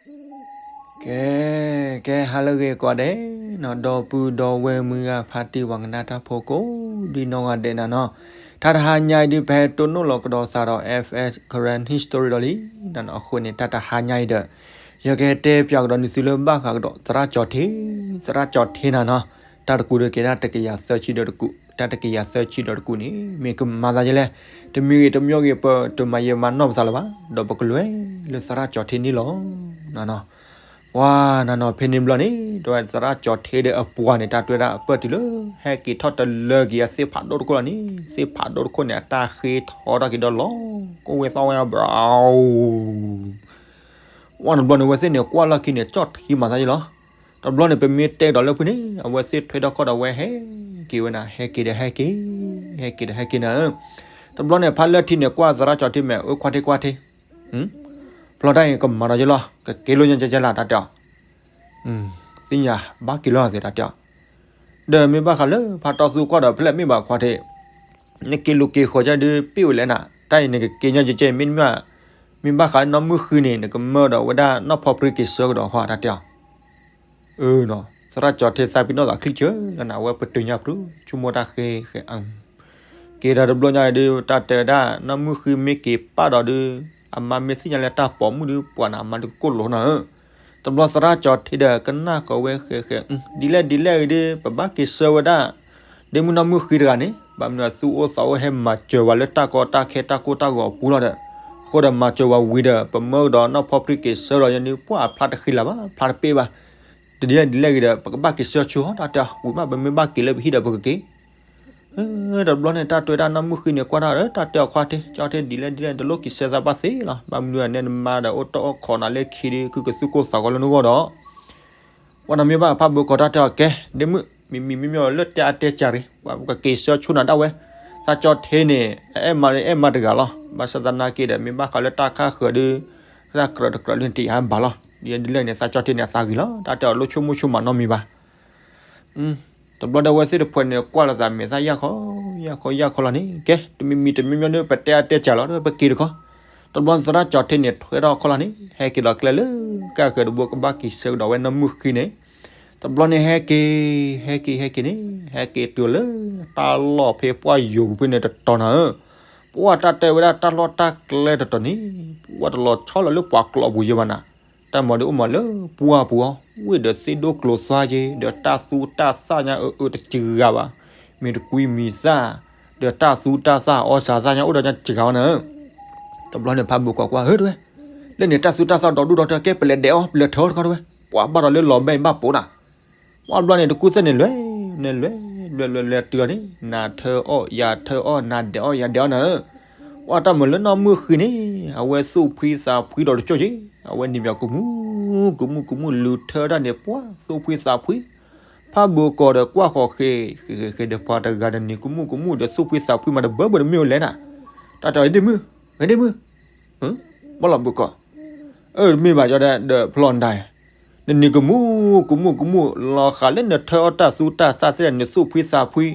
ကဲ, ကဲ ဟါလၢအဂ့ၤကိးဂၤဒဲးနီၤ, ဒီပုၢ်ဒီဝဲၢ်မုၢ်ဂၤဖါတံၢ်ပှၤကနၣ်တၢ်ဖိကိးဒံနီၢ်ဂၤဒဲးနၤနီၤ, တၢ်တဟါညါအံၤဒုးပဟဲတိၢ်နီၣ်လီၤကဒီးသးဒီး F S Karen History ဒီးလံ, နီၤနီၤ အဃိန့ၣ် တၢ်တဟါညါအံၤဒီး ယကတဲပၠးကဒီးနသုလၢဘၣ်ဃးကဒီးသရၣ်ကၠီၤထ့, သရၣ်ကၠီၤထ့နၤနီၤ, တၢ်တကူးဒီးကဲဒၣ်တကယၤသၢဆံဒီးတကူး, တၢ်တကယၤသၢဆံဒီးတကူးန့ၣ် မ့ၢ်ကမၤသးဒ်လဲၣ်, တမံၤဂ့ၤတမံၤဂ့ၤ ပတမၤယဲမၤနီၢ်ပသးလၢၤဘၣ်, ဒီးပကလဲၤလၢသရၣ်ကၠီၤထ့န့ၣ်လီၤ. နီၤနီၤ, ပှၤနီၤနီၤ ဖဲန့ၣ်ဘျီန့ၣ် တဝဲသရၣ်ကၠီၤထ့ဒီးအပှၤန့ၣ် တၢ်တွဲဒၣ်အပၢၢ်တုၤလၢ ဟဲက့ၤထီၣ်တလၢက့ၤအသ့ၣ်ဖးဒိၣ်တခိၣ်လီၤန့ၣ်, သ့ၣ်ဖးဒိၣ်တခိၣ်န့ၣ် အတၢ်ဃ့ထီထီၣ်က့ၤဒီးလီၤ, ကိၣ်ဝဲသီဝဲဘြၤ ဝဲတဘျီန့ၣ် အဝဲသ့ၣ်န့ၣ် ကွၢ်လီၢ်ခံန့ၣ် ကၠီၣ်ထံမၤသးယ့လီၤ. တဘျီန့ၣ် ပမ့ၢ်တဲကဒီးလၢဖုန့ၣ် အဝဲသ့ၣ်ထွဲထီၣ်ခီၣ်ဒီး အဝဲဟဲက့ၤဝဲနၤ, ဟဲက့ၤဒီးဟဲက့ၤ, ဟဲက့ၤဒီးဟဲက့ၤနၤဧၢ. တဘျီန့ၣ် ဖါလၢထံန့ၣ် ကွၢ်သရၣ်ကၠီၤထ့မဲာ် အၢ ခွါထ့ ခွါထ့, ဖျီတၢ်အံၤကမၤဒီးယ့လီၤ, ကက့ၤလိာ်ညါကဲကဲလၢတၢ်တဲအီၤ, သ့ၣ်ညါဘၣ်က့ၤလီၤသ့တၢ်တဲအီၤ, ဒီးမ့ၢ်ဘၣ်ဃးလၢဖါတီသူကွၢ်ဒီး ဖဲလဲၣ်မ့ၢ်ဘၣ်ခွါထ့, နက့ၤလိာ်က့ၤဃီၤကဲဒုးပ့ၣ်ဝဲလဲၣ်နၤ, တၢ်အံၤနကက့ၤညါကဲကဲ မ့တမ့ၢ်, မ့ၢ်ဘၣ်ဃးလၢနီၢ်မုၢ်ဃံန့ၣ် နကမၢဒီးဝဲဒၣ်နီၢ်ဖီပြံက့ၤဆၢကဒီးဃီတၢ်တဲအီၤ အၢနီၤ, သရၣ်ကၠီၤထ့သးပ့ၤနီၣ်သးချံကၢနၤ, အဝဲပတုၤညါပျူၤ ဆိကမိၣ်တၢ်ဃဲဃဲ, က့ၤဒီးတဘျီညါအံၤဒုး တၢ်တဲဝဲဒၣ် နီၢ်မုၢ်ဃံမ့ၢ်က့ၤပာ်ဒီးဒုး အမါမ့ၢ်သ့ၣ်ညါလၢတၢ်ပိာ်မုၣ်ဒုး ပှၤနၤမါဒုးကကိၣ်လိာ်နၤဧၢ. တဘျီသရၣ်ကၠီၤထ့ဒီးကနၣ်ဃီၤဝဲဃဲဃဲ, ဒ်လဲၣ်ဒ်လဲၣ်အံၤဒုး ပဘၣ်က့ၤဆၢဝဲဒၣ် ဒ့မုၣ်နီၢ်မုၢ်ဃံတဂၤန့ၣ်, ဘၣ်မနုၤသူၣ်အိၣ်သးအိၣ်ဟဲမၤစၢၤဝဲလၢတၢ်ကီတၢ်ခဲတၢ်ကိၢ်တၢ်ဂီၤအပူၤလီၤဒီး, အဃိဒီးမၤစၢၤဝဲဝံၤဒီး ပမၢကဒီးနီၢ်ဖီပြံက့ၤဆၢဒီးယဲန့ၣ် ပှၤအဖျါတဃံလၤဘၣ် ဖျါတပ့ၢ်ဘၣ်, တဒ်လဲၣ်ဒ်လဲၣ်ဂ့ၤဒီး ပကဘၣ်က့ၤဆၢဆိဟီ တၢ်တဲအီၤ, ဝံၤမး ပမ့ၢ်ဘၣ်က့ၤလၢပဟံၣ်ဒီးပကက့ၤ တဘျီန့ၣ် တၢ်တဲဝဲဒၣ်နီၢ်မုၢ်ဃံန့ၣ် ကွၢ်တၢ်ဒီး တၢ်တဲအီၤခွါထ့, ကၠီထ့ဒ်လဲၣ်ဒ်လဲၣ် တလိၣ်က့ၤဆၢသးဘၣ်သ့လီၤ, ဘၣ်မနုၤအနဲနမါဒီးအိၣ်တၢ်အိၣ်ခိးနၤလၢခံဒုး ခုကသူၣ်ကိၢ်သးဂီၤလၢနဂီၢ်ဒီး ပှၤနီၤမ့ၢ်ဘၣ်ဖးဘိကီးတၢ်တဲအီၤ ကဲ ဒ့မုၣ် မံၤမံၤမံၤမံၤလၢတဲအါတဲစှၤရံၤ ပှၤကက့ၤဆၢဆိနၤဒၣ်ဝဲ, သးကၠီထ့န့ၣ် အအဲၣ်မါအဲၣ်မါတဂၤလီၤ, ဘၣ်ဆၣ်သနာ်က့ဒီး မ့ၢ်ဘၣ်ဃးလၢတၢ်ခါဃၢၤဒုး တၢ်ကြၢးတကြၢးဒုးတယၤဘၣ်လီၤ, ဒ်လဲၣ်န့ၣ် သးကၠီထ့န့ၣ် အသးဂ့ၤလီၤ, တၢ်တဲအီၤလိၣ်ဆိကမိၣ်ဆိကမးနီတမံၤဘၣ် တဘျီဒီးအဝဲသ့ၣ်တဖၣ်န့ၣ် ကွၢ်လိာ်သးမဲာ်သၣ်ယၢ်ခီ ယၢ်ခီ ယၢ်ခီလီၤန့ၣ် ကဲ တမံၤမံၤတမံၤမံၤဒီး ပတဲအါတဲစှၤလီၤ ပက့ၤတခီ, တဘျီသရၣ်ကၠီထ့န့ၣ် ထွဲထီၣ်ခီလီၤန့ၣ် ဟဲက့ၤလီၤကျဲလၢ ကၢ်ဃဲၤတဘိကဘၣ်က့ၤဆၢကဒီးဝဲနီၢ်မုၢ်ဃံန့ၣ်, တဘျီန့ၣ်ဟဲက့ၤ ဟဲက့ၤ ဟဲက့ၤန့ၣ် ဟဲက့ၤတုၤလၢ တၢ်လီၢ်ဖဲပှၢ်ယိၤပူၤဖဲန့ၣ်တတီၤနၤဧၢ, ပှၤတၢ်တဲဝဲဒၣ်တၢ်လီၢ်တၢ်ကျဲတတီၤန့ၣ် ပှၤတလီၤဆီလီၤလၢပှၤကျိာ်ပူၤယဲဘၣ်နၤ တၢ်မၤဒုးအိၣ်မးလၢပှၢ်ပူၤအီၤ, ဝ့ၢ်ဒီးသ့ၣ်ဒိၣ်ကျိၤသွါက့ၤ ဒီးတၢ်သူတၢ်သၣ်ညါအၢအၢတစှၤဘၣ်, မ့ၢ်တကွံမံၤသၣ်, ဒီးတၢ်သူတၢ်သၣ်အီၣ်စၢၤသၣ်ညါအိၣ်ဒီးညါစှၤဘၣ်နၤဧၢ, တဘျီန့ၣ်ဖးဘိကီးကွၢ် ဟၢတဝဲ, လၢန့ၣ်တၢ်သူတၢ်သၣ်ဒီဒူၣ်ဒီထၢ ကဲပလဲၤဒဲးအီၣ် ပလဲၤထၢအီၣ်တခီတဝဲ, ပှၤဘၣ်ဒီးလၢလီၤဘဲဘၣ်ပိာ်နၤ ပှၤဘျီန့ၣ် တကူၣ်သ့ၣ်န့ၣ်လဲၤ, န့ၣ်လဲၤ, လဲၤလဲၤလဲၤတုၤအီၤန့ၣ် နၤထၢအီၣ် ယၤထၢအီၣ် နၤဒဲးအီၣ် ယၤဒဲးအီၣ်နၤဧၢ, ပှၤတၢ်မၤလၢနီၢ်မုၢ်ဃံန့ၣ် အဝဲသူၣ်ဖှံသးဖှံဒီးတကၠိၢ်က့ၤ, အဝဲန့ၣ်မ့ၢ်ကမူၣ် ကမူၣ် ကမူၣ် လူၤထၢတၢ်န့ၣ် ပှၤသူၣ်ဖှံသးဖှံ, ဖးဘိကီးဒီးကွၢ်ဃီၤဃ့ ဃ့ဃ့ဃ့ဒီးပှၤတဂၤဒီးန့ၣ် ကမူၣ်ကမူၣ်ဒီးသူၣ်ဖှံသးဖှံမး တဘၢဘၢတမ့ၢ်ဝဲလဲၣ်နၤ, တၢ်တဲအီၤဒ့မုၣ်, ဒ့မုၣ် ဘၣ်လီၤဘိကီး, အၢ တမ့ၢ်ဘၣ်ကီးဒဲး ဒီးဖျီၣ်နတၢ်, နန့ၣ်ကမူၣ် ကမူၣ် ကမူၣ် လီၤဃာ်လၢနထၢအီၣ်တၢ်သူတၢ်သၣ်သ့ၣ် နသူၣ်ဖှံသးဖှံ,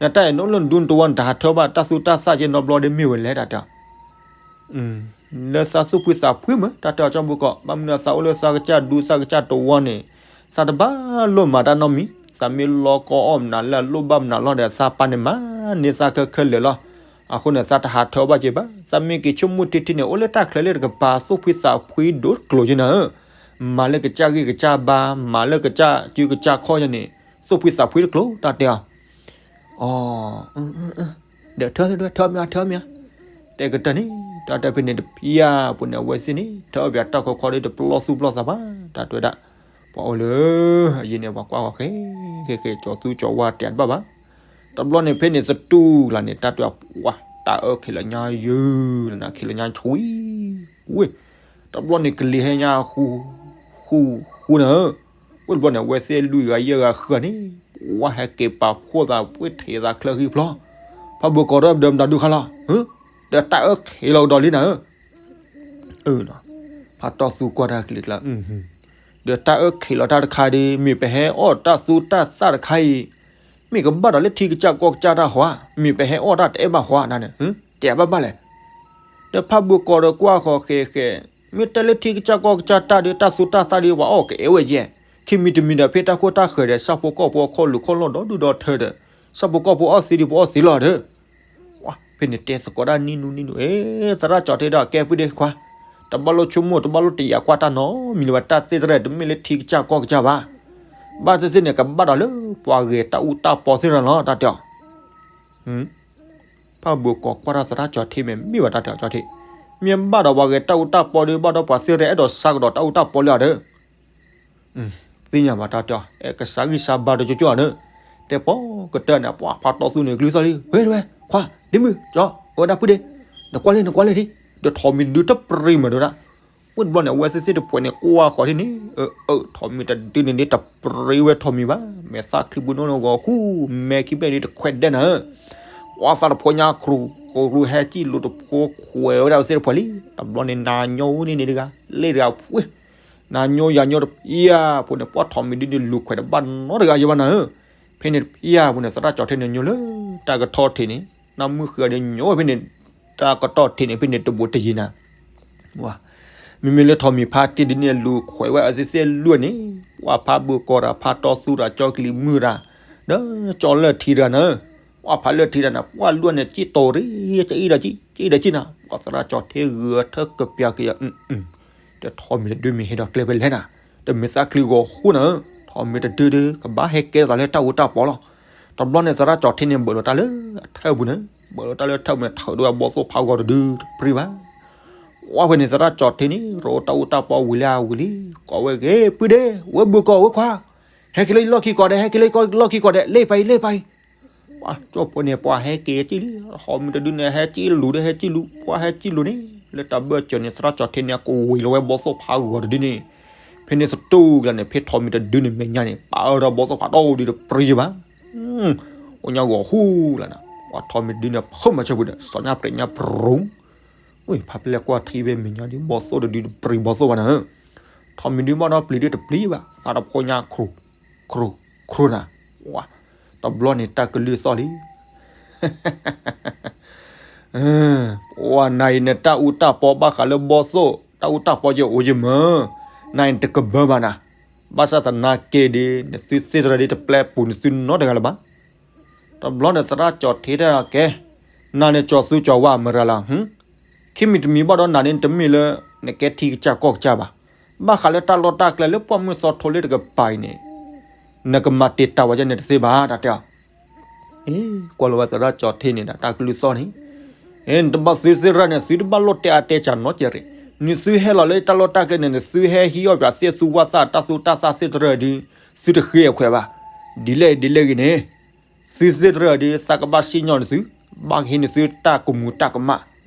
နတၢ်အံၤနအိၣ်လၢနဒူနတဝီ နတဟးထၢဘၣ်တၢ်သူတၢ်သၣ်က့နီတဘျီဒ်မ့ၢ်ဝဲလဲၣ်တၢ်တဲအီၤ လၢသးသူၣ်ဖှံသးဖှံမး တၢ်တဲအီၤကၠီဘိကီး ဘၣ်မနုၤသးအိၣ်လၢသးကစၢ်ဒူသးကစၢ်တဝီန့ၣ် သးတဘၣ်လိၣ်မၤတၢ်နီတမံၤ, သးမ့ၢ်လီၤကီအီၣ်မနုၤလၢအလိၣ်ဘၣ်မနုၤလီၤဒီး သးပၢ်န့ၣ်မၤန့ၢ်သးခဲခဲလၢာ်လီၤ. အဃိန့ၣ် သးတဟးထၢဘၣ်က့ဘၣ်, သးမ့ၢ်က့ၤဆိကမိၣ်ထံထံန့ၣ် အိၣ်လၢတၢ်ချၢလၢတကပၤ သူၣ်ဖှံသးဖှံဒိၣ်တကျိၤက့နၤဧၢ, မၤလၢကစၢ်ဂံၢ်ကစၢ်ဘါ မၤလၢကစၢ်စုကစၢ်ခီၣ်ယဲန့ၣ် သူၣ်ဖှံသးဖှံတကျိၤ တၢ်တဲအီၤ အီ ဒီးထၢ ထၢမ့ၢ် ထၢမ့ၢ် တဲကတၢၢ်န့ၣ် တၢ်တဲဖဲန့ၣ်တဖျၢၣ်ပူၤန့ၣ် အဝဲသ့ၣ်န့ၣ် ထၢအီၣ်ပၠးတၢ်ခီခီဒီး တပလီၢ်သူၣ်ပလီၢ်သးဘၣ် တၢ်တဲဝဲဒၣ် ပှၤအိၣ်လၢအယံၤန့ၣ် ပှၤကွၢ်ဃီဃဲ ဃဲဃဲ ကၠီၤသူကၠီၤဝါတဲတဘၣ်ဘၣ်. တဘျီန့ၣ်ဖဲန့ၣ်သတူၢ်လၢ်န့ၣ် တၢ်တဲဝဲ တၢ်အၢခဲလၢာ်ညါယုၢ်လၢ်နၤ ခဲလၢာ်ညါဆှံဝဲ တဘျီန့ၣ်ကလံၤဟဲညါဃူ ဃူ ဃူနၤဧၢ ဝဲတဘျီန့ၣ် အဝဲသ့ၣ်လွံၢ်ဂၤယဲၢ်ဂၤဃၢၤန့ၣ် ဝဲဟဲက့ၤပာ်ဖှိၣ်သး ပှ့ၤထံးသးချၢဃံဖျီ ဖးဘိကီးဒီး ပဒၢမတၤဒုခါလီၤ ဒီးတၢ်အၢခဲလၢာ်ကဒီးလံနၤဧၢ ဖးတီၢ်သူကွၢ်တၢ်ကလံၤကျါ ဒီးတၢ်အၢခဲလၢာ်တၢ်တခါဒီး မ့ၢ်ပဟဲအီၣ်တၢ်သူတၢ်သၣ်တခါအံၤ မ့ၢ်ကဘၣ်ဒီးလၢထံကစၢ်ကီၢ်ကစၢ်တၢ်ဟီဧါ, မ့ၢ်ပဟဲအီၣ်တၢ်တအဲၣ်ဘၣ်ဟီဧါန့ၣ် တဲဘၣ်ဘၣ်လဲၣ်. ဒီးဖးဘိကီးဒီးကွၢ်ဃီဃဲဃဲ မ့ၢ်တဲလၢထံကစၢ်ကီၢ်ကစၢ်တၢ်ဒီး တၢ်သူတၢ်သၣ်ဒီး ပှၤအီၣ်ကအဲၣ်ဝဲယဲၢ်, ခံမံၤတမံၤဒီး ဖဲတၢ်ခိၣ်တၢ်ဃၢၤဒီး ဆၣ်ဖိကီၢ်ဖိအခီၣ်လူၤခီၣ်လီၢ်ဒီဒူၣ်ဒီထၢဒီး ဆၣ်ဖိကီၢ်ဖိအီၣ်သ့ဒီး ပှၤအီၣ်သ့လီၤဒီး ဖဲန့ၣ်တဲသကိးတၢ်နံၣ်နူနံၣ်နူ အဲ သရၣ်ကၠီၤထ့ဒီး ကဲပုၢ်ဒ့ခွါ, တဘၣ်လိၣ်ဆိကမိၣ် တဘၣ်လိၣ်တယာ်ကွၢ်တၢ်နီတမံၤလၢၤဘၣ်, တၢ်သ့ၣ်သရၣ် တမ့ၢ်လၢထံကစၢ်ကီၢ်ကစၢ်ဘၣ်. ဘၣ်သ့ၣ်သ့ၣ်န့ၣ် ကဘၣ်ဒီးလၢပှၤဂဲၤတၢ်အူတၢ်ပီသ့ၣ်တဖၣ်လီၤ တၢ်တဲအီၤ. ဖးဘိကီၤကွၢ်တၢ်သရၣ်ကၠီၤထ့ မ့ၢ်မ့ၢ်ဘၣ် တၢ်တဲအီၤကၠီၤထ့, မ့ၢ်ဘၣ်ဒီးပှၤဂဲၤတၢ်အူတၢ်ပီဒီး ဘၣ်ဒီးပှၤသ့ၣ်သရၣ်အဲၣ်ဒိးဆါကဒီးတၢ်အူတၢ်ပီလၢအီၤဒီး သ့ၣ်ညါဘၣ် တၢ်တဲအီၤ, အဲ ကစၢ်ဂံၢ်စၢ်ဘါဒီးကၠိကၠိဒီး, တဲပီကတၢၢ်န့ၣ် ပှၤဖးတီသူန့ၣ် ကလုၢ်သီၣ်လံ, ဝဲဝဲ ခွါ ဒ့မုၣ် ကၠီ အဝဲဒၣ်ပုၢ်ဒ့, နကွၢ်လံ နကွၢ်လံဒံး, ဒီးထိးမံၤတဒုတပြံမးဒီးဒၣ်, ဝဲတဘျီန့ၣ် အဝဲသ့ၣ်သ့ၣ်တဖှဲးန့ၣ် ကွၢ်ဃီၤထံၣ်န့ၣ်, အၢ ထိးမံၤတဒုန့ၣ်ဒ် တပြံဝဲထိးမံၤဘၣ်, မဲာ်သၣ်ချံပူၤနီၢ်နီၢ်ဂီၤဃူ, မဲာ်ခံဘ့ၣ်န့ၣ်တခွဲးဒဲးနၤ ပှၤသးတဖိညါ ခရူၣ်ခရူၣ်ဟဲကံၣ်လူၤတဖိခွဲးဝဲဒၣ်အဝဲသ့ၣ်တဖှဲးလံ, တဘျီန့ၣ် နၤညိန့ၣ်န့ၣ်တဂၤ လ့ၣ်တဂၤပှ့ၤ, နၤညိယၤညိတဖျၢၣ်ဖိန့ၣ် ပှၤထိးမံၤဒုန့ၣ် လူၤခွဲးတဘၣ်နီတဂၤယဲဘၣ်နၤဧၢ, ဖဲန့ၣ်တဖျၢၣ်ဖိန့ၣ် သရၣ်ကၠီၤထ့န့ၣ် ညိလၢတၢ်ကတီၢ်ထံးန့ၣ်, နၢ်မုၢ်ဃံအီၤဒီးညိဝဲဖဲန့ၣ်, တၢ်ကတီၢ်ထံးန့ၣ် ဖဲန့ၣ်တဘူးတယံၤနၤ မ့မ့ၢ်လၢထိးမံၤဖါတံၢ်ဒုန့ၣ် လူၤခွဲးဝဲအသ့ၣ်သ့ၣ်လွံၢ်န့ၣ်, ပှၤဖးဘုးကီးတၢ် ဖးတီသူတၢ် ကၠီကလံၤမုၢ်တၢ်, ဒီးကၠီလၢၢ်ထံတဂၤနၤ, ပှၤဖးလၢၢ်ထံတဂၤန့ၣ် ပှၤလွံၢ်န့ၣ် ကံၣ်တိၤရံ ကအံၣ်ဒီးကံၣ် ကအံၣ်ဒီးကံၣ်နၤ, ပှၤသရၣ်ကၠီၤထ့ဂုာ်ထၢကပျၢကယၤ, တထိးမံၤတဒုမ့ၢ်ဟဲဒီးကျဲဖဲလဲၣ်နၤ, တမ့ၢ်သးချံဂီၤဃူနၤဧၢ, ထိးမံၤတဒုဒီး ကဘၣ်ဟဲကဲထီၣ်သးလၢတၢ်အူတၢ်ပီလီၤ. တဘျီန့ၣ် သရၣ်ကၠီၤထ့န့ၣ် ဘၢၣ်လီၤတၢ်လၢအထၢၣ်ပူၤန့ၣ်, ဘၢၣ်လီၤတၢ်လၢအထၢၣ်ပူၤန့ၣ် ထုးဒီးဝဲဘီသိၣ်ဖးဂီၤတဒုတပြံဘၣ်. ဝဲဖဲန့ၣ် သရၣ်ကၠီၤထ့န့ၣ် ရိတၢ်အူတၢ်ပီဝံၤလံဝံၤလံ, ကိးဝဲဂ့ၤ ပုၢ်ဒ့ ဝဲဘုးကီးဝဲခွါ, ဟဲက့ၤလၢယလီၢ်ခံကိးဒဲး, ဟဲက့ၤလၢယလီၢ်ခံကိးဒဲး, လ့ၣ်ဖးအံၤ လ့ၣ်ဖးအံၤ. ပှၤကၠိဖိန့ၣ် ပှၤဟဲက့ၤကံၣ်လံ, ထိးမံၤတဒုန့ၣ် ဟဲကံၣ်လူၤဒီး ဟဲကံၣ်လူၤ, ပှၤဟဲကံၣ်လူၤန့ၣ် လၢတၢ်ဘၢၣ်စၢၤန့ၣ် သရၣ်ကၠီၤထ့န့ၣ် ကဝံၤလီၤဝဲဘီသိၣ်ဖးဂီၤတဒုန့ၣ်, ဖဲန့ၣ်သတူၢ်ကလါန့ၣ် ဖဲထိးမံၤတဒုန့ၣ်မဲာ်ညါန့ၣ် ပာ်အၢဒီးဘီသိၣ်ဖးဒီဒုတပြံယဘၣ်. အိၣ်ညါဂီၤဃူလၢနၤ, ပှၤထိးမံၤတဒုန့ၣ် ဖုးမၤဆၢပူၤဒီး စီၤညါပြဲးညါပြူၤ, ဝဲဖးပလဲကွၢ်ထံဝဲမဲာ်ညါဒ်ဘီသိၣ်တဒုတပြံဘီသိၣ်ဘၣ်နၤ, ထိးမံၤဒုဘၣ်ဒီးပျံၤဒုတပျံဘၣ်, သးတဖိညါ ခရူၣ်ခရူၣ်နၤ, တဘျီန့ၣ်တၢ်ကလုၢ်သီၣ်လံ. ပှၤနၤအံၤန့ၣ် တၢ်အူတၢ်ပီဘၣ်ဃးလၢဘီသိၣ်, တၢ်အူတၢ်ပီယအိၣ်ယမၢ, နၤအံၤတကဘၢဘၣ်နၤ, ဘၣ်ဆၣ်သနာ်က့ဒီး နသုသ့ၣ်တရၢဒီး တပျဲပူၤနသုနီတဂၤလၢၤဘၣ်. တဘျီန့ၣ် သရၣ်ကၠီၤထ့တဲအီၤကဲ, နၤန့ၣ်ကၠီၤသူကၠီၤဝါမတၤလီၤ, ခံမံၤတမံၤဘၣ်ဒီးနၤန့ၣ် တမ့ၢ်လၢ နကဲထံကစၢ်ကီၢ်ကစၢ်ဘၣ်. ဘၣ်ဃးလၢတၢ်လီၢ်တၢ်ကျဲလၢပှၢ်မုၢ်သီထိလၢတကပၤအံၤန့ၣ် နကမၤတ့ၢ်တၢ်ဝဲန့ၣ်တသ့ဘၣ် တၢ်တဲအီၤ. အ့ ကွၢ်လီၤဝဲသရၣ်ကၠီၤထ့န့ၣ်ဒီး တၢ်ကလုၢ်သီၣ်န့ၣ်, အ့ နတဘၣ်သုသ့ၣ်တရၢန့ၣ် သုတဘၣ်လိၣ်တဲအါတဲစှၤနီတစဲးရ့ၣ်, နသုဟဲလီၤလၢတၢ်လီၢ်တၢ်ကျဲန့ၣ် နသုဟဲဟံးအီၣ်ပှၤသ့ၣ်သူဝၣ်သၣ် တၢ်သူတၢ်သၣ်သ့ၣ်တရၢဒီး သုတဃ့အခွဲးဘၣ်. ဒ်လဲၣ်ဒ်လဲၣ်ဂ့ၤန့ၣ် သုသ့ၣ်တရၢဒီး သးကဘၣ်စံၣ်ညီၣ်နသု, ဘၣ်ဟ့ၣ်နသုတၢ်ကမူၤတၢ်ကမၣ်,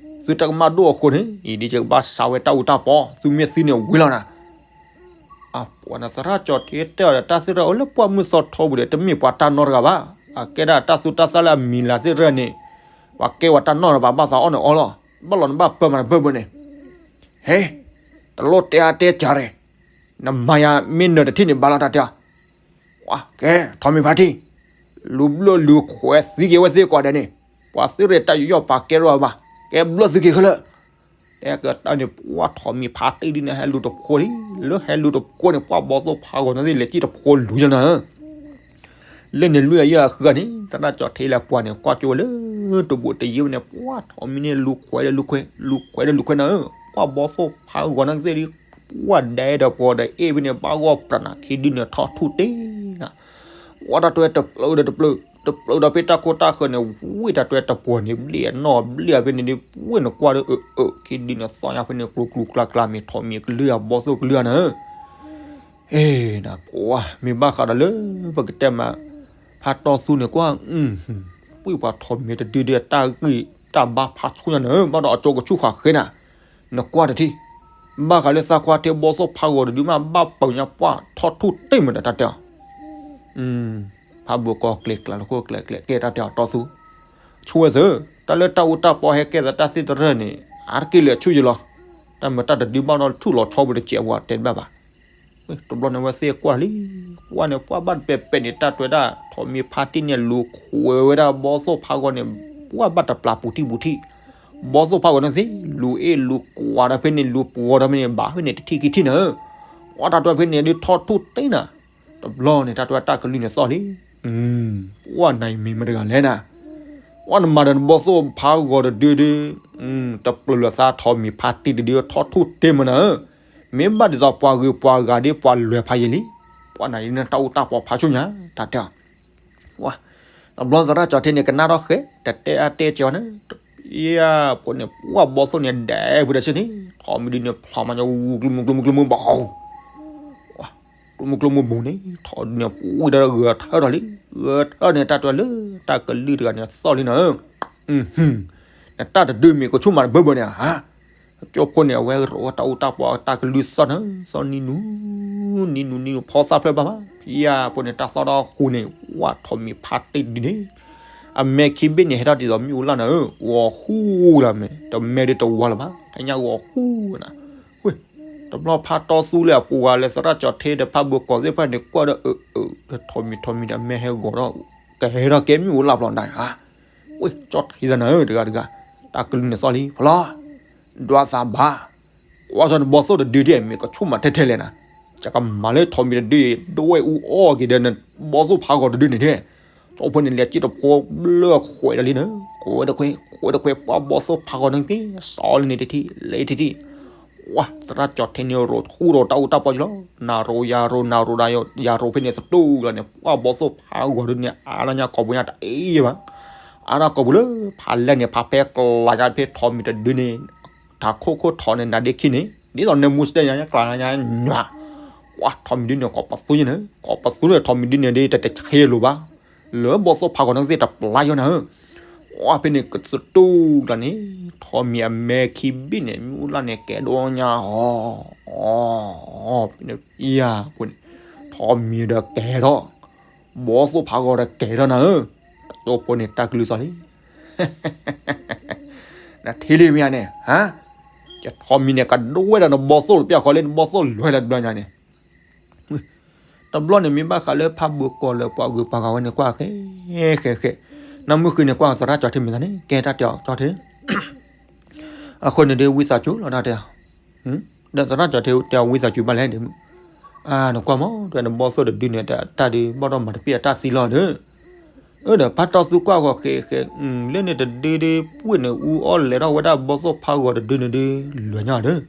သုတၢ်ကမၣ်ဒိၣ်အဃိန့ၣ် အံၤဒ်ယကဘၣ်စးဝဲတၢ်အူတၢ်ပီ, သုမ့ၢ်သံန့ၣ်ဝံၤလီၤနၤ. အပှၤန့ၣ် သရၣ်ကၠီၤထ့တဲအီၤဒီး တၢ်သ့ၣ်တရၢအိၣ်လၢပှၢ်မုၢ်သီထိပူၤဒီး တမ့ၢ်ပှၤတၢ်နီတဂၤဘၣ်. အကဲဒၣ်တၢ်သူတၢ်သၣ်လၢအမံၤလၢ်သ့ၣ်တရၢန့ၣ် ပှၤကဲဝဲတၢ်နီၢ်န့ၣ် ပှၤဘၣ်သးအီၣ်န့ၣ်အီလီၤ. ဘၣ်လီၤနဘၣ်ပၢမးနဘၢၣ်ဘၢၣ်န့ၣ်, ဟဲ, တလိၣ်တဲအါတဲစှၤရ့ၣ်, နမၤယၤမ့ၢ်နၢၤတထံၣ်န့ၣ်ဘၣ်လီၤ တၢ်တဲအီၤ. ကဲ ထိးမံၤဖါတံၢ်, လူၤဘျၢလူၤခွဲးသံက့ၤဝဲသ့ၣ်ကိးဂၤဒဲးန့ၣ်, ပှၤသ့ၣ်ရ့ၣ်တၢ်ယူးယီၣ်ပာ်ကဲထီၣ်ဘၣ်, ကဲဘျၢသုက့ၤခဲလၢာ်. တဲကတၢၢ်န့ၣ် ပှၤထိးမံၤဖါတံၢ်ဒ်န့ၣ် ဟဲလူၤတဖိလံ, လၢဟဲလူၤတဖိန့ၣ် ပှၢ်ဘီသိၣ်ဖးဂီၤန့ၣ်သ့ၣ် လဲၤစံၣ်တဖိလူၤယၤနၤဧၢ. လၢန့ၣ်လွံၢ်အယဲၢ်အဃၢၤန့ၣ် သရၣ်ကၠီၤထ့လၢပှၤန့ၣ် ကွၢ်ကၠိဝဲလၢတဘူးတယံၤဝဲန့ၣ် ပှၢ်ထိးမံၤန့ၣ် လူၤခွဲးဒီးလူၤခွဲး, လူၤခွဲးဒီးလူၤခွဲးနၤဧၢ, ပှၢ်ဘီသိၣ်ဖးဂီၤန့ၣ်သ့ၣ်ဒီး ပှၢ်ဒဲဒီးပှၤဒီးအ့ၣ်ဝဲန့ၣ် ဘၣ်ဂီၢ်ပြးနၤ ခံဒုန့ၣ်ထီၣ်ထူၣ်တ့ၢ်နၤ ဝဲတၢ်တွဲတပျုာ်ဒီးတပျုာ်, တပျုာ်ဒီးဖဲတၢ်ခိၣ်တၢ်ဃၢၤန့ၣ် ဝံၣ်တၢ်တွဲတပှီၤန့ၣ် ဘျ့ၣ်အနီၢ်ဘျ့ၣ်အဖဲန့ၣ်ဒ် ဝဲနကွၢ်ဒီး အၢ အၢ ခံဒုန့ၣ်သီၣ်ညါဖဲန့ၣ် ကျိၤကျိၤကျါကျါ မ့ၢ်ထိးမံၤကလုၢ်ဧါ ဘီသိၣ်ကလုၢ်ဧါနၤဧၢ. အ့ နပှၤ မ့ၢ်ဘၣ်ဃးဒီးလၢ ပကတဲမး ဖါတီသူန့ၣ်ကွၢ် ဝံၣ်ပှၤထိးမံၤတဒုဒုး တၢ်ဂံၢ်တၢ်ဘါဖးဆူညါနၤဧၢ, ဘၣ်ဒီးအကၠိကဆူၣ်ဃာ်ဃ့နၤ, နကွၢ်တထံၣ်, ဘၣ်ဃးလၢသးခွါထ့ဘီသိၣ်ဖးဂီၤတဒုမး ဘၣ်ပၢၤညါပှၢ်ထီၣ်ထူၣ်တ့ၢ်မးဒီးတၢ်တဲအီၤ ဖးဘိကီၤကျဲၤကျးလၢခိၣ်ကျဲၤကျဲၤကဲတၢ်တဲအီၤတီသူ, ဆိဝဲသၢ, တၢ်လၢတၢ်အူတၢ်ပီဟဲကဲသးတၢ်သ့ၣ်တရၢၣ်န့ၣ် အါတက့ၢ်လၢအဆူၣ်ယလီၤ, တၢ်မၤတၢ်တဒုဘၣ်ဒီးထူၣ်လီၤဆီပူၤတစဲးပှၤတဲတဘၣ်ဘၣ်. တဘျီန့ၣ်ဝဲသ့ၣ်ကွၢ်လံ, ကွၢ်န့ၣ် ပှၢ်ဘၣ်တပဲာ်ပဲာ်န့ၣ် တၢ်တွဲဒၣ် ထိးမံၤဖါတံၢ်န့ၣ် လူၤခွဲးဝဲဒၣ်ဘီသိၣ်ဖးဂီၤန့ၣ် ပှၢ်ဘၣ်တပျၢ်ပူၤထံၣ်ပူၤထံၣ်, ဘီသိၣ်ဖးဂီၤန့ၣ်သ့ၣ် လူၤအ့ၣ်လူၤကွၢ်ဒီးဖဲန့ၣ် လူၤပှီၤဒီးဖဲန့ၣ် ဘၣ်ဖဲန့ၣ်တထံၣ်ခံထံၣ်နၤဧၢ, ပှၤတၢ်တွဲဖဲန့ၣ်ဒုးထီၣ်ထူၣ်တ့ၢ်နၤ, တဘျီန့ၣ် တၢ်တွဲတၢ်ကလုၢ်န့ၣ်သီၣ်လံ, ပှၤနၤအံၤမ့ၢ်မတၤတဂၤလဲၣ်နၤ, ပှၤနမၤဒီးနဘီသိၣ်ဖးဂီၤတဒုဒုး, တပျၢၤလၢသးထီၣ်မံၤဖးတံၢ်တဒုထီၣ်ထူၣ်တ့ၢ်မနၤဧၢ, မ့ၢ်ဘၣ်ဒ်သိးပှၤဂုၤပှၤဂၤဒ်ပှၤလွဲၤဖးယံာ်လံ, ပှၤနၤအံၤနတၢ်အိၣ်တၢ်ပီၤဖးဆူၣ်ညါ, တၢ်တဲ ဝါ, တဘျီသရၣ်ကၠီၤထ့န့ၣ် ကနၣ်ထီၣ်ဃဲ တတဲအါတဲကဲဝဲန့ၣ်, ယဖိန့ၣ် ပှၤဘီသိၣ်န့ၣ် ဒဲးဝံၤဒီးဆ့န့ၣ် ထီၣ်မံၤဒုန့ၣ် ဖျီမၤညီဝူၤကျိမုၢ်ကျိမုၢ်ကျိမုၢ်ဘၣ်, ဝါ, ကျိမုၢ်ကျိမုၢ်ဘူးန့ၣ် ထီၣ်ဒုန့ၣ် ပှၤဝံၤဒီးဂဲၤထၢၣ်ထီၣ်လံ, ဂဲၤထၢၣ်န့ၣ် တၢ်တွဲလၢ တၢ်ကလုၢ်တဂၤန့ၣ် သီၣ်လံနၤဧၢ, နတၢ်တဒုမ့ၢ်ကဆူၣ်မးတဘၢဘၢန့ၣ်ဧါ ကၠိဖိန့ၣ် အဝဲရိးဝဲတၢ်အိၣ်တၢ်ပီၤတၢ်ကလုၢ်သီၣ်နၤ, သီၣ်နံၤနူၤ, နံၤနူၤနံၤနူၤ ဖီသၣ်ဖျၢၣ်ဘၣ်ဘၣ်, ဖံယါဖိန့ၣ် တၢ်သီၣ်ဒီးဃူန့ၣ် ဝါထီၣ်မံၤဖးတ့ၢ်ဒုန့ၣ်, အမဲာ်ခံဘ့ၣ်န့ၣ် ဟဲထီၣ်ဒ်သိးမ့ၣ်အူလၢ်နၤဧၢ, ဂီၤဃူလၢ်မ့ၢ် တမဲာ်ဒုတဝါလၢၤဘၣ်, ဟဲညါဂီၤဃူနၤ, ဝ့ၢ်, တဘျီဖးတီသူလၢအပူၤဂၤလၢသရၣ်ကၠီၤထ့ဒီးဖးဘၢၣ်ကီၤသ့ၣ်တဖၣ်န့ၣ် ကွၢ်ဒီးအၢ အၢ ထီၣ်မံၤထီၣ်မံၤဒီး အမဲာ်ဟဲဂီၤဒီး ကဟဲထီၣ်ကဲမ့ၣ်အူလၢ်ဖျီနၤဧါ ဝ့ၢ် ကၠီထံသနၤဧၢ တဂၤတဂၤ, တၢ်ကလုၢ်န့ၣ်သီၣ်လံ ဖီလီၤ, ဒွးသးဘၣ်, ကွၢ်စီၤနဘီသိၣ်တဒုဒ်အံၤ မ့ၢ်ကဆိကမိၣ်ထဲထဲလဲၣ်နၤ, ယကမၤလၢထီၣ်မံၤတဒုအံၤ ဒွဲၣ်အူအီၣ်က့ၤဒီးနဘီသိၣ်ဖးဂီၤတဒုန့ၣ်ဒ်, ကၠီဖိန့ၣ် လဲၤစ့တဖိဘျၢခွဲးဒီးလံနၤ, ခွဲးတခွဲး ခွဲးတခွဲး ပှၤဘီသိၣ်ဖးဂီၤန့ၣ်သ့ စီၤလံန့ၣ်တထံၣ် လဲၤတထံၣ် ဝါ သရၣ်ကၠီၤထ့န့ၣ် ရိးထူရိးတၢ်အိၣ်တၢ်ပီၤက့ၤလီၤ, နၤရိးယၤရိး နၤရိးဒၣ်ယၤရိးဖဲန့ၣ်သတူၢ်လီၤန့ၣ် ပှၤဘီသိၣ်ဖးဂီၤဒုန့ၣ် အါလၢညါကိာ်ပူၤညါတအ့ၣ်ဘၣ်, အါဒၣ်ကိာ်ပူၤလၢ ဖးလဲၢ်န့ၣ် ဖးဖဲကျါညါဖဲထီၣ်မံၤတဒုန့ၣ်, တၢ်ခိၣ်ခိၣ်ထီၣ်န့ၣ် နၤဒ့ခံန့ၣ် ဒ်သိးနမူစတဲညါ ကျါညါညါ, ဝါထီၣ်မံၤဒုန့ၣ် ကိးပသူယဲန့ၣ် ကိးပသူန့ၣ် ထီၣ်မံၤဒုန့ၣ်ဒ်တတဆ့လိၤဘၣ် လၢဘီသိၣ်ဖးဂီၤန့ၣ်သ့ၣ်တပျါယီၤနၤဧၢ, ဝါဖဲန့ၣ်ကသတူၢ်လီၤန့ၣ် ထီၣ်မံၤအမဲာ်ခံဘ့ၣ်န့ၣ် မ့ၣ်အူလၢ်န့ၣ်ကဲဒိၣ်ညါအီၤ, ဖဲန့ၣ်ယါဖိန့ၣ် ထီၣ်မံၤဒီးကဲထီၣ်, ဘီသိၣ်ဖးဂီၤဒီးကဲထီၣ်နၤဧၢ, ကၠီဖိန့ၣ်တၢ်ကလုၢ်သီၣ်လံ နထံၣ်လံမ့ၢ်ဧါန့ၣ်, ဟါ, ယထီၣ်မံၤန့ၣ် ကဒိဝဲဒၣ်နဘီသိၣ်တပျၢ်ဃီလၢ နဘီသိၣ်လွဲလၢတဘျီညါန့ၣ်, တဘျီန့ၣ်မ့ၢ်ဘၣ်ဃးလၢဖးဘၢၣ်ကီၤလၢပှၤဂုၤပှၤဂၤဝဲန့ၣ် ကွၢ်ဃဲဃဲဃဲ, နမုၢ်ဃ့န့ၣ် ကွၢ်သရၣ်ကၠီၤထ့မ့ၢ်သးန့ၣ် ကဲတၢ်တဲအီၤကၠီၤထ့ အဃိန့ၣ်ဒ်ဝံသးစူၤလီၤတၢ်တဲအီၤ, ဒီးသရၣ်ကၠီၤထ့တဲအီၤဝံသးစူၤဘၣ်လဲၣ်ဒ်မုၢ်, နကွၢ်မး တဲနဘီသိၣ်တဒုန့ၣ် တၢ်ဒုးဘၣ်ဒီးမၤတပ့ၢ်အတၢ်သံလီၤဒီး, ဒီးဖးတီသူကွၢ်ဃီၤဃဲဃဲ, လၢန့ၣ်တဒုဒု ပှ့ၢ်န့ၣ်အူအီၣ်လဲၤထီၣ်ဝဲဒၣ်ဘီသိၣ်ဖးဂီၤတဒုန့ၣ်ဒု လွဲၤညါဒီး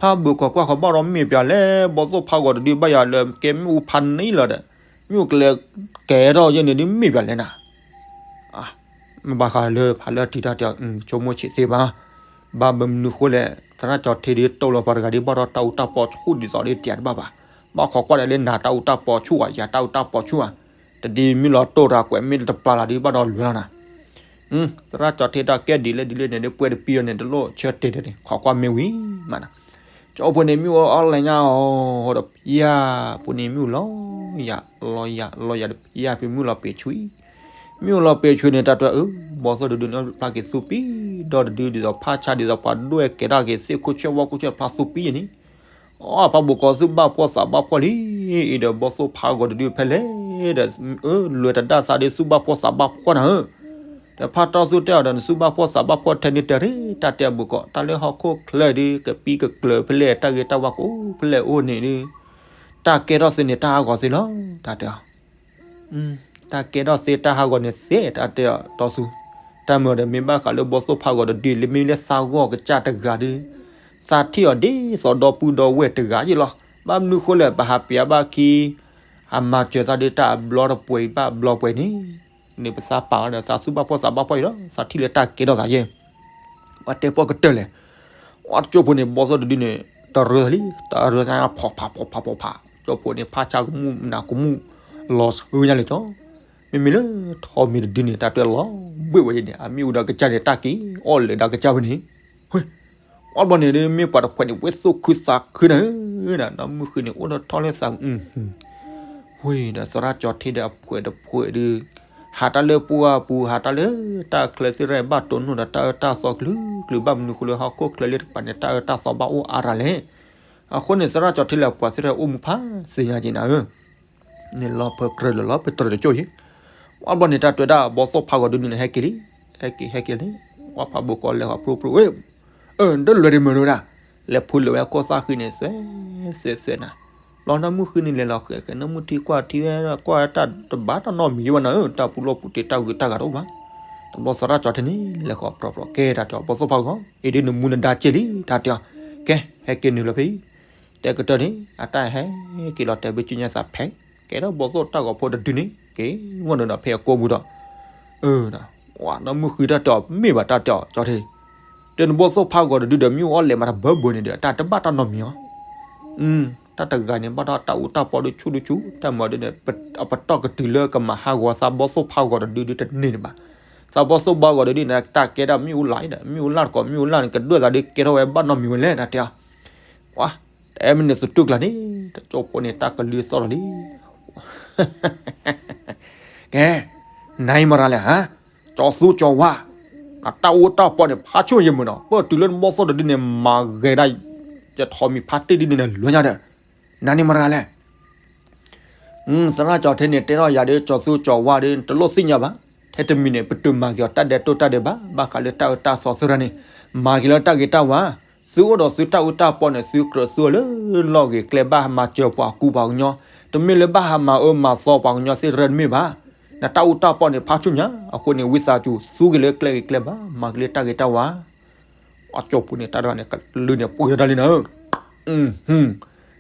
ဖးဘၢၣ်ကီၤကွၢ်ဃီၤဘၣ်ဒီးမ့ၢ်ပၠးလဲၣ် ဘီသိၣ်ဖးဂီၤတဒုဘၣ်ယၤလၢကဲမ့ၣ်အူဖးန့ၣ်လီၤဒီး, မ့ၣ်အူကလဲၤကဲထီၣ်ယဲန့ၣ်ဒုမ့ၢ်ပၠးလဲၣ်နၤ, မ့ၢ်ဘၣ်ဃးလၢဖးလၢထံတၢ်တဲအီၤ ဆိကမိၣ်ဆံးသ့ဘၣ်, ဘၣ်မနုၤဃိလဲၣ် သရၣ်ကၠီၤထ့ဒ်တိၢ်လီၤပှၤတဂၤဒ်ဘၣ်ဒီးတၢ်အူတၢ်ပီဆူၣ်ဒ်သိးဒ်တၢ်တဘၣ်ဘၣ်, ဘၣ်ခိးကွၢ်ဒီးလၢနၤတၢ်အူတၢ်ပီဆူၣ်ဧါ ယၤတၢ်အူတၢ်ပီဆူၣ်ဧါ, တဒ်မ့ၢ်လီၤတိၢ်တၢ်ကွဲးမ့ၢ်တပျၢ်လၢဒ်ဘၣ်ဒီးလွဲၤလီၤနၤ သရၣ်ကၠီၤထ့တၢ်ကဲဒ်လဲၣ်ဒ်လဲၣ်န့ၣ် ဒ်ပှဲၤတပံၤအီၤန့ၣ် တလိၣ်ဆၢတဲာ်တဲာ်န့ၣ် ခိးကွၢ်မ့ၢ်ဝံၤမးနၤ, ကၠီဖိန့ၣ်မ့ၣ်အူအီၣ်လဲၤညါအီၤဒီး ဖံယါဖိန့ၣ်မ့ၣ်အူလီၤယၤ လီၤယၤ လီၤယၤဒီး ဖံယါဖံမ့ၣ်အူလီၤပ့ၤဆူၣ်အံၤ, မ့ၣ်အူလီၤပ့ၤဆူၣ်န့ၣ် တၢ်တဲအၢ ဘီသိၣ်တဒုန့ၣ် ဖျါက့ၤသူပံဒီတဒု ဒ်သိးဖးဆါဒ်သိးပှၤဒွဲၣ်ကဲထီၣ်က့ၤသ့ၣ်ခိၣ်ဆၢဝါခိၣ်ဆၢဖျါသူပံယဲန့ၣ် အဖးဘၢၣ်ကီၤသူၣ်ဘၣ်ဖှီၣ်သးဘၣ်ဖှီၣ်လံ, အံၤဒီးဘီသိၣ်ဖးဂီၤတဒုဖဲလဲၣ်ဒီး အၢ လွဲၤတဒၣ်သးဒီးသူၣ်ဘၣ်ဖှီၣ်သးဘၣ်ဖှီၣ်နၤဧၢ, ဒီးဖးတီသူတဲအီၤဒီး နသူၣ်ဘၣ်ဖှီၣ်သးဘၣ်ဖှီၣ်ထဲန့ၣ်တရ့ တၢ်တဲအဘၢၣ်ကီၤ တၢ်လၢဟီၣ်ခိၣ်ချၢဒု ကပံကကျၢၤဖဲလဲၣ် တၢ်ဂ့ၤတၢ်ဝါကိးဖဲလဲၣ်အိၣ်န့ၣ်ဒု တၢ်ကဲထီၣ်သ့န့ၣ် တၢ်ဟးဂီၤသ့လီၤ တၢ်တဲအီၤ တၢ်ကဲထီၣ်သ့တၢ်ဟးဂီၤန့ၣ်သ့ တၢ်တဲအီၤတီသူ, တၢ်မၤဒီးမ့ၢ်ဘၣ်ဃးလၢဘီသိၣ်ဖးဂီၤတဒု လၢမ့ၢ်လၢသးဂီၢ်ကစၢ်တဂၤဒီး သးထံၣ်အီၤဒ်သိးဒီပုၢ်ဒီဝဲၢ်တဂၤယဲလီၤ. ဘၣ်မနုၤဃိလဲၣ် ပဟးပျးဘၣ်ခံ အမၤစၢၤသးဒ်တၢ်အဘျီတပှဲၤဘၣ်ဘျီပှဲၤန့ၣ်, န့ၣ်ပသးပာ်အီၤဒီးသးသူၣ်ဘၣ်ဖှီၣ်သးဘၣ်ဖှီၣ်အံၤလီၤ. သးထံၣ်လၢတၢ်ကဲထီၣ်သးယဲ ပှၤတဲပှၤကတၢၢ်လဲၣ်. အကၠိဖိန့ၣ် ဘီသိၣ်တဒုန့ၣ် တရၢသးလံ, တရၢသးဖီၣ်ဖးဖီၣ်ဖးဖီၣ်ဖး, ကၠိဖိန့ၣ် ဖးဆါကမူၣ်နၤကမူၣ် လီၤဆှၢညါလဲၣ်ကၠီ. မ့မ့ၢ်လၢထီးမံၤတဒုန့ၣ် တၢ်တွဲလီၤဘှ့ၣ်ဝဲယဲန့ၣ် အမ့ၣ်အူဒီးကစၢ်န့ၣ် တၢ်က့ၤအီၣ်လဲၤဒီးကစၢ်ဝဲန့ၣ်, ဝဲ အီၣ်ဘျီန့ၣ်ဒုး မ့ၢ်ပှၤတဖှဲးန့ၣ် ဝဲသူၣ်ခုသးခုနၤဧၢ, နီၢ်မုၢ်ဃ့န့ၣ် အိၣ်ထီၣ်ထီလၢသး ဝ့ၢ်ဒီး သရၣ်ကၠီၤထ့ဒီးအဖှဲးတဖှဲးဒုး ဟးတၢ်လၢပှၢ်ပူၤ ဟးတၢ်လၢတၢ်ချၢသ့ၣ်တဖၣ် ဘၣ်တိၢ်နီၣ်ဒီးတၢ်အၢတၢ်သီကလုာ်ကလုာ် ဘၣ်မနုၤဃိလၢဟီၣ်ခိၣ်ချၢလၢတကပၤန့ၣ် တၢ်အၢတၢ်သီဘၣ်အိၣ်အါရၤလဲၣ်. အဃိန့ၣ် သရၣ်ကၠီၤထ့လၢအပှၤသ့ၣ်တဖၣ်အိၣ်မူဖးသ့ၣ်ညါက့ၤနၤဧၢ န့ၣ်လီၤဖၢကြၢးလၢလီၤပတြၢၤတကၠိၢ်ယဲၢ်. ဝံၤဘျီန့ၣ် တၢ်တွဲဒၣ်ဘီသိၣ်ဖးဂီၤဒုးန့ၣ် ဟဲက့ၤလံ, ဟဲက့ၤ ဟဲက့ၤလံ. ပှၤဖးဘိၣ်ကီးလဲၤဃီၤဖျိဖျိဝဲ, အၢ တလွဲၢ်တမုာ်နီၤဒၣ်, လဲၤဖုးလၢၤဝဲကိးသးဃံန့ၣ် စွဲစွဲစွဲနၤ, လီၤနီၢ်မုၢ်ဃံန့ၣ် လဲၤလီၤဃဲၤဃဲၤ နီၢ်မုၢ်ထံကွၢ်ထံဝဲ ကွၢ်တၢ်တဘၣ်တၢ်နီတမံၤဘၣ်နၤဧၢ, တၢ်ပူၤလီၢ်ပူၤတ့ၢ်တၢ်ဂုၤတၢ်ဂၤတအိၣ်ဘၣ်. တဘျီသရၣ်ကၠီထဲန့ၣ် လဲၤဃီၤပြီပြီ ကဲတၢ်တဲအီၤ ဘီသိၣ်ဖးဂီၤ အံၤဒ်နမူနဒါက့ၢ်လံ တၢ်တဲအီၤ, ကဲ ဟဲက့ၤနုာ်လီၤဖဲအံၤ, တဲကတၢၢ်န့ၣ် အတၢ်ဟဲက့ၤလီၤတဲာ်ဘၣ်ကၠူညါသးဖဲ ကဲထီၣ်ဘီသိၣ်တၢ်ဂီၤဖိတဒုန့ၣ် က့ၤဝဲနုာ်ဒီးဖဲအကိာ်ပူၤဒီး, အၢ နီၢ်မုၢ်ဃံတၢ်တဲအီၤ မ့ၢ်ဘၣ်တၢ်တဲအီၤ ကၠီထဲ, တဲနဘီသိၣ်ဖးဂီၤတဒုဒီး မ့ၣ်အူအီၣ်လဲၤမးတဘၢဘၢန့ၣ်ဒီး အတၢ်တဘၣ်တၢ်နီတမံၤအီၤ, တၢ်တဂၤန့ၣ် ဘၣ်ဒီးတၢ်အူတၢ်ပီဒုးဆူၣ်ဒုးဆူၣ် တၢ်မၤဒ်န့ၣ် အပတီၢ်ကတုၤလၢကမၤဟးဂီၤသးဘီသိၣ်ဖးဂီၤတဒုဒုတန့ၢ်ဒံးဘၣ်. သးဘီသိၣ်ဖးဂီၤတဒုန့ၣ် တၢ်ကဲဒၣ်မ့ၣ်အူလၢ်ဒီး မ့ၣ်အူလၢ်တကိး မ့ၣ်အူလၢ်န့ၣ် ကဒွဲၣ်သးဒ်ကဲထီၣ်ဝဲဘၣ်နီတမံၤဝဲလဲၣ် တၢ်တဲအီၤ, ပှၤ တဲမ့ၢ်န့ၣ်သတူၢ်ကျါန့ၣ် တကၠိဖိန့ၣ် တၢ်ကလုၢ်သီၣ်လီၤလံ ကဲ, နၤအံၤမရၤလဲၣ်ဧါ, ကၠီၤသူကၠီၤဝါ, နတၢ်အူတၢ်ပီန့ၣ် ဖးဆူၣ်ယမုာ်နီၤ, ပတုၤလၢနဘီသိၣ်တဒုန့ၣ် မၤဂဲၤဒၣ် ယထီၣ်မံၤဖးတ့ၢ်ဒ်န့ၣ်န့ၣ် လွဲညါဒီး, နၤန့ၣ်မရၤလဲၣ်. သရၣ်ကၠီၤထဲန့ၣ် တဲထီၣ်ယၤဒီး ကၠီၤသူကၠီၤဝါဒီး တလိၣ်သ့ၣ်ညါဘၣ်, ထဲတမံၤန့ၣ် ပတုၤမၤက့ၤအီၤတၢ်ဒဲးတိၢ်တၢ်ဒဲးဘး ဘၣ်ဃးလၢတၢ်အၢတၢ်သီသရၣ်န့ၣ်, မၤက့ၤလၢတၢ်ဂ့ၤတၢ်ဝါ, သုအိၣ်ဒီးသုတၢ်အူတၢ်ပီန့ၣ် သုကြၢးသူအီၤလၢလီၢ်ဂ့ၤကျဲဘၣ် ဟးမၤစၢၤပှၤကူပှၤကညီ, တမ့ၢ်လၢဘၣ်ဟးမၤအၢမၤသီပှၤကညီသ့ၣ်တဖၣ်တမ့ၢ်ဘၣ်. နတၢ်အူတၢ်ပီန့ၣ် ဖးဆူၣ်ညါ, အဃိန့ၣ် ဝံသးစူၤ သူက့ၤလၢကျဲဂ့ၤကျဲဘၣ်, မၤက့ၤလၢတၢ်ဂ့ၤတၢ်ဝါ. အကၠိဖိန့ၣ် တၢ်တဂၤန့ၣ် ကလုၢ်န့ၣ် ပှ့ၤထီၣ်တၢ်လံနၤဧၢ,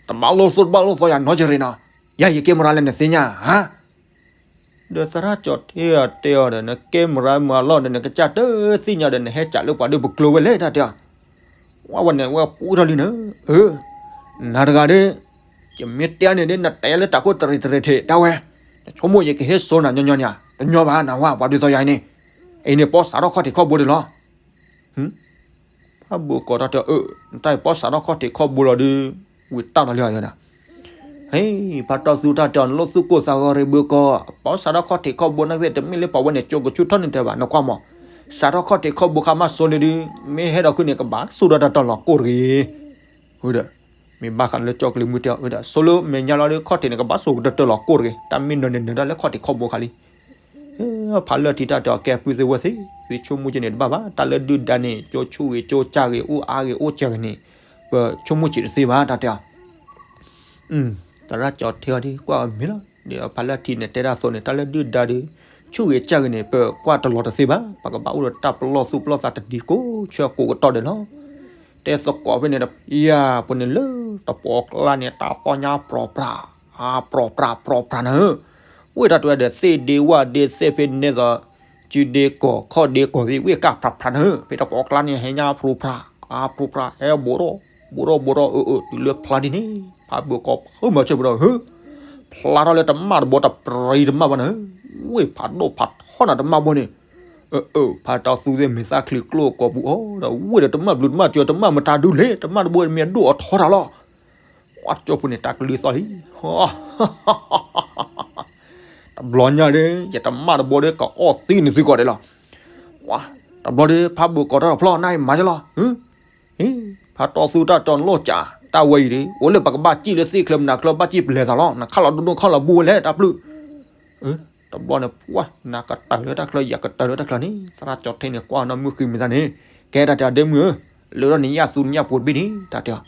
တဘၣ်လိၣ်သိၣ်တဘၣ်လိၣ်သီယၤနီတဂ့ၤနီၤ, ယၤယကဲမရၤလဲၣ်နသ့ၣ်ညါဧါ. ဒီးသရၣ်ကၠီၤထဲအတဲအီၤဒီး နကဲမရၤမၤလီၢ်ဒီး နကစၢ်တသ့ၣ်ညါဒီး နဟဲစးလၢပှၤဒၢးပကျိၤဝဲလဲၣ် တၢ်တဲအီၤ, ဝဲန့ၣ် ဝဲပှ့ၤထီၣ်လံနၤဧၢ, အၢ, နၤတဂၤဒီး ယမ့ၢ်တဲန့ၣ်ဒီး နတဲလၢတၢ်ခိၣ်တရံးတရံးထဲး တၢ်ဝဲ, နဆိကမိၣ်ယကဟ့ၣ်စိနၤညီညီန့ၣ်ဧါ, တညီဘၣ် နဝဲ ပှၤဒုးသီယၤအံၤန့ၣ်, အံၤန့ၣ် ပီစးထီၣ်ခီၣ်ထံးခီၣ်ဘိတလီၤ. ဖးဘိၣ်ကီးတၢ်တဲအီၤ အၢ, နတၢ်အံၤပီစးထီၣ်ခီၣ်ထံးခီၣ်ဘိလီၤဒီး ဝံၤတၢ်နီၤလံဧါယၤနၤ. ဟ့ၣ်, ဖးတီၢ်သူတၢ်တဲအီၤ နလိၣ်သူၣ်ကိၢ်သးဂီၤရ့ဘၢကီး, ပီစးထီၣ်ခီၣ်ထံးခီၣ်ဘိနာ်က့ တမ့ၢ်လၢပှၤဝဲန့ၣ် ကၠိကဆူၣ်ထီၣ်န့ၣ်တဲဘၣ် နကွၢ်မး, စးထီၣ်ခီၣ်ထံးခီၣ်ဘိခါမးစိၤန့ၣ်ဒီး မ့ၢ်ဟဲဒီးခုန့ၣ် ကဘၣ်စိာ်ဒီးတၢ်တီၤလီၤကိၢ်တဂ့ၤ. ဒီး မ့ၢ်ဘၣ်ဃးလၢကၠီကလံၤမုၢ်တဲအီၤ ဒီး စိၤလၢမဲာ်ညါလီၤဒီး ခီၣ်ထံးန့ၣ် ကဘၣ်စိာ်ကတၢၢ်တၢၢ်လီၤကိၢ်တဂ့ၤ, တၢ်မ့ၢ်နၢၤန့ၣ်နၢၤဒၣ်လၢခီၣ်ထံးခီၣ်ဘိခါလံ. ဖးလၢထံၣ်တၢ်တဲအီၤ ကဲပုၢ်သ့ၣ်ဝဲၢ်သ့ၣ်, သုဆိကမိၣ်က့ၤန့ၣ်တဘၣ်ဘၣ်, တၢ်လၢဒုၣ်ဒါန့ၣ် ကၠိဆူၣ်ဂ့ၤကၠိကၢ်ဂ့ၤ အိၣ်အါဂ့ၤအိၣ်စှၤဂ့ၤန့ၣ် ပဆိကမိၣ်က့ၤတသ့ဘၣ် တၢ်တဲအီၤ. သရၣ်ကၠီၤထဲအီၤဒီး ကွၢ်အီၤမ့ၢ်လီၤ, ဒီးဖးလၢထံၣ်န့ၣ်တဲတၢ်အသိးန့ၣ် တၢ်လၢဒုၣ်ဒါဒီး ဆူၣ်ဂ့ၤကၢ်ဂ့ၤန့ၣ် ပကွၢ်တလီၤတသ့ဘၣ်, ပကဘၣ်အိၣ်ဒီးတၢ်ပလီၢ်သူၣ်ပလီၢ်သးတဒံကိးဆၢကိးကတီၢ်ဒဲးလီၤ. တဲသကိးဖဲန့ၣ်ဒီး ဖံယၤဖိန့ၣ်လၢတပှီၢ်ကျါန့ၣ် တၢ်သီညါပြီပြး, ပြီပြးပြီပြးနၤဧၢ, ဝ့ၢ်တၢ်တဝဲဒီး သ့ၣ်ဒ့ဝၣ်ဒ့သ့ၣ်ဖဲန့ၣ်သိး စုဒ့ကီၢ်ခီၣ်ဒ့ကီၢ်သ့ၣ် ဝ့ၢ်ကၢ်ဖြးဖြးနၤဧၢ, ဖဲတပှီၢ်ကျါန့ၣ် ဟဲညါပြီပြး, ပြီပြး ဟဲဘိးထီၣ်, ဘိးထီၣ်ဘိးထီၣ် အၢ အၢ တုၤလၢဖျါဒ်န့ၣ် ဖးဘိၣ်ကီးဖုမၤဆၢပဒီးဧၢ, ဖျါထီၣ်လၢတမၣ်တဘိတပြံတမၣ်ဘၣ်နၤဧၢ, ဝ့ၢ်ဖးဒိၣ်ဖးထီနၤတမၣ်ဘိန့ၣ်, အၢ အၢ ဖးတီၢ်သူသ့ၣ်မ့ၢ်သးချံကျိအကိာ်ပူၤအီၤဒီး ဝ့ၢ်ဒီးတမၣ်ဘျုးတမၣ်စၢၤ တမၣ်မတၤဒုလဲၣ် တမၣ်တဘိမ့ၢ်အဒိၣ်အထီတၢ်လီၤ. ပှၤကၠိဖိန့ၣ် တၢ်ကလုၢ်သီၣ်လံ, တဘျီညါဒီး ယတမၣ်တဘိဒီး ကအီၣ်သံန့ၣ်သုကိးဒဲးလီၤ. တဘျီဒီး ဖးဘိၣ်ကီးထီၣ်တဖျီ နအံၤမၤယလီၤ. ဖးတီၢ်သူတၢ်တီၢ်နလိၣ်စး တၢ်ဝဲအံၤဒီး အိၣ်လၢပကဘၣ်စံၣ်လၢသ့ၣ်ချၢမနၤချၢ ဘၣ်စံၣ်ပလဲၤသးလီၤ. နခါလီၤဒိၣ်ဒိၣ်ခါလီၤဘိဝဲလဲၣ် တၢ်ပျုၢ် တဘျီန့ၣ် ပှၤနၤကတၢၢ်လၢတၢ်ချၢ ယၤကတၢၢ်လၢတၢ်ချၢန့ၣ် သရၣ်ကၠီၤထဲန့ၣ် ကွၢ်နီၢ်မုၢ်ဃံမ့ၢ်သးန့ၣ် ကဲတၢ်တဲအီၤ ဒ့မုၣ်ဧၢ, လၢထီၣ်န့ၣ် ယၣ်သူန့ၣ်ညၣ်ပိာ်တဘ့ၣ်န့ၣ် တၢ်တဲအီၤ,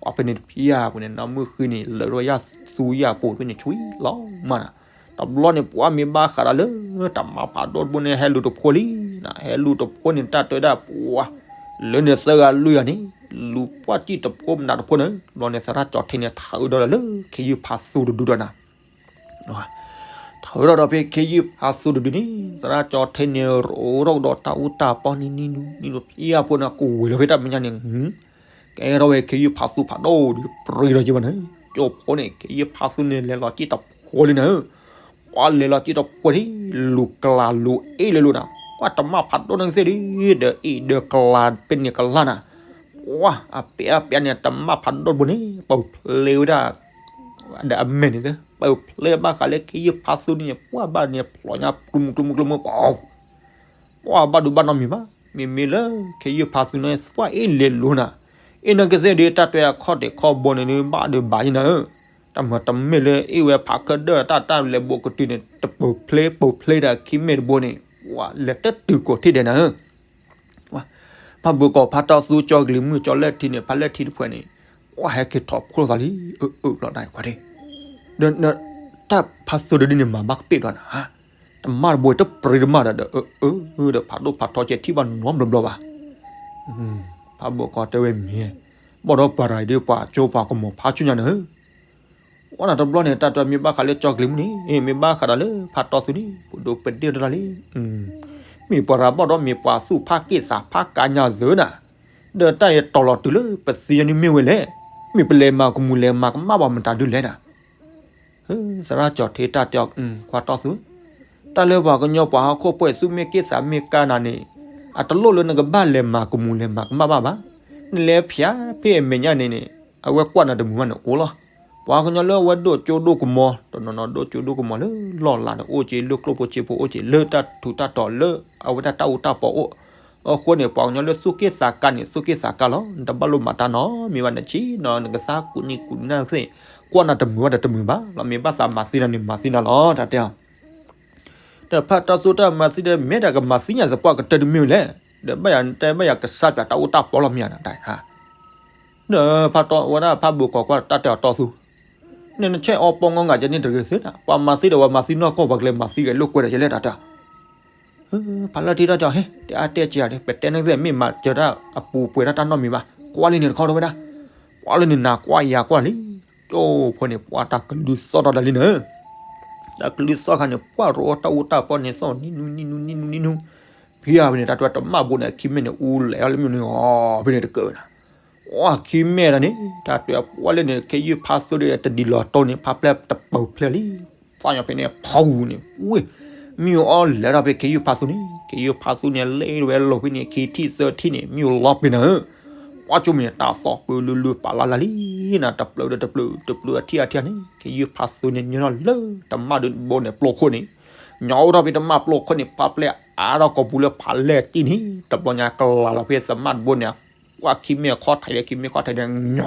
ပှၤဖဲန့ၣ်တဖံယၤပူၤန့ၣ် နီၢ်မုၢ်ဃံန့ၣ် လၢထီၣ်ယၣ်သူယၣ်ပိာ်တဘ့ၣ်န့ၣ် ဆွံလီၤမးနၤ, တဘျီန့ၣ် ပှၤမ့ၢ်ဘၣ်ဃးဒီးလၢ တၢ်မၤဖးဒိၣ်တဘိန့ၣ် ဟဲလူၤတဖိလံ, ဟဲလူၤတဖိန့ၣ် တၢ်တဲဝဲဒၣ်ပှၤ လၢန့ၣ်သၢဂၤလွံၢ်ဂၤန့ၣ် လူၤပှၢ်စံၣ်တဖိမနၤတဖိန့ၣ် တဘျီန့ၣ် သရၣ်ကၠီၤထဲန့ၣ် ထးအၢဒီးလၢ ခ့ယုၢ်ဖးသူတဒုဒီးနၤ ထၢထီၣ်ဒီးဖဲခ့ယုၢ်ဖးသူတဒုန့ၣ် သရၣ်ကၠီၤထဲန့ၣ် ရိးထီၣ်ကဒီးတၢ်အူတၢ်ပီန့ၣ် နံၤနံၤနံၤနံၤဖံယၤဖိန့ၣ် ကဝဲၤလီၤဖဲတၢ်မဲာ်ညါန့ၣ်, ကဲထီၣ်ဝဲခ့ယုၢ်ဖးသူဖးဒိၣ်ဒီး ပြံလီၤက့ၤဘၣ်န့ၣ်, ကၠိဖိန့ၣ် ခ့ယုၢ်ဖးသူန့ၣ် လဲၤလီၤစံၣ်တဖိလံနၤ, ပှၤလဲၤလီၤစံၣ်တဖိန့ၣ် လူၤကျါလူၤအ့ၣ်လၢလိၤနၤ, ပှၤတမၣ်ဖးဒိၣ်န့ၣ်ကသ့ၣ်ဒီး ဒီးအ့ၣ်ဒီးကျါဖဲန့ၣ်ကလါနၤ, ပှၤအပျဲၢ်အပျဲၢ်န့ၣ် တမၣ်ဖးဒိၣ်တဘိန့ၣ် ပၢၢ်ဖျဲးဝဲဒၣ် ဒီးအမဲာ်န့ၣ် ပၢၢ်ဖျဲးဘၣ်ဃးလၢခ့ယုၢ်ဖးသူန့ၣ် ပှၤဘၣ်န့ၣ် ဖျိညါကျိမုၢ်ကျိမုၢ်ကျိမုၢ် ပှၤ ပှၤဘၣ်ဒိဘၣ်နီတမံၤဘၣ်, မ့မ့ၢ်လၢခ့ယုၢ်ဖးသူန့ၣ် ပှၤအ့ၣ်လဲၤလိၤနၤ, အ့ၣ်န့ၣ်ကသ့ၣ်ဒီး တၢ်တဲအခီၣ်ထံးခီၣ်ဘိန့ၣ် ဘၣ်ဒီးဘၣ်ယံနၤဧၢ, တၢ်မၤတမ့ၢ်လၢအ့ၣ်ဝဲဖးခၢၣ်ဒၢၣ်တၢ် တၢ်လဲၤဘိးကတုၤန့ၣ် တပၢၢ်ဖျဲးပၢၢ်ဖျဲးဒီးခံမဲာ်တဘိန့ၣ် ပှၤလဲၤတတုၤကိးထံၣ်ဒဲးနၤဧၢ, ပ ဖးဘိးကီးဖးတီၢ်သူကၠီကလံၤမုၣ်ကၠီလၢၢ်ထံန့ၣ် ဖးလၢၢ်ထံတဖျၢၣ်န့ၣ်, ဝဲဟဲက့ၤထီၣ်ဖျိသးလံ, အၢ အၢ ဘျီတၢ်အံၤကွၢ်ထံ, ဒီး တၢ်ဖးသိဒၢဒ်န့ၣ် မၤဘၣ်ကပ့ၢ်ဘျီနၤ, တမၣ်တဘိတပြ့တမၣ်ဒီး အၢ အၢ ဒီးဖးဒိၣ်ဖးထီကဲထံၣ်ဘၣ်နီတဘျီဘၣ်. ဖးဘိးကီးတဲဝဲမ့ၢ်, ဘၣ်ဒီးပှၤရၤအံၤဒ်ပှၤကၠိပှၤကမီၤဖးဆူညါန့ၣ် အၢ အၢ ဒီးတဘျီန့ၣ် တၢ်တဲမ့ၢ်ဘၣ်ဃးလၢကၠီကလံၤမုၣ်န့ၣ်, မ့ၢ်ဘၣ်ဃးဒီးလၢဖးတီၢ်သူန့ၣ် ပဒိးပဒ့ၣ်တၢ်လံ. မ့ၢ်ပှၤရၤဘၣ်ဒီးမ့ၢ်ပှၤသူၣ်ဖးက့ၢ်သးဖးကါညါသၢနၤ, ဒီးတၢ်အံၤတီၢ်လီၤတုၤလၢပသံယၤန့ၣ်မ့ၢ်ဝဲလဲၣ်, မ့ၢ်ပလဲၤမၤကမူၤလဲၤမၤကမၣ်ဘၣ်မတၤဒုလဲၣ်နၤ. သရၣ်ကၠီၤထံတၢ်တဲအီၤ, ကွၢ်တီၢ်သူ, တၢ်လၢပှၤကညီပှၤဟီၣ်ခိၣ်ဖိသူၣ်မ့ၢ်က့ၢ်သးမ့ၢ်ကါနၤန့ၣ်, အတလိၣ်လၢနကဘၣ်လဲၤမၤကမူၤလဲၤမၤကမၣ်ဘၣ်ဘၣ်. နလဲၤဖျါဖဲအမဲာ်ညါန့ၣ်န့ၣ်, အဝဲကွၢ်နၤတမုာ်ဘၣ်န့ၣ်အိၣ်လီၤ. ပှၤကညီလၢအဝဲဒိၣ်ကၠိဒိၣ်ကမီၤ, တနီၤနီၤဒိၣ်ကၠိဒိၣ်ကမီၤလၢလီၢ်လၤန့ၣ်အိၣ်က့ၤ, လၢကျိၣ်ဖိစ့ဖိအိၣ်က့ၤ, လၢတၢ်ထူးတၢ်တီၤလၢအဝဲဒၣ်တၢ်အူတၢ်ပီအိၣ်, အဃိန့ၣ် ပှၤကညီလၢသူၣ်က့ၢ်သးကါန့ၣ် သူၣ်က့ၢ်သးကါလီၤ. နတဘၣ်လိၣ်မၤတၢ်နီတမံၤဘၣ်, နဆံးနီၤ နကသးကူၣ်နံၣ်ကူၣ်နၢ်သ့ၣ်, ကွၢ်နၤတမုာ်ဘၣ်ဒီးတမုာ်ဘၣ်လီၤ, မ့ၢ်ဘၣ်သးမၤသံနၤန့ၣ်မၤသံနၤလီၤ တၢ်တဲအီၤ. ဒီးဖးတီၢ်သူတၢ်မၤသံဒီး မ့ၢ်တၢ်ကမၤသံညါသပှၢ်ကတၢၢ်တမ့ၢ်ဝဲလဲၣ်, ဒီးဘၣ်ယၤတဲဘၣ်ယၤကစၢ်ပၠးတၢ်အူတၢ်ပီလီၤမ့ၢ်ဧါနတၢ်, ဒီးဖးတီၢ်ဝဲဒၣ်ဖးဘိးကီးကွၢ်တၢ်တဲအီၤတီၢ်သူ, နနဆဲးအီပီငီငၤကဲန့ၣ်တဂ့ၤသ့နၤ, ပှၤမၤသံဒီးပှၤမၤသံနီၢ်ကီၢ်ပှၤကလဲၤမၤသံဂဲၤလိာ်ကွဲဒီးယလဲၣ်တၢ်တဲ ဖးလၢထံတၢ်တဲအီၤ ဟ့ တဲအါတဲစှၤဒီး ပတဲန့ၣ်သ့ၣ်မ့ၢ်မၤစၢၤတၢ်အပူၤပှဲၤတၢ်တၢ်နီတမံၤဘၣ်, ကွၢ်လံန့ၣ်တခီဒီးဝဲဒၣ်, ကွၢ်လံန့ၣ်နၤကွၢ်ယၤကွၢ်လံ, ကၠိဖိန့ၣ် ပှၤတၢ်ကလုၢ်သီၣ်ထီၣ်တၢ်လံန့ၣ်, တၢ်ကလုၢ်သီၣ်ခါန့ၣ် ပှၤရိအီၣ်တၢ်အူတၢ်ပီန့ၣ်သီၣ်နံၤနူနံၤနူနံၤနူနံၤနူ, ဖဲအံၤဖဲန့ၣ် တၢ်တဲတမၣ်ဘိန့ၣ် အခံမဲာ်န့ၣ် အူလဲၤအီၤလၢမ့ၢ်န့ၣ်အီၤ ဖဲန့ၣ်တကၢၢ်နၤ ပှၤခံမဲာ်တၢ်န့ၣ် တၢ်တဲပှၤလၢန့ၣ် ခ့ယုၢ်ဖးသူဒီးတဒ်လီၤတိၢ်န့ၣ် ဖးဖျဲၣ်တပၢၢ်ဖျဲၣ်လံ, သီၣ်ညီဖဲန့ၣ် ဖီဝူၤန့ၣ် ဝ့ၢ်, မ့ၢ်အီၤလဲၤထီၣ်ဖဲခ့ယုၢ်ဖးသူန့ၣ် ခ့ယုၢ်ဖးသူန့ၣ် လဲၤဝဲလီၤဖဲန့ၣ် ခံထံၣ်သၢထံၣ်န့ၣ် မ့ၢ်လီၤပ့ၤနၤဧၢ, ပှၤကၠိမ့ၢ်န့ၣ် တၢ်သီၣ်ပၢလုလုပာ်လၢ်လၢ်လံ, နတပျုၤဒီးတပျုၤ တပျုၤအထံၣ်အထံၣ်န့ၣ် ခ့ယုၢ်ဖးသူန့ၣ် ညီထီၣ်လၢ တမၣ်ဘိန့ၣ်ပျိခိၣ်န့ၣ်, ညီအိၣ်ထီၣ်ဖဲတမၣ်ပျိခိၣ်န့ၣ် ဖးဖျဲၣ်အါထီၣ်ကိာ်ပူၤလၢဖးလဲၢ်တံၢ်န့ၣ် တဘျီညါကလၤလီၤဖဲသမၣ်တဘိန့ၣ် ကွၢ်ခံမဲာ်ခီၣ်ထံးဒီး ခံမဲာ်ခီၣ်ထံးဒီး ညီ,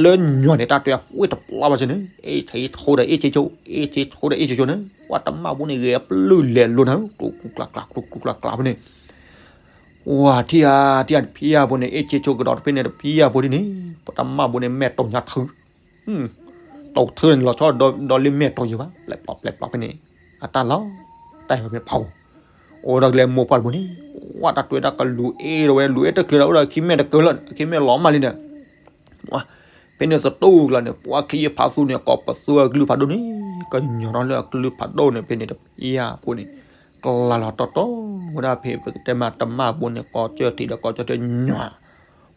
လၢညီန့ၣ် တၢ်တဲဝဲတပျၢ်ဘၣ်ဆၢန့ၣ် အ့ၣ်ဆ့ဆိဒီးအ့ၣ်ဆ့ဆိ, အ့ၣ်ဆ့ဆိဒီးအ့ၣ်ဆ့ဆိန့ၣ် ပှၤတမၣ်ဘိန့ၣ် ဂဲၤပျုၢ်လဲၤလိၤနၤ ကျူကျူကျါကျါ ကျူကျူကျါကျါဖဲန့ၣ်, ဝၤထံၣ်ဧါ ထံၣ်ဧါ တဖံယါဖိန့ၣ် အ့ၣ်ဆ့ဆိကဒီးတဖဲန့ၣ် တဖံယါဖိဒ်န့ၣ် ပှၤတမၣ်ဘိန့ၣ် မဲာ်တိၤညါထုး တိၤထုးန့ၣ် လီၤဆီဒီးလ့မဲာ်တိၤယံၤဘၣ် ပျဲၣ်ပျဲၣ်ပျဲၣ်ပျဲၣ်ဖဲန့ၣ်, အတၢ်လီၤ, တၢ်ဟဲဖဲဖီ, အိၣ်ဒီးကလဲၤမိၢ်ပှၢ်တဘိန့ၣ်, ဝဲတၢ်တွဲတၢ်ကလူၤအ့ၣ်ဒီးဝဲ လူၤအ့ၣ်တချုးဒီး အိၣ်ဒီးခံမဲာ်တကၢလီၤ ခံမဲာ်လီၤမၢ်လံဒီး, ဖဲန့ၣ်သတူၢ်ကျါန့ၣ် ပှၤခ့ယုၢ်ဖးသူန့ၣ် ကိးပသူအကလုၢ်ဖးဒိၣ်န့ၣ် ကညီထီၣ်လၢအကလုၢ်ဖးဒိၣ်န့ၣ် ဖဲန့ၣ်တဖံယါဖိန့ၣ်, ကလၤလီၤတီတီဝဲဒၣ်ဖဲပကတဲမးတမၣ်ဘိန့ၣ် ကိးကၢၢ်ထံးဒီးကိးကၢၢ်ထံးညီ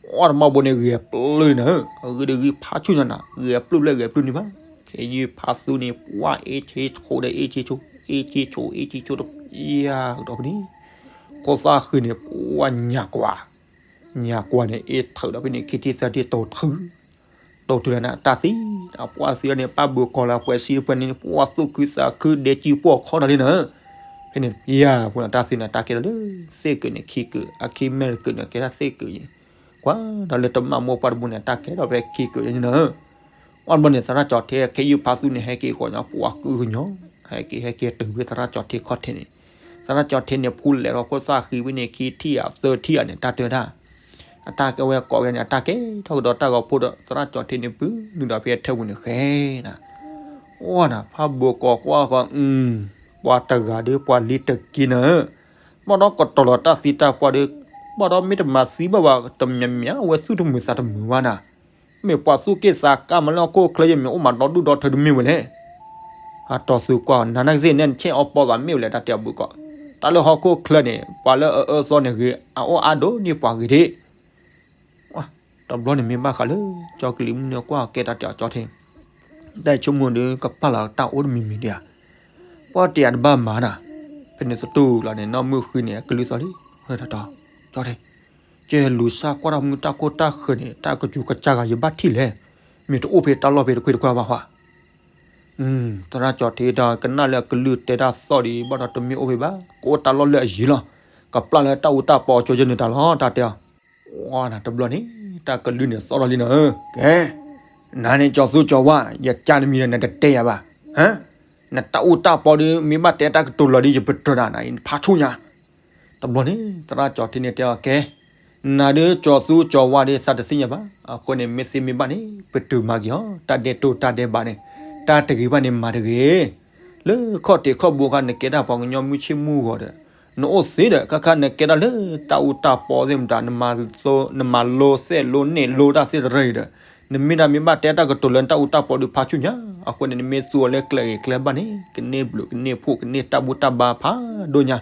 အီၣ်တမၣ်ဘိန့ၣ် ဂဲၤပျုၢ်နၤ, အဂ့ၢ်ဒ်ဂ့ၢ်ဖးဆူညါနၤ ဂဲၤပျုၢ်ဘျဲၣ်ဂဲၤပျုၢ်န့ၣ်ဘၣ်, ခ့ယုၢ်ဖးသူန့ၣ် ပှၤအ့ၣ်ဆ့ဆိဒီးအ့ၣ်ဆ့ဆိ, အ့ၣ်ဆ့ဆိအ့ၣ်ဆ့ဆိတဖံယါကဒီးဖဲန့ၣ်, ခိၣ်သၣ်ဃံန့ၣ် ပှၤညၣ်ကွၢ်, ညၣ်ကွၢ်န့ၣ် အ့ၣ်ထုးဒီးဖဲန့ၣ် ခံထံၣ်သၢထံၣ်တိၤထုး, တိၤထုးလၢနတၢ်သံ, အပှၤသံလီၤန့ၣ် ပၢ်ဘုးကီးလၢပှဲၤစံတဖၢန့ၣ် ပှၤသူၣ်ခုသးခုဒဲကံပိာ်ခီဒီးလံနၤ, ဖဲန့ၣ်တဖံယါဖိန့ၣ် တၢ်သံန့ၣ် တၢ်ကဲထီၣ်လၢ သ့ၣ်ကၢးန့ၣ် ခံကၢး, အခံမဲာ်တကၢးန့ၣ် ကဲထီၣ်သ့ၣ်ကၢးယဲ, ကွၢ်ဒီးလၢတမၣ်မိၢ်ပှၢ်တဘိန့ၣ် တၢ်ကဲထီၣ်ဖဲခံကၢးယဲန့ၣ်နၤ, အီၣ်တဘျီန့ၣ် သရၣ်ကၠီၤထံ ခ့ယုၢ်ဖးသူန့ၣ် ဟဲက့ၤဃီညါ ပှၤကုၢ်ကညီ, ဟဲက့ၤဟဲက့ၤတုၤဖဲသရၣ်ကၠီၤထံခီၣ်ထံးန့ၣ်, သရၣ်ကၠီၤထံန့ၣ် ဖူလဲၤထီၣ်ခိၣ်သၣ်ဃံဖဲန့ၣ် ခံထံၣ်ဧါသၢထံၣ်ဧါန့ၣ် တၢ်တဲဝဲဒၣ် အတၢ်ကဲဝဲကိးဝဲန့ၣ် အတၢ်ကဲထီၣ်ကဒီးတၢ်ဂီၤဖိဒီး သရၣ်ကၠီၤထံန့ၣ် ပုၢ်နုာ်ဒီးဖဲအထၢၣ်ပူၤန့ၣ်ဃဲနၤ, အိၣ်နၤ ဖးဘိးကီးကွၢ်ဃီ, ပှၤတဂၤဒီးပှၤလံတက့ၢ်နၤ, ဘၣ်ဒီးကတီၤလီၤတၢ်သံတၢ်ပှၢ်ဒီး, ဘၣ်ဒီးမ့ၢ်တမၤသံဘၣ်ဘၣ် တမံၤမံၤအဝဲသူၣ်တမုာ်သးတမုာ်ဘၣ်နၤ, မ့ၢ်ပှၤသူၣ်က့ၢ်သးကါမးလၢဟီၣ်ခိၣ်ချၢယမ့ၢ်အိၣ်မးဒီဒူၣ်ဒီထၢတမ့ၢ်ဝဲလဲၣ် အတီၢ်သုကွၢ် နၤနာ်ကသ့ၣ်န့ၣ် နဆဲးအီပီသးမ့ၢ်ဝဲလဲၣ် တၢ်တဲအီၤဘုးကီး, တၢ်လၢဟီၣ်ခိၣ်ချၢန့ၣ် ပှၤလၢအအၢအသီန့ၣ်ဂ့ၤ အအိၣ်အါဒိၣ်န့ၢ်ပှၤဂ့ၤဒၣ်, တဘျီန့ၣ်မ့ၢ်ဘၣ်ဃးလၢ ကၠီကလံၤမုၣ်န့ၣ် ကွၢ်ကဲတၢ်တဲအီၤကၠီထံ တၢ်ဆိကမိၣ်ဒီး ကပာ်လီၤတၢ်အိၣ်တမံၤမံၤဒံးဧါ, ပှၤတဲအတဘၣ်မၤနၤ, ဖဲန့ၣ်သတူၢ်လီၤန့ၣ် နီၢ်မုၢ်ဃံန့ၣ် အကလုၢ်သီၣ်လံ, ဝဲတတီၤ, ကၠီထံ, ကဲလူၤစၢ်ကွၢ်တၢ်မုၢ်တၢ်ခိၣ်တၢ်ဃၢၤန့ၣ် တၢ်ကစူၤကစၢ်ဂၤယဘၣ်ထံၣ်လဲၣ်, မ့ၢ်တအိၣ်ဖဲတၢ်လီၢ်ဖဲတခွ့တခွါဘၣ်ဃီ သရၣ်ကၠီထံဒီး ကနၣ်လၢအကလုၢ်တဲတၢ်သီၣ်ဒီး ဘၣ်ဒီးတမ့ၢ်အိၣ်ဖဲဘၣ်, ကအိၣ်တၢ်လီၢ်လၢအယံၤလီၤ, ကပျၢ်လၢတၢ်အူတၢ်ပီအကၠိယဲန့ၣ်တၢ်လီၤ တၢ်တဲအီၤ, ဝါနၤတဘျီန့ၣ် တၢ်ကလုၢ်န့ၣ်သီၣ်ထီၣ်လံနၤဧၢ, ကဲ, နၤန့ၣ်ကၠီသူကၠီဝါ ယကၢ်နမံၤဒီးနတတဲယၤဘၣ်, နတၢ်အူတၢ်ပီဒီး မ့ၢ်ဘၣ်တဲတၢ်ကတိၤလီၤဒီး ယပတြၢၤနၤ နဖးဆူညါ တဘျီန့ၣ် သရၣ်ကၠီထံန့ၣ်တဲအီၤ ကဲ, နၤဒုးကၠီၤသူကၠီၤဝါဒုးသးတသ့ၣ်ညါဘၣ်. အဃိန့ၣ် မ့ၢ်သ့မ့ၢ်ဘၣ်န့ၣ် ပတုာ်မၤက့ၤအီၤ တၢ်ဒဲးတိၢ်တၢ်ဒဲးဘးန့ၣ်, တၢ်တဂ့ၤဘၣ်န့ၣ်မၤတဂ့ၤ. လၢခီၣ်ထံးခီၣ်ဘိခါ နကဲတၢ်ပှၤကညီမုၢ်ဆ့ၣ်မုၢ်ဂီၤဒီး နအိၣ်သ့ဒီး ခါခါနကဲတၢ်လၢတၢ်အူတၢ်ပီသ့ၣ်မတၤ နမၤလိသဲးလိနဲၣ်လိတၢ်သ့ၣ်တရၢအံၤဒီး နမ့ၢ်ဒၣ်မ့ၢ်ဘၣ်တဲတၢ်ကတိၤလၢနတၢ်အူတၢ်ပီဒုးဖးဆူညါ, အဃိန့ၣ် နမ့ၢ်သူအီၤလၢကျဲဂ့ၤကျဲဘၣ်န့ၣ် ကန့ၢ်ဘျုးကန့ၢ်ဖှိၣ်ကန့ၢ်တၢ်ဘူၣ်တၢ်ဘါဖးဒိၣ်ညါ,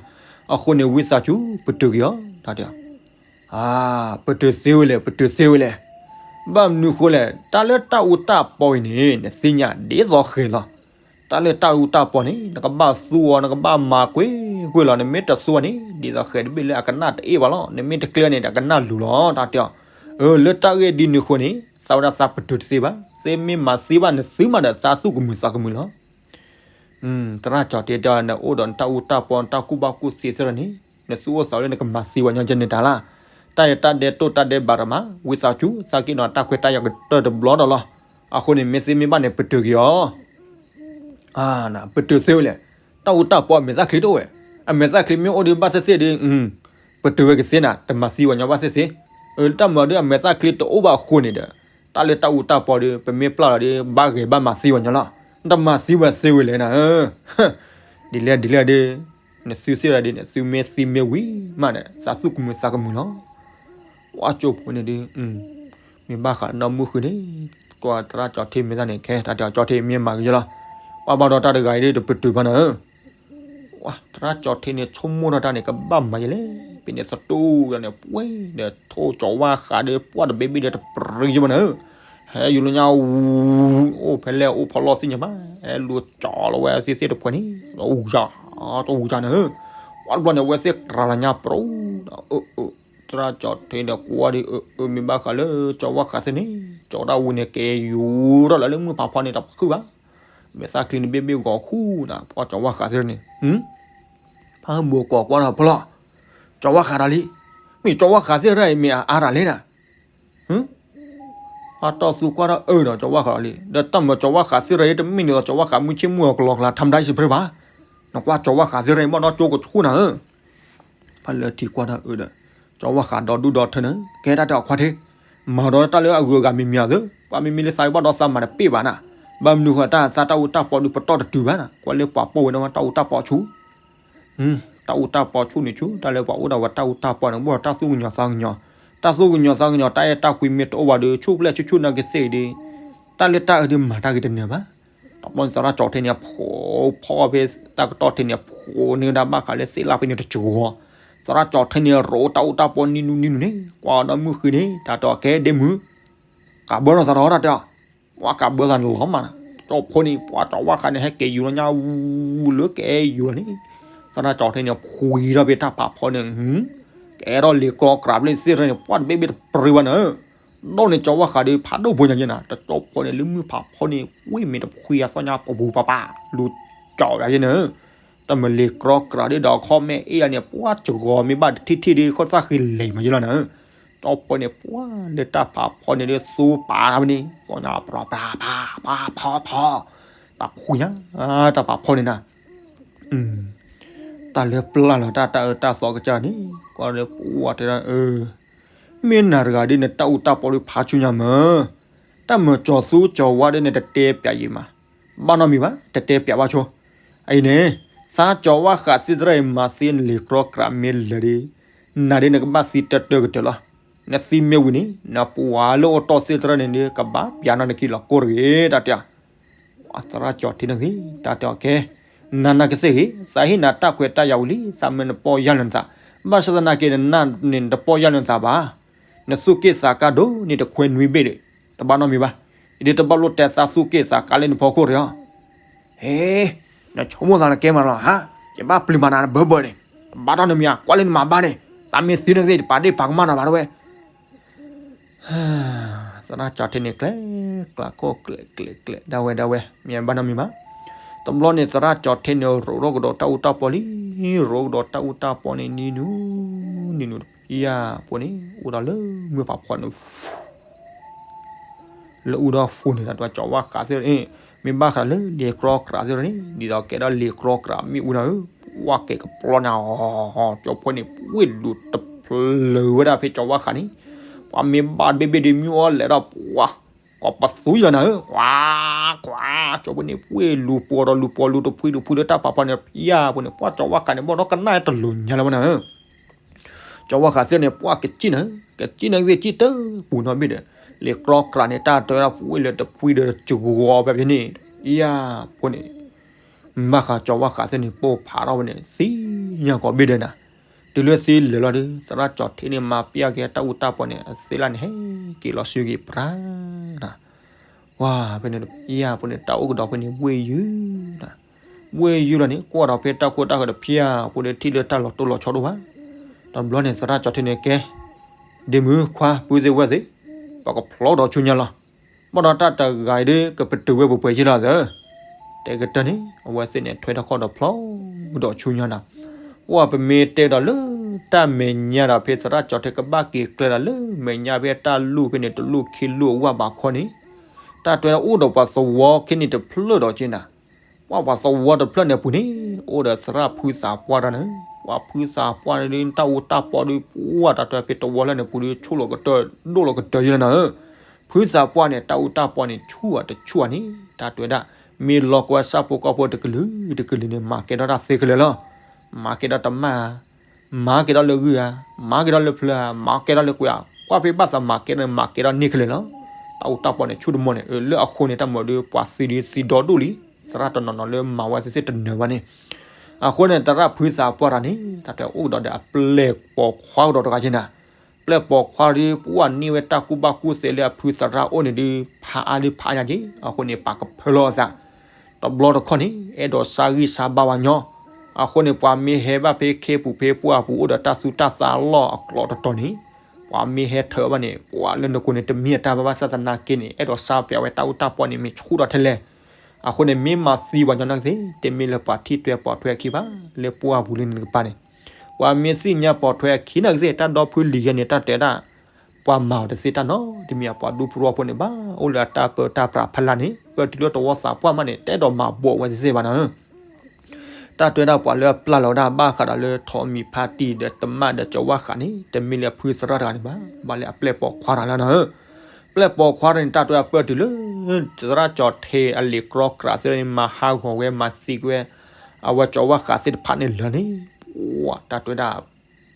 အဃိန့ၣ် ဝံသးစူၤပတုာ်က့ၤအီၤ တၢ်တဲအီၤ ပတုာ်သ့ဝဲလဲၣ် ပတုာ်သ့ဝဲလဲၣ်. ဘၣ်မနုၤဃိလဲၣ် တၢ်လၢတၢ်အူတၢ်ပီအံၤန့ၣ် နသ့ၣ်ညါဒ်သိးဃဲၤလီၤ. တၢ်လၢတၢ်အူတၢ်ပီန့ၣ် နကဘၣ်သူအီၤ နကဘၣ်မၤကွ့ၢ်ကွ့ၢ်လီၤ. နမ့ၢ်တသူအီၤန့ၣ် ဒ်သိးဃဲၤတဘ့ၣ်လၢအကနၣ်တအ့ၣ်ဘၣ်လီၤ. နမ့ၢ်တကျဲန့ၣ် အကနၣ်လူၤလီၤ တၢ်တဲအီၤ. အၢ လၢတၢ်ဂ့ၢ်ဒ်န့ၣ်အဃိန့ၣ် သးဝဲဒၣ်သးပတုာ်တသ့ဘၣ်. သ့မ့ၢ်မၤသ့ဘၣ် နသုမးဒီးသးသူၣ်ကမုာ်သးကမုာ်လီၤ. သရၣ်ကၠီၤထ့တဲ နအိၣ်ဒီးနတၢ်အူတၢ်ပီ နတၢ်ကူၣ်ဘၣ်ကူၣ်သ့သ့ၣ်တဖၣ်န့ၣ် နသူၣ်အိၣ်သးအိၣ်လၢနကမၤသ့ပှၤညီကဲန့ၣ်တၢ်လၢ်. တၢ်အံၤတၢ်ဒဲးတိၢ်တၢ်ဒဲးဘးတမး ဝံသးစူၤ သးက့ၤနီၤတၢ်ခွဲးတၢ်ယာ်ကတၢၢ်တဘျီဒီးလီၤ. အဃိန့ၣ် မ့ၢ်သ့မ့ၢ်ဘၣ်န့ၣ် ပတုာ်က့ၤအီၤ ပတုာ်သ့ဝဲလဲၣ်. တၢ်အူတၢ်ပီအမဲာ်သၣ်ချံတအိၣ်ဝဲ. အမဲာ်သၣ်ချံမ့ၢ်အိၣ်ဒီးဘၣ်သ့ၣ်သ့ၣ်ဒီး ပတုာ်ဝဲကသ့နၤ တမၤသံပှၤညီဘၣ်သ့ၣ်သ့ၣ်. တၢ်မၤဒီးအမဲာ်သၣ်ချံတအိၣ်ဘၣ်အဃိန့ၣ်ဒီး တၢ်လၢတၢ်အူတၢ်ပီဒီး ပမ့ၢ်ပျၢ်လီၤဒီး ဘၣ်ဂဲၤဘၣ်မၤသံပှၤညီလီၤ. တမၤသံပှၤသ့ဝဲလဲၣ်နၤ. ဒ်လဲၣ်ဒ်လဲၣ်ဒီး နသုသ့ၣ်ဒီး နသုမ့ၢ်သံမ့ၢ်ဝံၤမးဒီး သးသူၣ်ကမုာ်သးကမုာ်လီၤ. ပှၤကၠိဖိန့ၣ်ဒီး မ့ၢ်ဘၣ်ဃးနီၢ်မုၢ်ဃုာ်န့ၣ် ကွၢ်သရၣ်ကၠီၤထ့မ့ၢ်သးန့ၣ် ခဲတၢ်တဲအီၤကၠီၤထ့မ့ၢ်မၤကယီလီၤ. ပှၤဘၣ်ဒီးတၢ်တဂၤအံၤဒီးတပတုာ်ဘၣ်နၤဧၢ. သရၣ်ကၠီၤထ့န့ၣ် ဆိကမိၣ်ထီၣ်တၢ်န့ၣ် ကဘၣ်မၤယလဲၣ်. ဖဲန့ၣ်သတူၢ်ဒီးန့ၣ် ပှဲၤဒီးထိၣ်ကၠီၤဝါဃးဒီး ပှၢ်တဘ့ၣ်ဘ့ၣ်ဒီးတပရံယဘၣ်နၤဧၢ. ဟဲယူၤလၢညါ အိၣ်ဖဲလဲၣ်အိၣ်ဖီလီၢ်သ့ၣ်ညါဘၣ်. ဟဲလူၤကၠီၤလီၤဝဲသ့ၣ်သ့ၣ်တဖှဲးန့ၣ် တအူယၤ တအူယၤနၤဧၢ. ပှၢ်တဘျီန့ၣ် အဝဲသ့ၣ်ကြၤလီၤညါပရိဒီး သရၣ်ကၠီၤထ့န့ၣ်ကွၢ်ဒီး အၢ မ့ၢ်ဘၣ်ဃးလၢကၠီၤဝါဃးသ့ၣ်န့ၣ် ကၠီၤတၢ်ဝံၤန့ၣ် ကဲယူၤထီၣ်လၢလၢမုၢ်ဖးဖီန့ၣ် တဖုၣ်ဘၣ်. မဲာ်သၣ်ချံန့ၣ်ဘ့ၣ်ဘ့ၣ်ဂီၤဃူနၤ ပှၢ်ကၠီၤဝါဃးသ့ၣ်န့ၣ် ဖးဟၢဘိကိးကွၢ်ဒီးဖီလီၢ် ကၠီၤဝါဃးဒီးလံ. မ့ၢ်ကၠီၤဝါဃးသ့ၣ်ရၣ်အံၤ မ့ၢ်အအါတၢ်လဲၣ်နၤ. ဖးတီၢ်သူကွၢ်ဒီးအၢဒီး ကၠီၤဝါဃးဒီးလံ. ဒီးတၢ်မၤကၠီၤဝါဃးသ့ၣ်ရၣ်အံၤ တမ့ၢ်ဒ်သိးကၠီၤဝါဃးမုၢ်ဆ့ၣ်မုၢ်ဂီၤကလီကလီ ထါမတၤယစံးဖရ့ဘၣ်. နကွၢ်ကၠီၤဝါဃးသ့ၣ်ရၣ်အံၤ ဘၣ်ဒီးကၠိကဆူၣ်နၤဧၢ. ဖးလၢထံကွၢ်တၢ်အၢဒီး ကၠီၤဝါဃးဒီဒူၣ်ဒီထၢနၤ ကဲတၢ်တဲအီၤခွါထ့ မၤဒီးတၢ်လၢအဂုၤအဂၤမံၤမံၤအသိး ပှၤမ့မ့ၢ်လၢသးဘၣ်ဒီးသးမၤတပ့ၢ်ဘၣ်နၤ. ဘၣ်မနုၤဃိတၢ်သးတၢ်အူတၢ်ပီဒုးပတီၢ်တတုၤဘၣ်နၤ ကွၢ်လၢပှၤပိာ်ဝဲဒၣ်တၢ်အူတၢ်ပီဆူ တၢ်အူတၢ်ပီဆူၣ်န့ၣ်ဆူၣ် တၢ်လၢပှၤအိၣ်ဒီးဝဲတၢ်အူတၢ်ပီန့ၣ် ဘၣ်ဒီးတၢ်သူၣ်ကညီၤသးကညီၤ တၢ်သူၣ်ကညီၤသးကညီၤ တၢ်အဲၣ်တၢ်ကွံမ့ၢ်တအိၣ်ဘၣ်ဒီး ဆူၣ်ဖျဲၣ်ဆူၣ်ဆူၣ်နာ်က့သ့ၣ်အံၤဒီး တၢ်လၢတၢ်အၢဒုးမၤတၢ်ဂ့ၤတနၢၤဘၣ်. တဘျီန့ၣ်သရၣ်ကၠီၤထ့န့ၣ် ဖိဖီဖဲတၢ်ကတီၢ်ထ့န့ၣ် ဖိန့ၢ်ဝဲဒၣ်ဘၣ်ဃးလၢသ့ၣ်လၣ်ဖဲန့ၣ်တစှီၤ သရၣ်ကၠီၤထ့န့ၣ် ရိးတၢ်အူတၢ်ပီနံၤနူနံၤနူၤန့ၣ် ကွၢ်နီၢ်မုၢ်ဃုာ်န့ၣ် တၢ်တဲအီၤကဲဒ့မုၣ် ကးဘၢနီၢ်သးဒီးတၢ်တဲအီၤ ပှၤကးဘၢသးန့ၣ်လီၤမးနၤ ကၠီဖိန့ၣ် ပှၤကၠီၤဝါဃးန့ၣ် ဟဲက့ၤယူၤလီၤညါဝူလၢကအဲၣ်ယူၤ လီၤန့ၣ် သရၣ်ကၠီၤထ့န့ၣ် ဖှံထီၣ်ဖဲတၢ်ဖးဖီန့ၣ် ကအဲၣ်ထီၣ်လံာ်ကြီကြးဖဲသ့ၣ်တဖၣ်န့ၣ် ပှၢ်တဘ့ၣ်ဘ့ၣ်တပရံဘၣ်နၤဧၢ. ဒီးန့ၣ်ကၠီၤဝါဃးဒီးဖးဒိၣ်ဖိညါယဲနၤ တကၠီဖိန့ၣ် လၢမုၢ်ဖးဖီန့ၣ် ဝ့ၢ်မ့ၢ်တဖှံအသီၣ်ညါပပူၤပပာ် လူၤကၠီၤယဲနၤဧၢ. တၢ်မၤလံာ်ကြီကြးဒီးအခီၣ်မဲာ်အ့ၣ်ယၤန့ၣ် ပှၢ်စှီၤမ့ၢ်ဘၣ်တထံၣ်ထံၣ်ဒီး ခိၣ်သၣ်ဃံလံၤမးယဲလီၤနၤဧၢ. ကၠီဖိန့ၣ် ပှၢ်လၢတၢ်ဖးဖီန့ၣ်ဒီး သူပာ်တၢ်ဖဲန့ၣ် ပှၢ်ညါပြၤပြၤပြၤပြၤဖီဖီ တၢ်ဖှံညါ တၢ်ဖးဖီန့ၣ်နၤ တၢ်လၢပျၢ်လီၤတၢ်တၢ်အၢတၢ်သီကစၢ်န့ၣ် ကွၢ်လၢပှၢ်တဲဒၣ်အၢ မ့ၢ်နၤတဂၤဒီးနတၢ်အူတၢ်ပီဒီးဖးဆူညါမး, တၢ်မၤကၠီၤသူကၠီၤဝါဒီးနတတဲပျးယံၤမး, ဘၣ်နီတမံၤဘၣ် တတဲပျးဘၣ်ဆိ, အံၤန့ၣ် သးကၠီၤဝါဃးသ့ၣ်တဖၣ်အံၤမၤသ့နလံာ်ကြီကြးမ့ၢ်လၢာ်ဒီး နၤဒီးနကဘၣ်သံတၢၢ်တၢၢ်ကတၢၢ်လီၤ. နသံမ့ၢ်ဝံၤန့ၣ် နပှၤလၢအိၣ်တီၢ်သ့ၣ်တဖၣ်န့ၣ်ဒီး ကဘၣ်ပျးနီၢ်နခံလီၤကိၢ်တဂ့ၤ တၢ်တဲအီၤ သရၣ်ကၠီၤထ့န့ၣ်ဂ့ၤ တၢ်တဲအီၤကဲ, နၤနၤကသ့ၣ်ဂ့ၤ သးဟ့ၣ်နၤတၢ်ခွဲးတၢ်ယာ်ဝံၤလံ သးမၢနပီၢ်ယၢ်လၢနသး, ဘၣ်ဆၣ်သနာ်က့ နနၢ်န့ၣ်နတပီၢ်ယၢ်လၢနသးဘၣ်, နသူၣ်က့ၣ်သးကါဒိၣ်န့ၣ်တခွဲနွံဘ့ၣ်ဒီး တဘၣ်နီတမံၤဘၣ်, ယဒ်တဘၣ်လိၣ်တဲသးသူၣ်က့ၣ်သးကါလၢနဖီခိၣ်တဂ့ၤ, ဟ့, နဆိကမိၣ်သးနကဲမးလီၤဟါ, ယဘၣ်ပျံၤမၤနၤနဘၢဘၢန့ၣ်, တဘၣ်နီတမံၤဧါ ကွၢ်လၢနမၤဘၣ်န့ၣ်, သးမ့ၢ်သံနကသ့ၣ် ယပာ်ဒ့ၣ်ပာ်ကမၣ်နၤဘၣ်တဝဲ သရၣ်ကၠီၤထ့န့ၣ် ကျဲးကျးခိၣ်ကျဲးကျဲးကျဲး ဒၣ်ဝဲဒၣ်ဝဲ မ့ၢ်ဘၣ်နီတမံၤဘၣ်. တဘျီန့ၣ် သရၣ်ကၠီၤထ့န့ၣ် ရိးထီၣ်ကဒီးတၢ်အူတၢ်ပီလံ, ရိးကဒီးတၢ်အူတၢ်ပီန့ၣ် နံၤနူၤ နံၤနူၤ ယၤဖိန့ၣ် အိၣ်ဒီးလၢမုၢ်ဖးဖီန့ၣ် လၢအူဒီးဖိန့ၣ် တၢ်တဲကၠီၤဝါဃးသ့ၣ်တဖၣ်န့ၣ် မ့ၢ်ဘၣ်ဃးလၢလံာ်ကြီကြးသ့ၣ်တဖၣ်န့ၣ် ဒ်သိးကဲဒီးလံာ်ကြီကြးမ့ၣ်အူနၤဧၢ, ဝါကဲကပျီညါအီၤ, ကၠီၤဖိန့ၣ် ပှ့ၤလူၤတ ပှၤမ့ၢ်ပျၢၤဝဲဒၣ်ဖဲကၠီၤဝါဃးန့ၣ်, ပှၤမ့ၢ်ဘၣ်တဘ့ၣ်ဘ့ၣ်ဒီး မ့ၢ်အီၤလဲၤဒီး ပှၤ ကိးပသူယီၤနၤဧၢ, ကွၢ် ကွၢ် ကၠီၤပူၤန့ၣ် ပှ့ၢ်လူၤပှီၤဒီးလူၤပှီၤလူၤ တဖှံတဖှံလၢတၢ်ပာ်ဖီန့ၣ် ဖံယၢ်ပူၤန့ၣ် ပှၤကၠီၤဝါဃးန့ၣ် ဘီၣ်ဒီးကနၣ်တလိၤညါလၢၤဝဲနၤဧၢ ကၠီၤဝါဃးသ့ၣ်န့ၣ် ပှၤကစံၣ်နၤ, ကစံၣ်နၤသ့ၣ်ကစံၣ်တပူၤနီၣ်ဘ့ၣ်ဒီး လံာ်ကြီကြးန့ၣ် တၢ်တဲဝဲဒၣ် ပှ့ၢ်လၢတဖှံဒီးတဂီၤဖဲဖဲန့ၣ်, ယၤဖိန့ၣ် မၤဃးကၠီၤဝါဃးသ့ၣ်န့ၣ် ပိၢ်ဖးထီၣ်ဝဲန့ၣ် သ့ၣ်ညါကီးဘ့ၣ်ဒီးနၤ, တုၤလၢသ့လဲၤလီၤဒီး သရၣ်ကၠီၤထ့န့ၣ် မၤပျၢ်က့ၤတၢ်အူတၢ်ပီန့ၣ် အသ့ၣ်လၣ်န့ၣ် ဟဲက့ၤလီၤဆူက့ၤပြၢ်နၤ ဝၤဖဲန့ၣ် ယၤဖိန့ၣ် တၢ်အိၣ်ကဒီးဖဲန့ၣ် ဘှ့ၣ်ယုၢ်နၤ, ဘှ့ၣ်ယုၢ်လီၤန့ၣ် ကွၢ်ဒီးဖဲတၢ်ကိၢ်တၢ်ဂီၤတဖၣ်အပူၤဒီး ထံၣ်လၢတၢ်လီၤတိၢ်လီၤဆီဒိၣ်ဘၣ်, တဘျီန့ၣ် သရၣ်ကၠီၤထ့န့ၣ်ကဲ, ဒ့မုၣ်ခွါ ပုၢ်သ့ၣ်ဝဲၢ်သ့ၣ်, ပကဖျီဒီးဆူညါလီၤ, ဘၣ်ဒီးတၢ်တဂၤအံၤဒီး ကပတုာ်ဝဲပှဲၤပှဲၤယဲၢ်လီၤသၢ တဲကတၢၢ်န့ၣ် အဝဲသ့ၣ်န့ၣ် ထွဲထီၣ်ခီၣ်ဒီးဖျီဒီးဆူညါနၤ, ပှၤပမ့ၢ်တဲဒီးလၢတၢ်မဲာ်ညါဒီး ဖဲသရၣ်ကၠီၤထ့ကဘၣ်က့ၤကျဲဒီးလၢမဲာ်ညါဖဲတၢ်လူၢ်ဖဲန့ၣ် တလူၢ်ခံလူၢ်အဝၢ်ဘးခီန့ၣ်, တၢ်တဲအိၣ်ဒီးပှၤသဝီခဲန့ၣ်တဖျၢၣ်ဒီးက့နၤ, ပှၤပှၤသဝီတဖျၢၣ်န့ၣ်ပူၤန့ၣ် အိၣ်ဒီးသရၣ်ဖုသးပှၢ်တၢ်န့ၣ်, ပှၤဖုသးပှၢ်န့ၣ်ဒ်တၢ်အူတၢ်ပီဒီး ပှၤတၢ်တဲဖဲသဝီလၢန့ၣ်ပူၤဒီး ဆိၣ်လီၤကတၢၢ်ဒိၣ်လီၤကတၢၢ်ယဲၢ်လီၤနၤဧၢ ဖုသးပှၢ်န့ၣ် တၢ်အူတၢ်ပီန့ၣ် ဆူၣ်အတဆူၣ်ဧါန့ၣ် တၢ်တဲဝဲဒၣ် မ့ၢ်လီၤကဝဲဆၣ်ဖိကီၢ်ဖိတကလုာ်တကလုာ်န့ၣ် မၤကဲထီၣ်တၢ်သ့ခဲလၢာ်လီၤ. မၤကဲထီၣ်တမၣ်ဧါ, မၤကဲထီၣ်လၢဂုၢ်ဧါ, မၤကဲထီၣ်လၢဖျၢၣ်ဧါ, မၤကဲထီၣ်လၢကွဲးဧါ, ကွၢ်ဖဲဘၣ်သးမၤကဲထီၣ်န့ၣ် မၤကဲထီၣ်န့ၢ်ခဲလၢာ်လီၤ. တၢ်အူတၢ်ပီန့ၣ် ဆူၣ်တမီၢ်န့ၣ် လၢအဃိန့ၣ် တၢ်မၤဒီး ပှၤသံဒုးသံဒီဒိၣ်လံ, သရၣ်တနီၤနီၤလၢမၤဝဲသ့ၣ်သ့ၣ်တနၢၤဘၣ်န့ၣ် အဃိန့ၣ် သရၣ်ဖုသးပှၢ်တၢ်န့ၣ် တၢ်တဲအိၣ်ကဒီးဒီးအပျဲၢ်ပိာ်ခွါကဒီးတဂၤက့နၤ, ပျဲၢ်ပိာ်ခွါဒီး ပှၤန့ၢ်ဝဲတၢ်ကူၣ်ဘၣ်ကူၣ်သ့လၢအဖုသရၣ်အအိၣ်န့ၣ်ဒီး ဖးအါဒုးဖးညါက့, အဃိန့ၣ် ပာ်ကဖၢလီၤအသး တဘျီတခီၣ်န့ၣ် အဲၣ်ဒိးဆါဂံၢ်ဆါဘါဝဲညီ, အဃိန့ၣ် ပှၤမ့ၢ်ဟဲဘၣ်ဖဲခ့ပူၤဖဲပှၢ်ပူၤ အိၣ်ဒီးတၢ်သူတၢ်သးလီၢ်အကျိၤတတီၤန့ၣ်, ပှၤမ့ၢ်ဟဲထၢၣ်ဘၣ်န့ၣ် ပှၤလၢနကိးန့ၣ် တမ့ၢ်အတၢ်ဘၣ်ဘၣ်ဆၣ်သနာ်က့န့ၣ် အဲၣ်ဒိးဆါပျးဝဲတၢ်အူတၢ်ပီန့ၣ် မ့ၢ်ဆူၣ်ထီၣ်ထဲလဲၣ်. အဃိန့ၣ် မ့ၢ်မၤသံပှၤညီနၢ်ကသ့ၣ် တမ့ၢ်လၢပှၤထံၣ်ထွဲပိာ်ထွဲအခံဘၣ် လၢပှၢ်ပူၤလၢနကပၤန့ၣ်, ပှၤမ့ၢ်သ့ၣ်ညါပိာ်ထွဲအခံနၢ်ကသ့ၣ် တၢ်ဒီဖုလံၤယဲန့ၣ် တၢ်တဲဒၣ် ပှၤမၤအီၤတသ့တၢ်နီတမံၤ အပှၤဒူပရိဖိန့ၣ်ဘၣ် အိၣ်လၢအတၢ်ပၢတၢ်ပြးဖီလာ်န့ၣ် ပၢတုၤလၢတဝီသးပှၢ်မးန့ၣ် တအဲၣ်ဒိးမၤဘှီးဝဲတသ့ဘၣ်နီၤဧၢ. တၢ်တဲဒၣ်ပှၤလၢအပျၢ်လီၤဝဲဒၣ်ဘၣ်ဃးဒီးလၢထိးမံၤဖါတံၢ်ဒီးတမၣ်ဒီး ကၠီၤဝါဃးန့ၣ် တမ့ၢ်လၢအဖုသရၣ်တဂၤန့ၣ်ဘၣ် ဘၣ်လၢအပျဲၢ်ပိာ်ခွါတဂၤလီၤနီၤဧၢ. ပျဲၢ်ပိာ်ခွါတဂၤန့ၣ် တၢ်တဲဒၣ်ပၢတုၤလၢ သရၣ်ကၠီၤထ့အလံာ်ကြီကြးသ့ၣ်န့ၣ် မၤဟးဂီၤဝဲ မၤသံကွံာ်ဝဲ အဝဲကၠီၤဝါဃးသ့ၣ်တဖၣ်န့ၣ်လၢာ်န့ၣ် ပှၤတၢ်တဲဒၣ်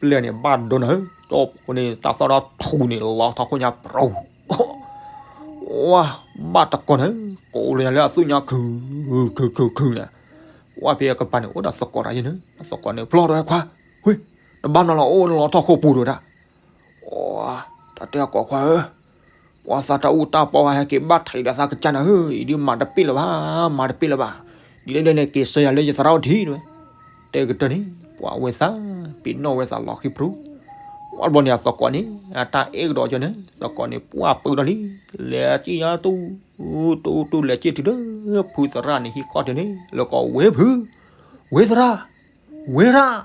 ပျဲၢ်န့ၣ် ဘၣ်ဒိနၤဧၢ, ကၠီဖိန့ၣ် တၢ်သီၣ်ဒီးထူၣ်န့ၣ် လီၤထီၣ်ခိၣ်ညါပြီၤ ဝါ ဘၣ်တကိးန့ၣ် ကိးလၢညါလၢအသူၣ်ညါခုၣ် ခုၣ် ခုၣ် ခုၣ်န့ၣ်, ဝဲဖဲအကပၤန့ၣ် အိၣ်ဒီးသကိးတဂၤယဲန့ၣ် သကိးန့ၣ် ဖျီၣ်တဲဝဲခွါ, ဝ့ၢ် တဘၣ်နီၤလီၤအိၣ်လီၤထီၣ်ခိၣ်ပူၤဒီးဒၣ်, တၢ်တဲကိးခွါဧၢ, ပှၤသးတၢ်အူတၢ်ပီဟဲက့ၤဘၣ်ထံးဒီးသးကစၢ်နၤဧၢ, အံၤဒုးမၤတပ့ၢ်လၢၤဘၣ်, မၤတပ့ၢ်လၢၤဘၣ်, ဒ်လဲၣ်ဒ်လဲၣ်န့ၣ် က့ၤဆှၢယၤလၢယသရၣ်အိၣ်ထံးတဲဝဲ, တဲကတၢၢ်န့ၣ် ပှၤဝဲသး ပ့ၤနီၣ်ဝဲသးလီၤဃံဖြူ, ဝဲတဘျီန့ၣ် အသကိးန့ၣ် အတၢ်အဲၣ်ကဒီးကၠီန့ၣ် သကိးန့ၣ် ပှၢ်ပၢၢ်ဒီးလံ, လဲၤစံၣ်ညါတူၢ် တူၢ်တူၢ်လဲၤစံၣ်တုၤလၢ ဖုသရၣ်န့ၣ် ဟံးခီၣ်ထံးန့ၣ် လၢကိးဝဲဖု, ဝဲသရၣ်, ဝဲသရၣ်,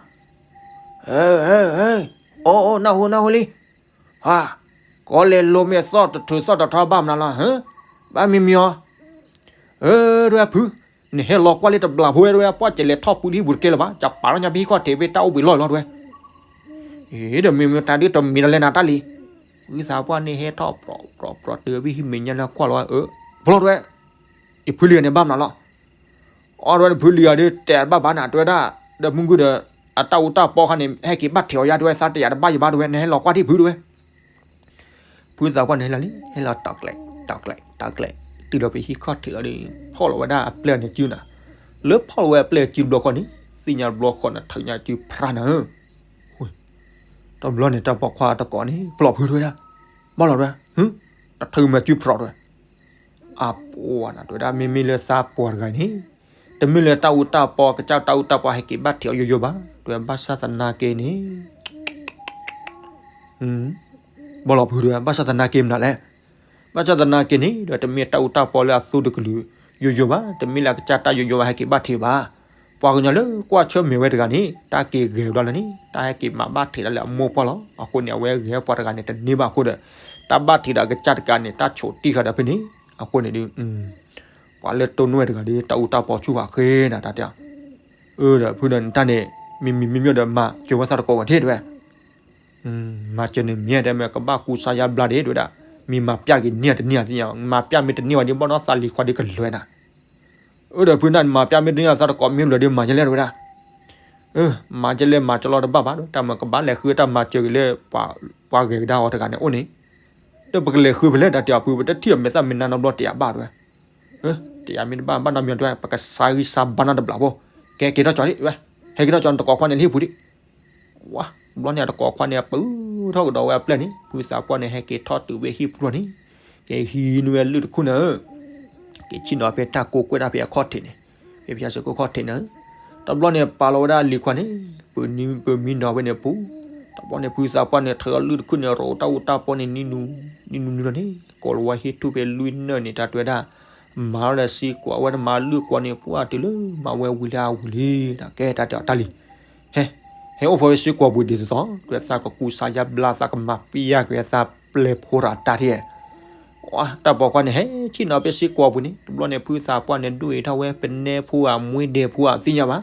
ဟဲ ဟဲ ဟဲ, အိ အိ နၢ်ဟူ နၢ်ဟူလံ, ဟါ, ကိးလဲၤလိၤမ့ၢ်သီၣ်တထုးသီၣ်တထီဘၣ်မနုၤလီၤ, ဟၢ, ဘၣ်မံမံအီၤ, ဧၢ တဲဝဲဖု, နဟဲလီၤကွၢ်လၢတဘျီဖိဝဲ တဲဝဲ ပှၢ်ကလဲၤထီၣ်ပူၤလၢဟံၣ်ပူၤတကဲလၢၤဘၣ်, ကပာ်ထီၣ်ညါဖဲဟံၣ်ခီၣ်ထံးဖဲတၢ်အိၣ်ဘှံးလီၢ်လီၤတဲဝဲ, အ့ ဒီးမ့မ့ၢ်တၢ်ဒုးတမံၤဒီးလဲၤနၤတၢ်လံ, ဝံသးပှၢ်န့ၣ်ဟဲထီၣ်ပြီပြီပြီ တုၤဖဲဟံၣ်မဲာ်ညါလၢကွၢ်လီၤဝဲ, အၢ, ဖျီၣ်တဲဝဲ, ယဖုလံၤန့ၣ်ဘၣ်မနုၤလီၤ အီ တဲဝဲ နဖုလံၤဧါဒီး တဲဘၣ်ဘၣ်နၤ တဲဝဲဒၣ်, ဒီးမုၢ်ဂုၢ်ဒီး အတၢ်အူတၢ်ပီခါန့ၣ် ဟဲက့ၤဘၣ်ထံးအီၤယါ တဲဝဲ သးတယာ်တဘၣ်ယဘၣ် တဲဝဲ နဟဲလီၤကွၢ်ထံၣ်ဖု တဲဝဲ. ဖုသးပှၢ်န့ၣ်ဟဲလီၤလံ ဟဲလီၤတီၤကျဲး တီၤကျဲး တီၤကျဲး တုၤလီၤဖဲဟံၣ်ခီၣ်ထံးလီၤဒီး ဖီၣ်လီၤဝဲဒၣ်အပျဲၢ်န့ၣ်စုနၤ, လၢဖီၣ်လီၤဝဲအပျဲၢ်စုတဘျီဃီန့ၣ် သ့ၣ်ညါတဘျီဃီန့ၣ် ထုးညါစုဖြးနၤဧၢ တဘျီန့ၣ် တၢ်ပိာ်ခွါတကိးန့ၣ် ပျီၢ်ဖု တဲဝဲဒၣ်, ဘၣ်လီၤ တဲဝဲ, တထုးမၤစုဖြး တဲဝဲ. အပှၤနၤ တဲဝဲဒၣ် မ့မ့ၢ်လၢသးပှၢ်တဂၤန့ၣ် တမ့ၢ်လၢတၢ်အူတၢ်ပီ ကစၢ်တၢ်အူတၢ်ပီဟဲက့ၤဘၣ်ထံးအီၤယိယိဘၣ် တဲဝဲ ဘၣ်ဆၣ်သနာ်က့န့ၣ် ဘၣ်လီၤဖု တဲဝဲ ဘၣ်ဆၣ်သနာ်က့မနုၤလဲၣ်. ဘၣ်ဆၣ်သနာ်က့န့ၣ် ဒီးတမ့ၢ်တၢ်အူတၢ်ပီလၢအသူတကလုာ်ယိယိဘၣ်, တမ့ၢ်လၢအကစၢ်တၢ်ယိယိဘၣ်ဟဲက့ၤဘၣ်ထံးဘၣ်. ပှၤကညီလၢကွၢ်ဆၢၣ်မဲာ်ဝဲတဂၤန့ၣ် တၢ်က့ၤဂဲၤဝဲဒၣ်လၢန့ၣ် တၢ်ဟဲက့ၤမၤဘၣ်ထံးဒၣ်လၢအမိၢ်ပှၢ်လီၤ. အဃိန့ၣ် အဝဲဂဲၤပှၤတဂၤန့ၣ်တန့ၢ်ဘၣ်အဃိဒီး တၢ်ဘၣ်ထံးဒီးအကစၢ်တဂၤန့ၣ် တၢ်ဆိးတံၢ်ဃာ်ဒီးဖဲန့ၣ် အဃိန့ၣ်ဒီး ပှၤလၢတိၢ်နီၣ်ဝဲတဂၤဒီး တၢ်အူတၢ်ပီဆူၣ်ဃာ်ဃ့နၤ တၢ်တဲ, အၢ ဒီးဖုဒီးနတၢ်န့ၣ် မ့မ့ၢ်မ့မ့ၢ်ဒီးမၤစၢၤဝဲသးတကိးဝဲထံၣ်တဲဝဲ. မၤစၢၤန့ၣ်မ့ၢ်တဲမ့ၢ်ကဘၣ်ကူစါယါဘျါဒ့ၣ်တဲဝဲဒၣ်, မ့ၢ်မၤပျၢ်က့ၤန့ၢ်တန့ၢ်သ့ၣ်ညါ, မၤပျၢ်မ့ၢ်တန့ၢ်ဝဲဒ်ဘၣ်နီၢ်သးလံၤခွါဒ်ကလွဲနၤ, အၢဒီးဖုနၢ်မၤပျၢ်မ့ၢ်တန့ၢ် သးတကိးမ့ၢ်လွဲဒ်မၤကလဲၣ်တဲဝဲဒၣ်, မၤကလဲၣ်မၤကလီတဘၣ်ဘၣ်ဒီး တၢ်မၤကဘၣ်လဲၤဃုတၢ်မၤစၢၤက့ၤလၢ ပှၤဂဲၤကဒါအီၤတဂၤန့ၣ်အိၣ်န့ၣ်, ဒီးပကလဲၤဃုဖဲလဲၣ် တၢ်တဲအီၤဖု ပတထံၣ်အီၤမဲာ်သၣ်မဲာ်နါနီတဘျီတယာ်ဘၣ်တဲဝဲ, တယာ်မ့ၢ်တဘၣ်ဘၣ်နီတမံၤတဲဝဲ ပကဆါဂံၢ်ဆါဘါနီတဘျီဖိ, ကဲက့ၤထီၣ်ကၠီဒ့ၣ်တဲဝဲ, ဟဲက့ၤထီၣ်ကၠီနတကိးခွါန့ၣ်လၢဟံၣ်ပူၤဒ့ၣ် ဝါ, တဘျီန့ၣ်အတကိးခွါန့ၣ် ပုၢ်ထီၣ်ကဒီးဝဲအပျဲၢ်န့ၣ် ဖုသးပှၢ်န့ၣ် ဟဲက့ၤထီၣ်တုၤဝဲဟံၣ်ပူၤလီၤန့ၣ်, က့ၤဟံးန့ၢ်ဝဲလုၢ်တခူၣ်န့ၣ်ဧၢ, က့ၤဆ့ၣ်နီၤဖဲတၢ်ကိးကွဲးတၢ်ဖဲအခီၣ်ထံးန့ၣ်, ဖဲဖၠၣ်စ့ၢ်ခိၣ်ခီၣ်ထံးန့ၣ်ဧၢ, တဘျီန့ၣ်ပာ်လီၤဝဲဒၣ်လံၤခွါန့ၣ်, ပမံနီၤဝဲန့ၣ်ပူၤ, တဘျီန့ၣ်ဖုသးပှၢ်န့ၣ် ထၢအီၤလုၢ်တခူၣ်န့ၣ် ရိးတၢ်အူတၢ်ပီန့ၣ် နံၤနူၤ, နံၤနူၤနံၤလီၤန့ၣ် ကိးလီၤဝဲဟံၣ်ထူၣ်ဖဲလွံၢ်နၢၣ်န့ၣ် တၢ်တဲဝဲဒၣ်, မၤလၢစ့ကွီးဝဲတမၤလုၢ်ကွီးန့ၣ် ပှၢ်တုၤလၢမၤဝဲဝံၤလၢအဝံၤလံ, ကဲတၢ်တဲအီၤတၢ်လံ ဟဲ, ဟဲအိၣ်ဖဲဝဲစ့ကွီးပူၤဒ်သိးသိး တဲသးကကူစါယါဘျါ သးကမၤပျၢ်က့ၤသးပျဲၢ်ဖိရၤတၢ်ထံၣ်, တၢ်ပိာ်ခွါန့ၣ် ဟဲဆ့ၣ်နီၤဖဲစ့ကွီးပူၤန့ၣ် တဘျီန့ၣ် ဖုသးပှၢ်န့ၣ် ဒိၣ်အံၤထီၣ်ဝဲ ပနဲဖိဧါ မွ့ဒဲဖိဧါ သ့ၣ်ညါဘၣ်,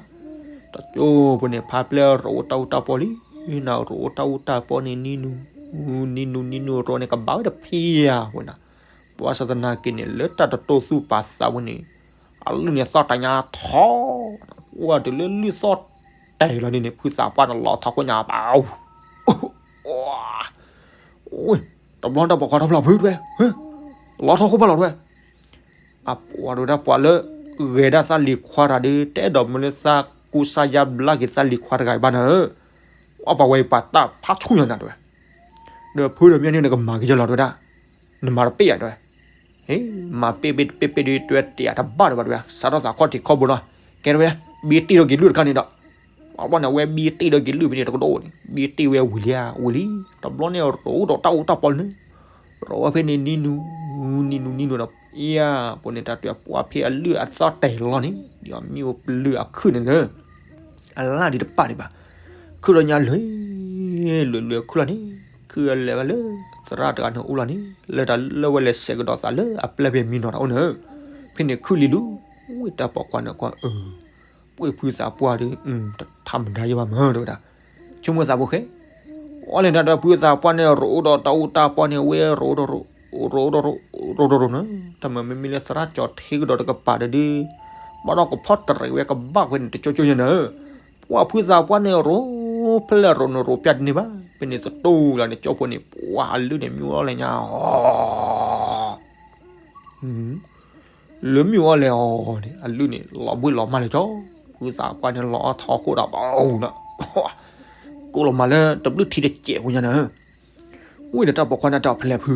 တကၠိဖိန့ၣ် ဖါပျဲၢ်ရိးအိၣ်တၢ်အူတၢ်ပီလံ, နရိးအိၣ်တၢ်အူတၢ်ပီန့ၣ် နံၤနူၤ, နံၤနူၤ နံၤနူၤရိးန့ၣ် ကဘၣ်ဝဲတဖံးဧါဝဲနၤ, ပှၤစသနာ်က့န့ၣ် လၢတၢ်တတိၢ်သူၣ်ပာ်သးဝဲန့ၣ် အလုၢ်န့ၣ်သီၣ်တညါထီ, ဝဲတုၤလၢလုၢ်သီၣ်တဲာ်လီၤန့ၣ်န့ၣ် ဖုသးပှၢ်န့ၣ်လီၤထီခိၣ်ညါဘၣ်, တဘျီတၢ်ပိာ်ခွါထီၣ်ဖျါဖုတဲဝဲ, လီၤထီခိၣ်ဖျါလီၤတဲဝဲ, အပှၤတဲဝဲဒၣ်ပှၤလၢ ဂဲၤဒၣ်သးလံၤခွါတဂၤဒီး တအဲၣ်ဒိးမၢလၢသးကူစါယါဘျါက့ၤသးလံၤခွါတဂၤအံၤဘၣ်နၤဧၢ, အပှၤဝဲအံၤပာ်တၢ်ဖးဆူၣ်ညါနၤတဲဝဲ, ဒီးဖုဒီးမ့ၢ်န့ၣ်နကမၤက့ၤယလီၤတဲဝဲဒၣ်, နမၤတပ့ၢ်ယၤတဲဝဲ ဟ့ၣ်, မၤပ့ၢ်ပ့ၢ်တပ့ၢ်ပ့ၢ်ဒီး တဲဝဲတယာ်တဘၣ်ဒီးဘၣ်တဲဝဲ, စးထီၣ်သးခီၣ်ထံးခီၣ်ဘိလီၤ, ကဲတဲဝဲ, ဘံတ့ၢ်ဒီးက့ၤလုၢ်တခါန့ၣ်ဒီး, အဘၣ်န့ၣ် အဝဲဘံတ့ၢ်ဒီးက့ၤလုၢ်ဖဲန့ၣ်တကဒီးန့ၣ် ဘံတ့ၢ်ဝဲဝံၤလံဧါ ဝံၤလံ, တဘျီန့ၣ်ရိးဒီးတၢ်အူတၢ်ပီလၢန့ၣ်, ရိးဝဲဖဲန့ၣ်နံၤနူၤ, နံၤနူၤနံၤနူၤဒီး, ယၤ, ပှၤန့ၣ်တၢ်တဲပှၤဖဲအလုၢ်အသီၣ်တဲာ်လီၤန့ၣ် ဒ်အမ့ၢ်အိၣ်ပျၢၤအခုၣ်န့ၣ်လၢ အလၢ်ဒံးတပာ်ဒံးဘၣ်, ခုၣ်ဒီးညါလွဲၢ်, လွဲၢ်လွဲၢ်ခုၣ်လီၤန့ၣ်, ခုၣ်လဲၤဝဲလၢ သရၣ်တဂၤန့ၣ်အိၣ်လီၤန့ၣ် လၢတၢ်လၢဝဲလဲၤဆဲးကဒီးသးလၢအပျဲၢ်ဖဲမံနီၤတၢ်အိၣ်န့ၣ်, ဖဲန့ၣ်ခုၣ်လံလူၤ, ဝဲတၢ်ပိာ်ခွါန့ၣ်ကွၢ်အၢ, ပှ့ၢ်ဖုသးပှၢ်ဒီး, တထါမဒါယဲဘၣ်မၢတဲဝဲဒၣ်, ဆိကမိၣ်သးဖိဃဲ, အီၤလဲၤတၢ်ဒီးဖုသးပှၢ်န့ၣ် ရိးဒီးတၢ်အူတၢ်ပီန့ၣ် ဝဲရိးဒီး ရိးဒီးရိး, ရိးဒီးရိး, ရိးဒီးရိးန့ၣ်, တၢ်မၤမ့မ့ၢ်လၢသရၣ်ကၠီၤထံကဒီးတကပၤဒီးဒုး, ဘၣ်ဒီးကဖီၣ်တရံးဝဲကဘၣ်ဝဲန့ၣ် တကၠိကၠိညါန့ၣ်, ပှၢ်ဖုသးပှၢ်န့ၣ်ရိး, ဖဲလဲၣ်ရိးန့ၣ်ရိးပျၢ်တန့ၢ်ဘၣ်, ဖဲန့ၣ်သတူၢ်လီၤန့ၣ် ကၠိဖိန့ၣ် ပှၢ်အလုၢ်န့ၣ် မ့ၢ်အိၣ်လဲၣ်ညါအီၤ လၢမ့ၢ်အိၣ်လဲၣ်အီၤန့ၣ် အလုၢ်န့ၣ် လီၤဘှံးလီၤမၢ်လၢကၠီ, ဖုသးပှၢ်န့ၣ်လီၤအီထီခိၣ်ဒီး ဘၣ်အူဒီး, ကိးလီၤမၤလၢတဘျုးထံတစဲးဖိညါန့ၣ်, ဝံၤဒီးတၢ်ပိာ်ခွါန့ၣ်တဲအီၤဖဲလဲၣ်ဖု,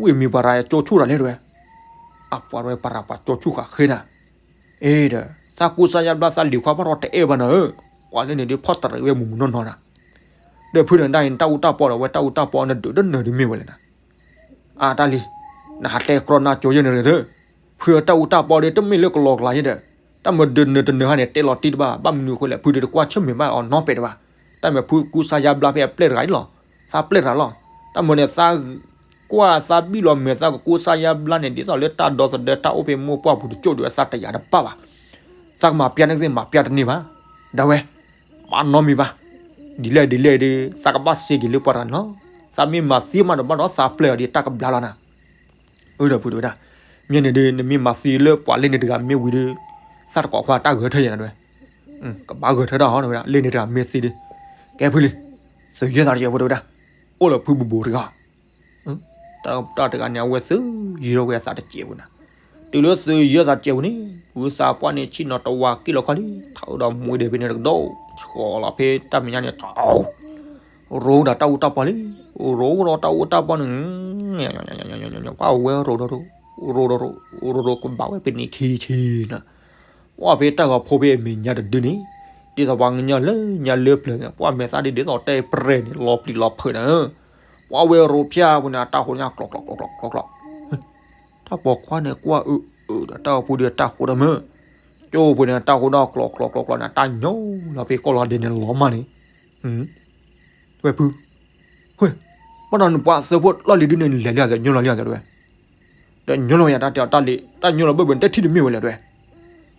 ဝံၤမ့ၢ်ပှၤရၤကၠိဆူၣ်တၢ်လဲၣ်တဲဝဲ, အပှၤဝဲပှၤရၤပှၤကၠိဆူၣ်ဃာ်ဃ့နၤ, အ့ဒီး, သးကူစါယါဘျါသးလံၤခွါဘၣ်ဒီးတအဲၣ်ဘၣ်နၤဧၢ, ပှၤလၢန့ၣ်ဒုးဖီၣ်တရံးဝဲမုၢ်မုၢ်နီၢ်နီၢ်နၤ, ဒီးဖုန့ၣ်ဒၣ်အံၤ တၢ်အူတၢ်ပီဒီး အဝဲတၢ်အူတၢ်ပီနဒုးတနၢၤဒုးမ့ၢ်ဝဲလဲၣ်နၤ အတၢ်လံၤ, နဟးတဲကြီနါကၠိယဲၢ်န့ၣ်ဒီး, ဖုတၢ်အူတၢ်ပီဒီး တမ့ၢ်လၢကလီကလီယဲၢ်ဒီး, တၢ်မၤဒုးနၢၤတနၢၤဟါန့ၣ် တဲလီၤတံၢ်တဘၣ်, ဘၣ်မနုၤအဃိလဲၣ် ဖုဒီးတကွၢ်ဆၢၣ်မဲာ်ဘၣ်အီၤနီတဖၣ်တဘၣ်, တၢ်မၤဖုကူစါယါဘျါဖဲအပျဲၢ်တဂၤအံၤလီၤ, သးပျဲၢ်တဂၤလီၤ, တၢ်မၤန့ၣ်သး ကွၢ်သးဘံၣ်လီၤမဲာ်သးကကူစါယါဘျါန့ၣ် ဒ်သိးလၢတၢ်ဒီသဒၢတၢ်အိၣ်ဖဲမိၢ်ပှၢ်ပူၤတကၠိၢ်ဒီးသးတယာ်တဘၣ်ဘၣ်, သးကမၤပျၢ်န့ၣ်ကသ့ၣ်မၤပျၢ်တန့ၢ်ဘၣ်, ဒၣ်ဝဲ ဘၣ်နီတမံၤဘၣ်, ဒ်လဲၣ်ဒ်လဲၣ်ဒီး သးကဘၣ်စ့က့ၤလၢပှၤတဂၤန့ၣ်လီၤ, သးမ့ၢ်မၤသံမးဒီးဘၣ်ဒီးသးပျဲၢ်အီၤဒီးတၢ်ကဘျါလီၤနၤ, အၢဒီးဖုတဲဝဲဒၣ်, မ့ၢ်န့ၣ်ဒီး နမ့ၢ်မၤသံလၢပှၤလၢန့ၣ်တဂၤမ့ၢ်ဝံၤဒီး, သးတကိးခွါတၢ်ဂဲၤထၢၣ်ယဲၢ်နၤတဲဝဲ, ကဘၣ်ဂဲၤထၢၣ်တၢ်ဟီတဲဝဲဒၣ် လၢန့ၣ်တဂၤမ့ၢ်သံဒီး, ကဲဖုလံ, သုးယဲၢ်သးတကဲးဖိတဲဝဲဒၣ်, အိၣ်လၢဖုဘူးဘူးတဂၤ တၢ်တဂၤန့ၣ် အဝဲသုးယံၤထီၣ်ဝဲအသးတစဲးပူၤနၤ, တုၤလၢသုးယံၤသးတစဲးပူၤန့ၣ် ဝံသးပှၢ်န့ၣ်ဆ့ၣ်နီၤတဝါက့ၢ်လီၤခီလံ, ထးဒီးမူဒီးဖဲန့ၣ်တကဒီး, ဆီလီၤဖဲတၢ်မဲာ်ညါန့ၣ်, ရိးဒီးတၢ်အူတၢ်ပီလံ, ရိးဒီးတၢ်အူတၢ်ပီန့ၣ်, ပှၤဝဲရိးဒီးရိး, ရိးဒီးရိး, ရိးဒီးကဘၣ်ဝဲဖဲန့ၣ်ခံဆံနၤ ပှၢ်ဖဲတၢ်ဂီၤဖိဖဲအမဲာ်ညါတဒုန့ၣ်, ဒ်သိးပှၤကညီလၢညါလၢပျၢၤန့ၣ် ပှၢ်မဲာ်သၣ်ဒ်ဒ်သိးတဲပရဲၣ်န့ၣ် လီၤပျံၤလီၤဖုးနၤဧၢ, ပှၢ်ဝဲရိးဖျါပူၤန့ၣ် အတၢ်ဃိညါကျီကျီကျီကျီကျီကျီ, တၢ်ပိာ်ခွါန့ၣ်ကွၢ်အၢအၢဒီးတၢ်အိၣ်ဖှိၣ်ဒီးတၢ်ဃိဒီးမၢ, ကၠိဖိန့ၣ်တၢ်ဃိဒီးကျီကျီကျီကျီန့ၣ် တၢ်ညိလီၤဖဲကီၢ်လီၤဒဲးန့ၣ်လီၤမၢ်န့ၣ်, ဝဲဖု, ဝဲ, ဘၣ်ဒီးနပှၤသၢဖိလီၢ်လံၤဒုန့ၣ် နလဲၤလံအသးညိလီၤလံအသးတဲဝဲ ဒီးညိလီၤဝဲယၤတၢ်တဲအီၤတၢ်လံၤ တၢ်ညိလီၤဘၣ်ဘၣ်နတထံၣ်တမ့ၢ်ဝဲလဲၣ်တဲဝဲ,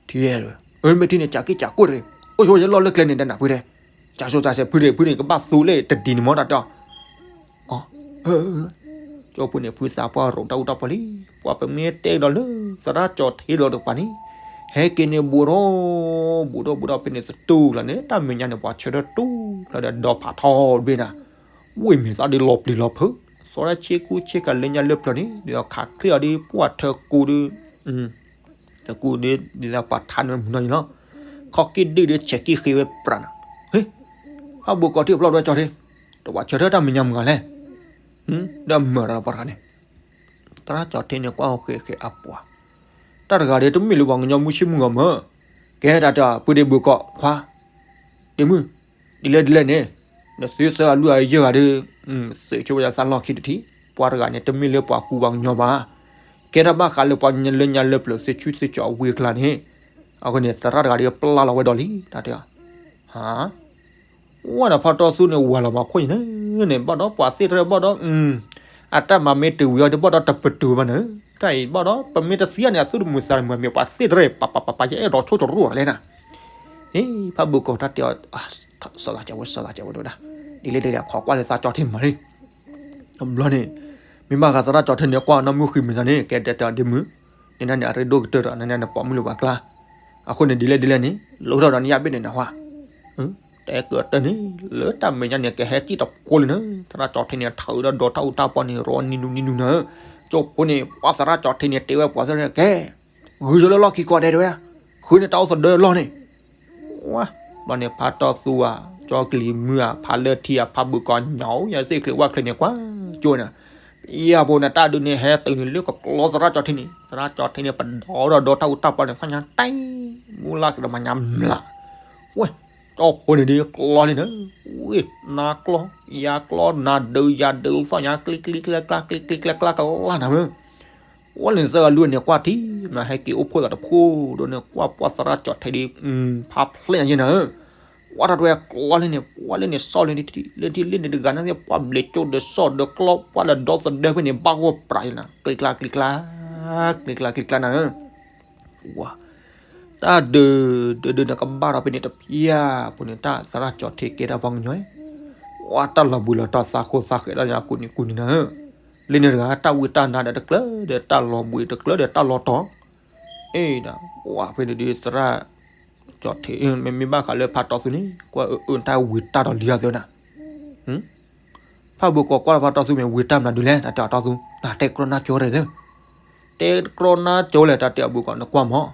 ထံၣ်ဝဲ, အၢ မ့ၢ်ထံၣ်န့ၣ် ကးက့ၢ်ကးကွၢ်တဂ့ၤ, အိၣ်ဆိဝဲယလီၢ်လၢကျဲန့ၣ် တနၢ်ဖုတဲ, ကၠးစိကၠးစဲး ဖုန့ၣ် ဖုန့ၣ် ကဘၣ်သူလၢတဒံးန့ၣ်မ့ၢ်တၢ်တဲအီၤ, အၢ ကၠိဖိန့ၣ် ဖုသးပှၢ်ရိးတၢ်အူတၢ်ပီလံ, ပှၤပမ့ၢ်တဲဒီးလၢ သရၣ်ကၠီၤထ့ဒီးတကပၤန့ၣ် ဟဲက့ၤန့ၣ်ဘူးထီၣ် ဘူးထီၣ်ဘူးထီၣ်ဖဲန့ၣ်သတူၢ်လီၤန့ၣ် တၢ်မဲာ်ညါန့ၣ် ပှၤဆၢထၢၣ်တူၢ်လီၤဒီးဒီဖးထီတဘ့ၣ်နၤ, ဝ့ၢ်မ့ၢ်သးဒ်လီၤပျံၤလီၤဖုး, သီဒၣ်ဆ့ကူဆ့ကၤလၢညါလၢပျၢၤန့ၣ် ဒီးခးချ့အီၤဒ်ပှၤထၢကူဒ် တကူဒ် ဒ်သိးပှၤထါန့ၣ်မုၢ်နီၢ်ယံၤလီၤ, ခီၣ်က့ၣ်ဒုၣ်ဒ်ဆဲးက့ၣ်ဃ့ဝဲပြးနၤ, ဟ့ၣ်, ဖးဘိးကီးထံၣ်ဖျီၣ်ဒွဲကၠီၤထ့, ဒီးပှၤဆၢထၢၣ်တၢ်မဲာ်ညါမုၢ်ဂၤလဲၣ်, ဒီးမၢဒီးပှၤတဂၤန့ၣ်, သရၣ်ကၠီၤထ့န့ၣ် ကွၢ်ဃဲဃဲအပှၤ, တၢ်တဂၤဒီးတမ့ၢ်လၢပှၤကညီမုၢ်ဆ့ၣ်မုၢ်ဂီၤမၢ်, ကဲတၢ်တၢ် ပုၢ်ဒ့ဘိးကီးခွါ, ဒ့မုၣ် ဒ်လဲၣ်ဒ်လဲၣ်န့ၣ်, နသုသၢဂၤလွံၢ်ဂၤယဲၢ်ဂၤဒီး, သုးဆိဝဲဒၣ်သးလီၢ်ခံတထံၣ်, ပှၤတဂၤန့ၣ် တမ့ၢ်လၢပှၤကူပှၤကညီဘၣ်, ကဲထီၣ်ဘၣ်ဃးလၢပှၤလၢညါလၢပျၢၤသုးဆူသုးကၠီၤအဝ့ၢ်အကျါန့ၣ်, အဃိန့ၣ် သရၣ်တဂၤဒီးပျၢ်လီၤဝဲဒီးလံ, တၢ်တဲ, ဟါ, ဝဲဒီးဖးတီသူန့ၣ် ဝၤလီၤမၤခိၣ်အံၤန့ၣ်, ဘၣ်ဒီးပှၤသ့ၣ်တရၢၣ်ဘၣ်ဒီး, အတၢ်မၤမ့ၢ်တုၤဝံၤအီၤဒီးဘၣ်ဒီးတပတုာ်ဘၣ်န့ၣ်, တၢ်အံၤဘၣ်ဒီး ပမ့ၢ်တသံန့ၣ် အသူၣ်တမုာ်သးတမုာ် မ့ၢ်ပှၤသ့ၣ်တရၢၣ် ပပပပယအဲၣ်ဒိးဆိၣ်တရူၢ်လဲၣ်နၤ, ဟ့ၣ် ဖးဘိးကီးတၢ်တဲအီၤ, စီၤသးကၠီဝဲ စီၤသးကၠီဝဲဒၣ်, ဒ်လဲၣ်ဒ်လဲၣ် ခိးကွၢ်လၢသးကၠီၤထ့မၤလံ, တဘျီန့ၣ်, မ့ၢ်ဘၣ်ဃးသရၣ်ကၠီၤထ့န့ၣ် ကွၢ်နီၢ်မုၢ်ဃံမ့ၢ်သးန့ၣ် ကဲတဲတဲအီၤဒ့မုၣ်, နနၤန့ၣ် အရ့ဒိၣ်ကတၢၢ်ဒီး နနၤန့ၣ်ပိာ်မုၣ်လၢပှၤကျါ, အဃိန့ၣ် ဒ်လဲၣ်ဒ်လဲၣ်န့ၣ် လိၣ်ထီၣ်ဒီးနယၣ်ဘ့ၣ်န့ၣ်နဟါ, တဲကတၢၢ်န့ၣ် လၢတၢ်မဲာ်ညါန့ၣ် ကဟဲစံၣ်တဖိလံနၤ, သရၣ်ကၠီၤထ့န့ၣ် ထုးဒီးဒီးတၢ်အူတၢ်ပီန့ၣ် ရီနံၤနူနံၤနူနၤ, ကၠိဖိန့ၣ် ပှၤသရၣ်ကၠီၤထ့န့ၣ် တဲဝဲပှၤသ့ၣ်တရၢၣ် ကဲ, ဂုာ်လၢလီၢ်ခံကီးဒဲးတဲဝဲ, ဃုန့ၢ်တၢ်အိၣ်သဒၢလီၢ်န့ၣ်, ဝါ, ဘျီန့ၣ် ဖးတီသူဧါ, ကၠီကလံၤမုၢ်ဧါ, ဖးလၢထံဧါ, ဖးဘိးကီးညါ ယသ့ၣ်ချ့ဝၣ်ချ့န့ၣ် ကွၢ်ကၠိန့ၣ်, ယဖိန့ၣ် တၢ်ဒုးန့ၣ် ဟဲတုၤန့ၣ်လၢကကျီသရၣ်ကၠီၤထ့န့ၣ်, သရၣ်ကၠီၤထ့န့ၣ် ပဒီးဒီးဒီးတၢ်အူတၢ်ပီန့ၣ် သ့ၣ်ညါတၢ်, မူလၢကဒီးမၤညါမျး, ဝဲ, ကၠီဖိန့ၣ်ဒ်ကျီလံနၤ, ဝဲ, နၤကျီ, ယၤကျီ, နၤဒုးယၤဒုး သ့ၣ်ညါ ကျ့ကျ့ကျဲကျါ ကျ့ကျ့ကျဲကျါကလါနၤမ့ၢ် ဝဲလၢန့ၣ်သၢဂၤလွံၢ်ဂၤန့ၣ် ကွၢ်ထံၣ်မး ဟဲက့ၤအိၣ်ဖှိၣ်သးတဖိဒီးန့ၣ် ကွၢ်ပှၢ်သရၣ်ကၠီၤထ့ဒ် ဖးဖျဲၣ်ညါယဲနၤဧၢ, ဝဲတၢ်တဝဲကျီလံန့ၣ် ပှၤလၢန့ၣ် စီၣ်လၢန့ၣ် လၢထံၣ်လၢန့ၣ်တဂၤန့ၣ် ပှၤဘျဲးကၠိဒီးစီၣ်ဒီးကျီ ပှၤလၢဒီသဒၢဖဲန့ၣ် ဘၣ်ဂီၢ်ပြးယဲနၤ ကျ့ကျါကျ့ကျါ ကျ့ကျါကျ့ကျါနၤဧၢ ဝါ, တၢ်ဒုး ဒုးဒုးန့ၣ် ကဘၣ်ဒီးဖဲန့ၣ်တဖျၢၣ်ဖိန့ၣ် တၢ်သရၣ်ကၠီၤထ့ကဲတၢ်ပှၤကညီ, ဝါတၢ်လီၤဘှံးလီၤတီၤသးဃိသးဃဲးဒီးညါကူးနံၤကူးနံၤနၤဧၢ, လၢန့ၣ်တဂၤ တၢ်ဝံတၢ်နါဒီးတကျၢၤဒီးတၢ်လီၤဘှံးတကျၢၤဒီးတၢ်လီၤတီၤ, အ့ဒီး ဝါဖဲန့ၣ်ဒုးသရၣ်ကၠီၤထ့ မ့မ့ၢ်ဘၣ်ဃးလၢဖးတီသူန့ၣ် ကွၢ်အၢအၢတၢ်ဝံတၢ်ဒီးလံအသးနၤ ဖးဘိးကီးကွၢ်လၢဖးတီသူမ့ၢ်ဝံၤတၢ်မနုၤဒုး လဲၣ်တၢ်တဲအီၤတီသူ တၢ်တဲကြီနါကၠိရဲၣ်သၢ, တဲကြီနါကၠိလဲၣ် တၢ်တဲအီၤဘိးကီး နကွၢ်မး,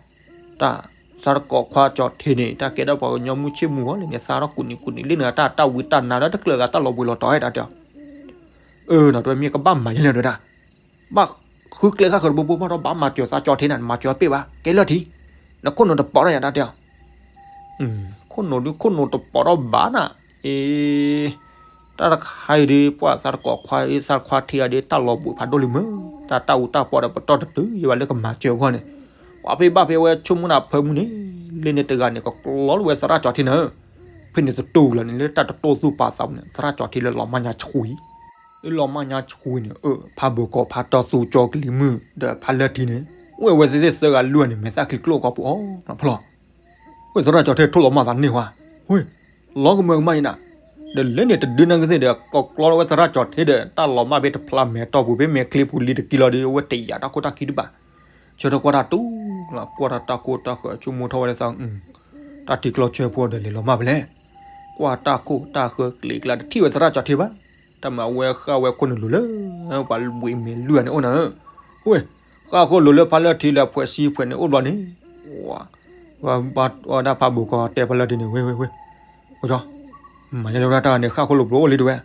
တၢ်သးတကိးခွါကၠီၤထ့န့ၣ် တၢ်ကဲထီၣ်ပှၤကညီမုၢ်ဆ့ၣ်မုၢ်ဂီၤလၢန့ၣ် သးထီၣ်ကူးနံၤကူးနံၤ လၢန့ၣ်တၢ်တၢ်ဝံတၢ်နါဒီးတကျၢၤသးတၢ်လီၤဘှံးလီၤတီၤ တၢ်တဲအီၤ, အၢ နတဝဲမ့ၢ်ကဘၣ်မၤယဲလဲၣ်ဒၣ် ဘၣ်ဃုကျဲခါဃၢၤတဘိဘိဘၣ်ဒီး ဘၣ်မၤစၢၤသးကၠီၤထ့နၤ နမၤစၢၤအပ့ၢ်ဘၣ် ကဲလၢထံ, နခိၣ်နူာ်တပိာ်ထီၣ်ယၤ တၢ်တဲအီၤ, ခိၣ်နူာ်ဒုး ခိၣ်နူာ်တပိာ်ထီၣ်ဘၣ်နၤ, အ့ တၢ်တခါအံၤဒုး ပှၤသးတကိးခွါ သးတခွါထ့ဂၤဒုး တၢ်လီၤဘှံးဖးဒိၣ်လံမ့ၢ်, တၢ်တၢ်အူတၢ်ပီဒီး ပတီၢ်တတုၤယဲဘၣ်လၢကမၤစၢၤအဂီၢ်န့ၣ်, ပှၤဖဲဘၣ်ဖဲဝဲဆိကမိၣ်နၤဖၢမုၢ်န့ၣ်, လၢန့ၣ်တဂၤန့ၣ် ကကျီလၢဝဲသရၣ်ကၠီၤထ့နၤဧၢ, ဖဲန့ၣ်သတူၢ်လီၤန့ၣ် လၢတၢ်တတိၢ်သူၣ်ပာ်သးပူၤန့ၣ် သရၣ်ကၠီၤထ့လၢလီၤမၢ်ညါဆှံ လၢလီၤမၢ်ညါဆှံန့ၣ် အၢ ဖးဘိးကီး ဖးတီသူ ကၠီကလံၤမုၢ် ဒီးဖးလၢထံန့ၣ် အိၣ်ဝဲသ့ၣ်သၢဂၤလွံၢ်ဂၤန့ၣ် မဲာ်သၣ်ချံကျိၣ်ကီၢ်ပူၤအီၤ ဖျီ, ဝဲသရၣ်ကၠီၤထ့ထိၣ်လီၤမၢ်သးန့ၢ်ဝဲ, ဝဲ, လီၤကမၢကမၣ်ယဲနၤ, ဒီးလၢန့ၣ်တဒုနၢ်ကသ့ၣ်ဒီး ကကျီလၢဝဲသရၣ်ကၠီၤထ့ဒီး တၢ်လီၤမၢ်ဖဲတဖျါမဲာ်တီၢ်ပူၤ ဖဲမဲာ်ချ့ပူၤလံတကံလီၤဒီး အဝဲတယာ်တၢ်ခိၣ်တၢ်ခံတဘၣ်, ဆၢထၢၣ်ကွၢ်တၢ်တူၢ်လီၤ ကွၢ်တၢ်တၢ်ခိၣ်တၢ်ဃၢၤ ဆိကမိၣ်ထီၣ်ဝဲလၢသး တၢ်ထံကျီဆၢဖိဒီးလဲၤလီၤမၢ်ဖဲလဲၣ်, ကွၢ်တၢ်ခိၣ်တၢ်ဃၢၤကျ့ကျါတထံၣ်ဝဲသရၣ်ကၠီၤထ့ဘၣ်, တၢ်မၤဝဲဃၣ်ဝဲခိၣ်နူာ်လိၤလၢ ပှၤဘှံးမဲာ်လွံၢ်ဂၤန့ၣ်အိၣ်နၤဧၢ, ဝဲ, ဃၣ်ခိၣ်လိၤလၢဖးလၢထံလၢအဖှဲးဆံဖှဲးန့ၣ်အိၣ်ဘျီန့ၣ်, ဝဲ, ဝဲဒၣ်ဖးဘိးကီးတဲဖးလၢထံန့ၣ် ဝဲ, ဝဲ, ဝဲ, အိၣ်ကၠီ, မၤယဲလၢဝဲဒၣ်တၢ်ဂၤန့ၣ် ဃၣ်ခိၣ်လိၤဘျိအိၣ်လံတဝဲ,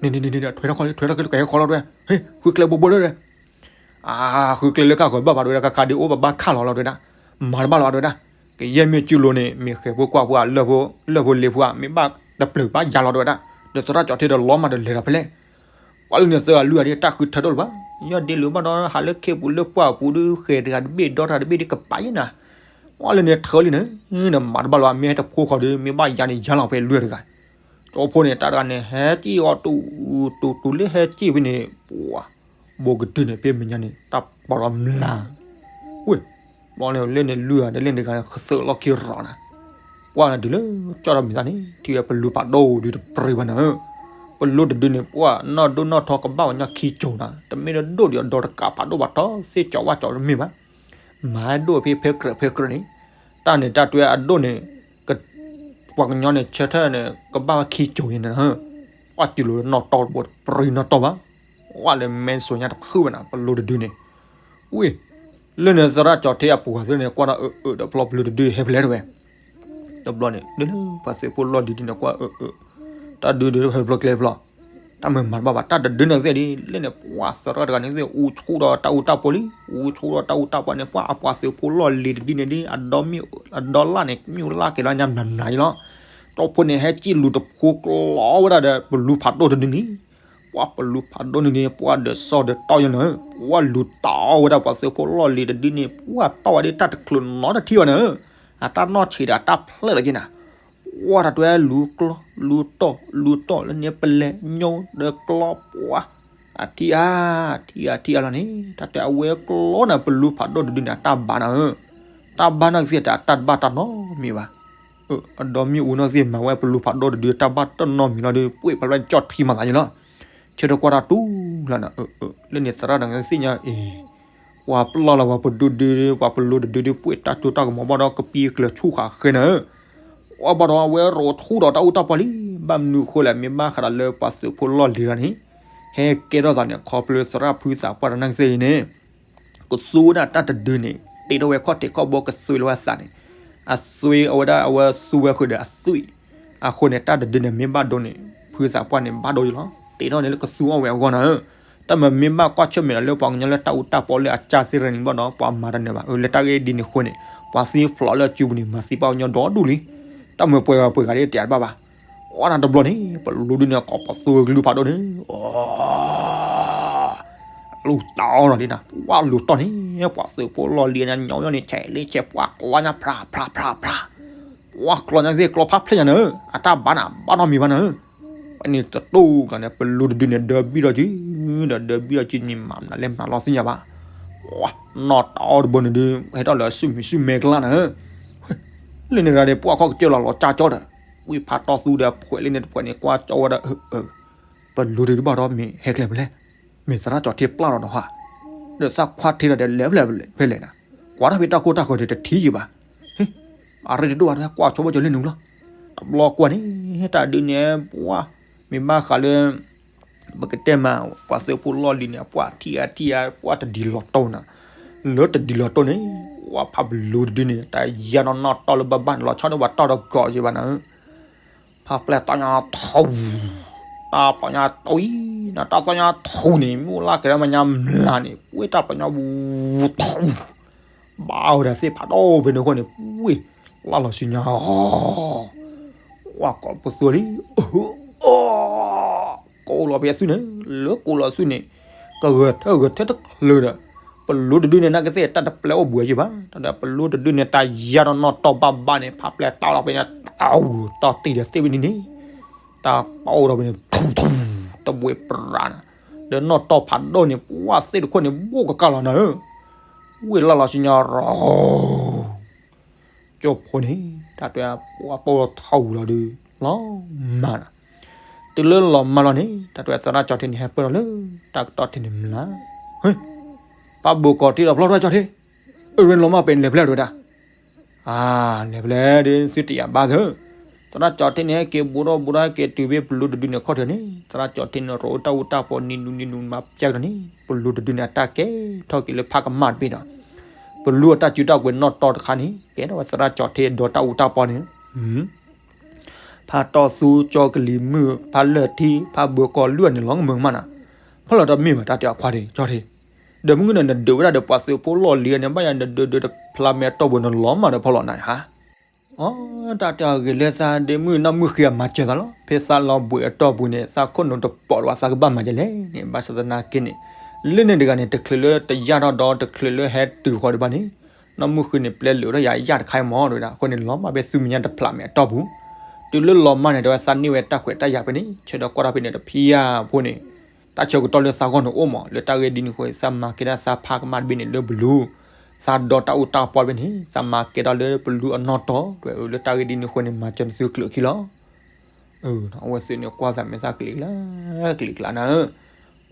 န့ၣ်န့ၣ်န့ၣ် ထွဲထီၣ်ခီလီၤ ထွဲထီၣ်ကဟဲခီလီၤတဝဲ, ဟ့ၣ် ဃုကျဲဘိဘိလၢတဝဲ အါ, ဃုကျဲလၢကၢ်ဃီၤဘၣ်ဘၣ်တဝဲဒၣ် ကကးဒုးအိၣ်ဘၣ်ဘၣ်ခၣ်လီၤလီၤတဝဲဒၣ်, မၤတဘၣ်လီၤဘၣ်တဝဲဒၣ်, ကယဲၢ်မ့ၢ်စုလိၤန့ၣ် မ့ၢ်ဃဲၤဖိကွၢ်ဖိဧါ လၢၢ်ဖိလၢၢ်ဖိလ့ၤဖိဧါ မ့ၢ်ဘၣ်တပျုာ်ဘၣ်ယၤလီၤတဝဲဒၣ်, ဒီးသရၣ်ကၠီၤထ့ဒီးလီၤမၢ်ဒီးလဲၤဒီးဖဲလဲၣ်, ကွၢ်လၢန့ၣ်သၢဂၤလွံၢ်ဂၤဒ်တၢ်ဃုထၢထီၣ်လၢၤဘၣ်, ယီၢ်ဒ့လိၤဘၣ်ဒီး ဟးလၢခ့ပူၤလၢပှၢ်ပူၤဒုး ဃဲၤတဂၤတဘ့ၣ်ဒီတဂၤတဘ့ၣ်ဒ်ကပၤယဲနၤ, ကွၢ်လၢန့ၣ်ထၢလံန့ၣ်, နမၤတဘၣ်လီၤ မ့ၢ်ဟဲတဖိဃီၤဒီး မ့ၢ်ဘၣ်ယၤန့ၣ်ယၤလီၤဖဲလွံၢ်ဂၤတဂၤ ကၠီဖိန့ၣ် တၢ်တဂၤန့ၣ် ဟဲစံၣ်အီၤတူၤတူၤတူၤလၢဟဲစံၣ်ဖဲန့ၣ်, ပှၤ, ဘိးကတုၤန့ၣ် ဖဲမဲာ်ညါန့ၣ် တၢ်ပီးလီၤမျး, ဝဲ, ဘီန့ၣ်လၢန့ၣ်လွံၢ်ဂၤဒီးလၢန့ၣ်တဂၤန့ၣ် ကသုးလီၢ်ခံရီၤနၤ, ကွၢ်နၤတုၤလၢကၠီၣ်ဒီးမံၤသၣ်န့ၣ် ထံၣ်ဝဲပလူဖးဒိၣ်ဒုတပြံဘၣ်နၤဧၢ, ပလူတဒုန့ၣ် ပှၢ်နီၢ်ဒိၣ်နီၢ်ထီကဘၣ်ဝဲညါခံကၠိၤနၤ, တမ့ၢ်ဒိၣ်ဒံးအဒီတကးဖးဒိၣ်ဘၣ် ထီၣ်သ့ၣ်ကၠီၤဝၣ်ကၠီၤတမ့ၢ်ဘၣ်, မၤဒိၣ်ဖဲဖဲကြၢးဖဲကြၢးန့ၣ်, တၢ်န့ၣ်တၢ်တွဲအဒိၣ်န့ၣ် ပှၤကညီန့ၣ်ဆၢထၢၣ်န့ၣ် ကဘၣ်ဝဲခံကၠိၤန့ၣ်နၤဧၢ, ကွၢ်တုၤလီၤနီၢ်တီၢ်တဘိတပြံနီၢ်တီၢ်ဘၣ်, ကွၢ်လၢမဲစိညါတဖုဘၣ်နၤ ပလူတဒုန့ၣ် ဝ့ၢ်, လၢန့ၣ်သရၣ်ကၠီၤထ့အပှၤသ့ၣ်န့ၣ် ကွၢ်ဒီးအၢအၢဒီးဖျီပလူတဒုဟဲဖဲလဲၣ်တဝဲ, တဘျီန့ၣ် ဒ်လၢပှၤသုးဖိလီၢ်လံၤဒ်န့ၣ် ကွၢ်အၢအၢ, တၢ်ဒုဒုဖဲဖျီကျဲဖျီ, တၢ်မၤမၤတဘၣ်ဘၣ် တၢ်တဒုန့ၣ်သ့ၣ်ဒ် လၢန့ၣ်ပှၤသရၣ်တဂၤန့ၣ်သ့ၣ် အူဆူၣ်ဒီးတၢ်အူတၢ်ပီလံ, အူဆူၣ်ဒီးတၢ်အူတၢ်ပီန့ၣ် ပှၤအပှၤသုးဖိလီၢ်လံၤတဒုန့ၣ်ဒ် အဒီမ့ၢ်အဒီလၢ်န့ၣ် မ့ၣ်အူလၢ်က့ၤလီၤညါမျးမျးအံၤလီၤ, ကၠီဖိန့ၣ် ဟဲစံၣ်လူၤတဖိကျီဝဲဒၣ်ဒီးပလူဖးဒိၣ်တဒုန့ၣ် ပှၤပလူဖးဒိၣ်န့ၣ်န့ၣ် ပှၤဒီးစီၣ်ဒီးတီၢ်ယဲၢ်နၤဧၢ, ပှၤလူၤတီၢ်ဝဲဒၣ်ပှၤသုးဖိလီၢ်လံၤတဒုန့ၣ် ပှၤတီၢ်ဝဲဒၣ်တၢ်တချုးနီတထံၣ်ဘၣ်နၤဧၢ, အတၢ်နီၢ်ဆံးဒီးအတၢ်ဖျဲၣ်လီၤက့ၤနၤ, ပှၤတၢ်တွဲလူၤကျီ လူၤတီၢ် လူၤတီၢ်လၢန့ၣ်ပလဲၤညိဒီးကျီပှၤ အထံၣ်အါ ထံၣ်အါထံၣ်အါလီၤန့ၣ် တၢ်တဲအဝဲကျီနၤ ပလူဖးဒိၣ်တဒုန့ၣ် အတၢ်ဘါနၤဧၢ, တၢ်ဘါနီၢ်ကသ့ၣ်တၢ် အတၢ်တဘၣ်တၢ်နီတမံၤဘၣ်, အဒီမ့ၣ်အူနီၢ်ကသ့ၣ်မၤဝဲပလူဖးဒိၣ်တဒု တၢ်ဘၣ်တၢ်နီတမံၤလီၤဒီး ပှ့ၢ်ဖးလၢကၠီၣ်ထံမၤသးယလီၤ, ဆၢထၢၣ်ကွၢ်တၢ်တူၢ်လီၤနၤ, လၢန့ၣ်သရၣ်တဂၤသ့ၣ်ညါအံၤ ပှၤပျီလီၤပှၤပဒုဒု ပှၤပလူတဒုဒု ပှ့ၢ်တၢ်စိတၢ်ကမီၤဘၣ်ဒီး ကပံၤကျၢၤဆူၣ်ဃာ်ဃဲနၤဧၢ, ပှၤဘၣ်ဒီးအဝဲရိးထူဒီးတၢ်အူတၢ်ပီလံ, ဘၣ်မနုၤဃိလဲၣ် မ့ၢ်ဘၣ်ဃးဒီးလၢပှၤသုးဖိလီၢ်လံၤတဂၤန့ၣ် ဟဲကဲထီၣ်သးန့ၣ် ခီဖျိသရၣ်ဖုသးပှၢ်တၢ်နီၢ်ကသ့ၣ်အံၤန့ၣ် ကသူဝဲဒၣ်တၢ်တဒုန့ၣ် တ့ထီၣ်ဝဲခီၣ်ထံးခီၣ်ဘိကသွံလၢဝဲသးန့ၣ်, အသွံအဝဲဒၣ်အဝဲသူဝဲဃုာ်ဒီးအသွံၣ်, အဃိန့ၣ် တၢ်တဒုန့ၣ် မ့ၢ်ဘၣ်ဒိန့ၣ် ဖုသးပှၢ်န့ၣ် ဘၣ်ဒိယလီၤ, တ့ထီၣ်န့ၣ်လၢကသူအီၣ်ဝဲအဂီၢ်နၤဧၢ, တၢ်မၤမ့ၢ်ဘၣ်ကွၢ်ဆၢၣ်မဲာ်ဒီးလၢပှၤကညီလၢတၢ်အူတၢ်ပီလၢအကၢ်သ့ၣ်ရၢန့ၣ်ဘၣ်ဒီး ပှၤမၤတၢ်န့ၣ်ဘၣ်, အၢ လၢတၢ်ဂ့ၢ်ဒ်န့ၣ်အဃိန့ၣ် ပှၤသ့ၣ်ဖျိးလၢအစုပူၤန့ၣ် မၤသံပှၢ်ကညီဒီဒူၣ်လံ, တၢ်မၤပှဲၤဂၤပှဲၤဂၤဒ်တဲတဘၣ်ဘၣ်, အီၣ်နၤတဘျီန့ၣ် ပလူဒုန့ၣ် ကိးပသူဝဲကလုၢ်ဖးဒိၣ်န့ၣ် လူၤတီၢ်ဒီးလံနၤ, ပှၤလူၤတီၢ်န့ၣ် ပှၤသုးဖိလီၢ်လံၤညါညီညီန့ၣ် ဆဲးလ့ဆဲးပှၤကျီညါဖြးဖြးဖြးဖြး, ပှၤကျီညါသ့ၣ်ကျီဖးဖျဲၣ်ညါနၤဧၢ, အတၢ်ဘါနၤ ဘၣ်နီတမံၤဘၣ်နၤဧၢ, ပှၤန့ၣ်တတူၢ်ကျါန့ၣ် ပလူတဒုန့ၣ် ဒၢဘံၣ်ဒီးက့ၤ, ဒီးဒၢဘံၣ်ဒီးက့ၤန့ၣ် မၤမနုၤလဲၣ်မၤလီၤသ့ၣ်ညါဘၣ်, ပှၤနီၢ်တီၢ်တဘိန့ၣ်ဒုး ဟဲထီၣ်လၢအစုမုၢ်စုမဲကျါနၤဧၢ, လၢန့ၣ်တဂၤန့ၣ် ပှၤခီၣ်ကစၢၢ်လီၤလီၤကၢ်ကၠီဒီး ဝံၢ်ဖးတီၢ်သူဒီး ဖှဲးလံန့ၣ်တဖှဲးန့ၣ် ကွၢ်ကၠီဝဲဒီး ပလူတဒုဘၣ်ဒီးမ့ၢ်ဟဲကျဲဖဲလဲၣ်, မ့ၢ်သရၣ်ကၠီထ့ပျၢ်လီၤဒီးဟါ, ဒီးသးခွါထ့ဒီးလဲၤဖဲလဲၣ်နၤ, ကွၢ်တၢ်ဖဲတၢ်ကိၢ်တၢ်ဂီၤဒီးတထံၣ်ယံၤဘၣ်, ဟ့ၣ်, အရ့တဒိၣ်ဘၣ် ကွၢ်ဆိဘၣ်ကၠီလၢနုာ်လီၤ, တဘျီကွၢ်န့ၣ် တၢ်ဒုးန့ၣ် ပှၤ, မ့ၢ်ဘၣ်ဃးလၢ ပကတဲမး ပှၤသုးဖိလီၢ်လံၤန့ၣ် ပှၤထံၣ်အါထံၣ်အါ ပှၤတဒ်လီၤတိၢ်နၤ, လၢတဒ်လီၤတိၢ်န့ၣ် ပှၤဖးပလူတဒုန့ၣ် တၢ်ယါနီၢ်နီၢ်တီၢ်လၢဘၣ်ဘၣ်န့ၣ် လီၤဆီဒၣ်ဝဲတီၢ်တဂီၤယံၤဘၣ်နၤဧၢ, ဖးပျဲၢ်တီၢ်ညါထူ, တၢ်ပီညါတွံၢ်နၤ တၢ်တီၢ်ညါထူန့ၣ် မ့ၢ်အိၣ်လၢကဲထီၣ်မးညါမျးန့ၣ် ဝ့ၢ်တၢ်ပီညါဝူထူ ဘၣ်ဝဲဒၣ်သ့ၣ်ဖးဒိၣ်ဖဲန့ၣ်အဃိန့ၣ် ဝ့ၢ်, လၢလီၤဆူညါအီၤ, ဝဲကိးပသူလံ, ကိးလီၤဖဲအသွံၣ်န့ၣ်, လၢကိးလီၤအသွံၣ်န့ၣ်, ကဂဲၤထၢၣ်ဂဲၤထၢၣ်တချုးဒီး, ပလူတဒုန့ၣ် နာ်ကသ့ၣ်တၢ်တပျဲအိၣ်ဘှံးယံၤဘၣ်, တၢ်ဒီးပလူတဒုန့ၣ် တၢ်ယါနီၢ်နီၢ်တီၢ်ဘၣ်ဘၣ်န့ၣ် ဖးပျဲၢ်တီၢ်လီၤဖဲန့ၣ်, အဝူၤတီၢ်တံၢ်ဒီးသ့ၣ်ဖဲန့ၣ်န့ၣ်, တၢ်တီၢ်ဒီးဖဲန့ၣ် ထူထူ, တဘှံးပြးနၤ, ဒီးနီၢ်တီၢ်ဖးဒိၣ်န့ၣ် ပှၤသ့ၣ်တခိၣ်န့ၣ် ဘိၣ်ကကၢ်လီၤနၤဧၢ, ဝ့ၢ်လၢလီၤဆူညါရီၤ ကၠိဖိန့ၣ် တၢ်တွဲပှၤပိာ်ထီၣ်ဝံၤလီၤဒုး လီၤမၢ်နၤ, တုၤလၢလီၤမၢ်လီၤန့ၣ် တၢ်တွဲသရၣ်ကၠီထ့န့ၣ် ဟဲပၢၢ်လီၤလၢ တၢ်ကတီၢ်ထံန့ၣ်မျး, ဟ့ၣ်, ပၢ်ဘိးကီးထံဒီးဖျီထီၣ်ကၠီထ့, အၢ လီၤမၢ်ပ့ၤန့ၣ်လဲၤဖဲလဲၣ်တဝဲဒၣ်, အါ, လဲၤဖဲလဲၣ်ဒုး သုတယာ်ဘၣ်သၢ သရၣ်ကၠီထ့န့ၣ် ဟဲက့ၤဘူးထီၣ်ဘူးထီၣ် ဟဲက့ၤတုၤဖဲပလူတဒုန့ၣ်ခီၣ်ထံးန့ၣ် သရၣ်ကၠီထ့န့ၣ် ရိးတၢ်အူတၢ်ပီနံၤနူနံၤနူမၤပျဲကဒီးန့ၣ် ပလူတဒုန့ၣ် အတၢ်ကဲထီၣ်က့ၤလၢဖးကမၣ်တဘ့ၣ်ဒီး ပလူအတၢ်စုတၢ်ကဝဲၤနီၣ်တီၢ်တခါန့ၣ် ကဲထီၣ်ဝဲသရၣ်ကၠီထ့ဒီးတၢ်အူတၢ်ပီန့ၣ် ဖးတီၢ်သူကၠီကလံၤမုၢ် ဖးလၢၢ်ထံ ဖးဘၢကီၤလွံၢ်န့ၣ် လီၤကမၢၢ်ကမၣ်နၤ, ဖီၣ်လီၤတမ့ၢ်ဘၣ် တၢ်တဲအခွါဒံး ကၠီထ့, ဒီးမုၢ်နၤနဒုးဝဲဒၣ်ဒီးပှၤသုးဖိလီၢ်လံၤန့ၣ် ဘၣ်ယၤနဒုးဒုးတဖျါမဲာ်အတီၢ်ပူၤ နလီၤမၢ်ဒီးဖီၣ်လီၤနၤဧါ အ တၢ်တဂ့ၤလၢသးဒ့မုၣ်နီၢ်မုၢ်ဃ့အမၤစၢၤသးလီၤ. ဖဲသးလီၤဘှံးအတီၢ်ပူၤန့ၣ် သးခိၣ်နူာ်တပိာ်ဒီးသးကဘၣ်မၤဒ်လဲၣ်န့ၣ် ဘၣ်ဆၣ်သနာ်က့န့ၣ် လၢန့ၣ်တဂၤန့ၣ် တချုးလၢတယၢ်ထီၣ်ဒီးတချုးလၢဟဲတုၤဃီၤဒံးဘၣ်န့ၣ် နီၢ်မုၢ်ဃ့န့ၣ် ပျဲလုာ်ထီၣ်ယၤယၢ်တခါအံၤမးဒ်ဝဲဒၣ်. အဃိန့ၣ် လီၤမၢ်ဖဲသူမဲာ်ညါတဖျးမဲာ်အတီၢ်ပူၤ တုၤလၢလီၤမၢ်န့ၣ် တဲဝဲသးန့ၢ်ဝဲတၢ်ခွဲးတၢ်ယာ်ဖဲန့ၣ် ဆၢဒီးကွၢ်ထီၣ်ဖဲန့ၣ်တဖံယၢ်ဖိန့ၣ် တၢ်ဆၢကတီၢ်လၢသးဂီၢ်န့ၣ်အိၣ်မး လၢတၢ်ဂ့ၢ်ဒ်န့ၣ်အဃိ သးမၤကဲဒၣ်သးဖးကမၣ်တဘ့ၣ်န့ၣ်လၢပလူၤ သးဒီးတၢ်အူတၢ်ပီဖဲန့ၣ် သးမၤကဲထီၣ်လၢပလူအနီၣ်တီ တဲဝဲ လၢတၢ်ဂ့ၢ်ဒ်န့ၣ်အဃိန့ၣ် မၤစၢၤနသုချုးအခံလီၤ. အဝဲသ့ၣ်န့ၣ်ကွၢ်သးမဲာ်သၣ်ကလံၤကျါ ကလံၤကျါနၤဧ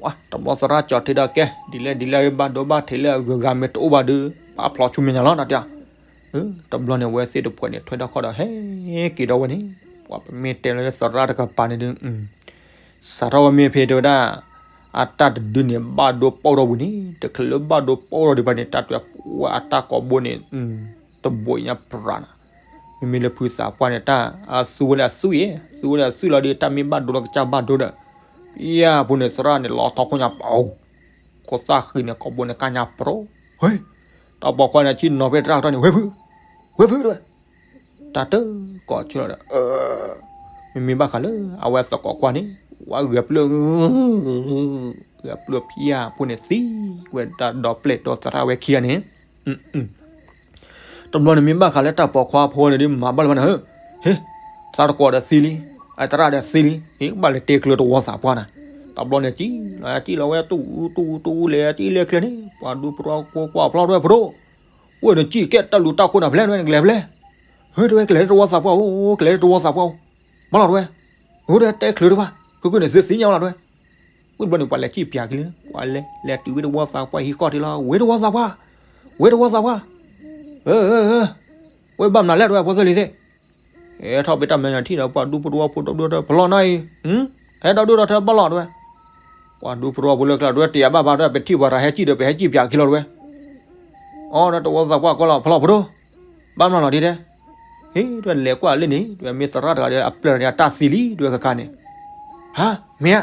ၢ, တဘျီသရၣ်ကၠီထံဒီးကဲ ဒ်လဲၣ်ဒ်လဲၣ် ဘၣ်ဒိဘၣ်ထံးလၢအဂုၤအဂၤမ့ၢ်တအိၣ်ဘၣ်ဒီး ပာ်ဖျိးဆူမဲာ်ညါလီၤ တၢ်တဲ, တဘျီန့ၣ် အဝဲသ့ၣ်တဖုန့ၣ် ထွဲထီၣ်ခီၣ်ဒီးဟဲက့ၤဒီးဝဲန့ၣ်, ပှၤပမ့ၢ်တဲလၢသရၣ်တကပၤန့ၣ်ဒီး စးထီၣ်ဝဲမ့ၢ်ဖဲတဲဝဲဒၣ် အတၢ်တဒုန့ၣ် ဘၣ်ဒိပီၣ်ထီၣ်ဝံၤန့ၣ် တချုးလၢဘၣ်ဒိပီၣ်ထီၣ်ဒံးဘၣ်န့ၣ် တၢ်တဲဝဲအတၢ်ကိးဘိန့ၣ် တဘိညါပြးနၤ, မ့မ့ၢ်လၢဖုသးပှၢ်န့ၣ် တၢ်အသူဝဲလၢအသွံၣ်အံၤ သူဝဲလၢအသွံၣ်လီၤဒီး တၢ်မ့ၢ်ဘၣ်ဒိလီၤကစၢ်ဘၣ်ဒိဒီး, ယၤဖိန့ၣ် သရၣ်န့ၣ် လီၤထီခိၣ်ညါပီၤ, ခိၣ်သၣ်ဃံန့ၣ် ကိးဘိန့ၣ်ကၢ်ညါပြီ, ဟ့, တၢ်ပိာ်ခွါန့ၣ် ဆ့ၣ်နီၤဖဲတရၣ်ကတီၢ်န့ၣ် ဝဲဖု, ဝဲဖုတဲဝဲ, တၢ်တကိးဆၢလီၤဒီး မ့မ့ၢ်ဘၣ်ဃးလၢ အဝဲသကိးကွၢ်န့ၣ် ဝဲဂဲၤပျုၢ် ဂဲၤပျုၢ်ဖၠၣ်ဖိန့ၣ်သံဝဲဒၣ် ဒီပျဲၢ်ဒီသရၣ်ဝဲခံဂၤန့ၣ်, တဘျီန့ၣ်မ့ၢ်ဘၣ်ဃးလၢတၢ်ပိာ်ခွါဖိန့ၣ်ဒီး မၤဘၣ်လၢၤဘၣ်နၤဧၢ, ဟ့, သးတကိးဒီးသံလံ, အသရၣ်ဒီးသံလံ, ဟ့ ဘၣ်လဲၤတဲကျၢၤတဝီသးပှၢ်နၤ, တဘျီန့ၣ်ကံၣ်လီၤ ကံၣ်လီၤဝဲ တူၢ်တူၢ်တူၢ်လဲၤ ကံၣ်လဲၤကျဲန့ၣ် ပှၤဒူဖိတဝီဖိကွၢ်ဖျီၣ်တဝဲ ဖိဒိၣ်, အိၣ်နကံၣ်ကဲတၢ်လူၤတၢ်ဃိနၤဖဲလဲၣ် နကလဲၤဖဲလဲၣ်, ဟ့ တဝဲကလဲၤလၢတဝီသးပှၢ်အိၣ် ကလဲၤလၢတဝီသးပှၢ်အိၣ်, ဘၣ်လီၤတဝဲ, အိၣ်တဝဲတဲကျၢၤတဘၣ် ဃုကွၢ်န့ၣ် သုသ့ၣ်ညါလီၤတဝဲ, ဝံၤတဘျီန့ၣ် ပှၤလဲၤကံၣ်ပၠးက့ၤလံ ပှၤလဲၤ လဲၤတုၤဝဲတဝီသးပှၢ်ဟံၣ်ဃီၣ်ထံးလီၤ ဝဲတဝီသးပှၢ်, ဝဲတဝီသးပှၢ်, ဝဲဘၣ်မနုၤလဲၣ်တဝဲ ဖိသၢလံၤသ့ၣ် ဟဲထီၣ်ဖဲတၢ်မဲာ်ညါထံၣ်ဒီး ပှၤဒူဖိတဝီဖိဒီဒူၣ်ဒီထၢ ဖျီၣ်နၤအံၤ, ဟဲဒီဒူၣ်ဒီထၢဘၣ်လီၤတဝဲ, ပှၤဒူဖိတဝီဖိလၢကျါတဝဲ တယာ်ဘၣ်ဘၣ်တဝဲ ပထံၣ်ပှၤတၢ်ဟဲကံၣ်ဒီး ပဟဲကံၣ်ပၠးက့ၤလီၤတဝဲ, အိၣ်ဒီးတဝီသးပှၢ်ကွၢ်လီၤ ဖျီၣ်ဖိဒိၣ်, ဘၣ်မနုၤလီၤဒ်တဲ, ဟ့ၣ်တဝဲလဲၤကွၢ်လၢန့ၣ် တဝဲမ့ၢ်သရၣ်တဂၤဒီး အပျဲၢ်တဂၤတၢ်သံလံ တဝဲကကါန့ၣ်, ဟါ မ့ၢ်ဧါ,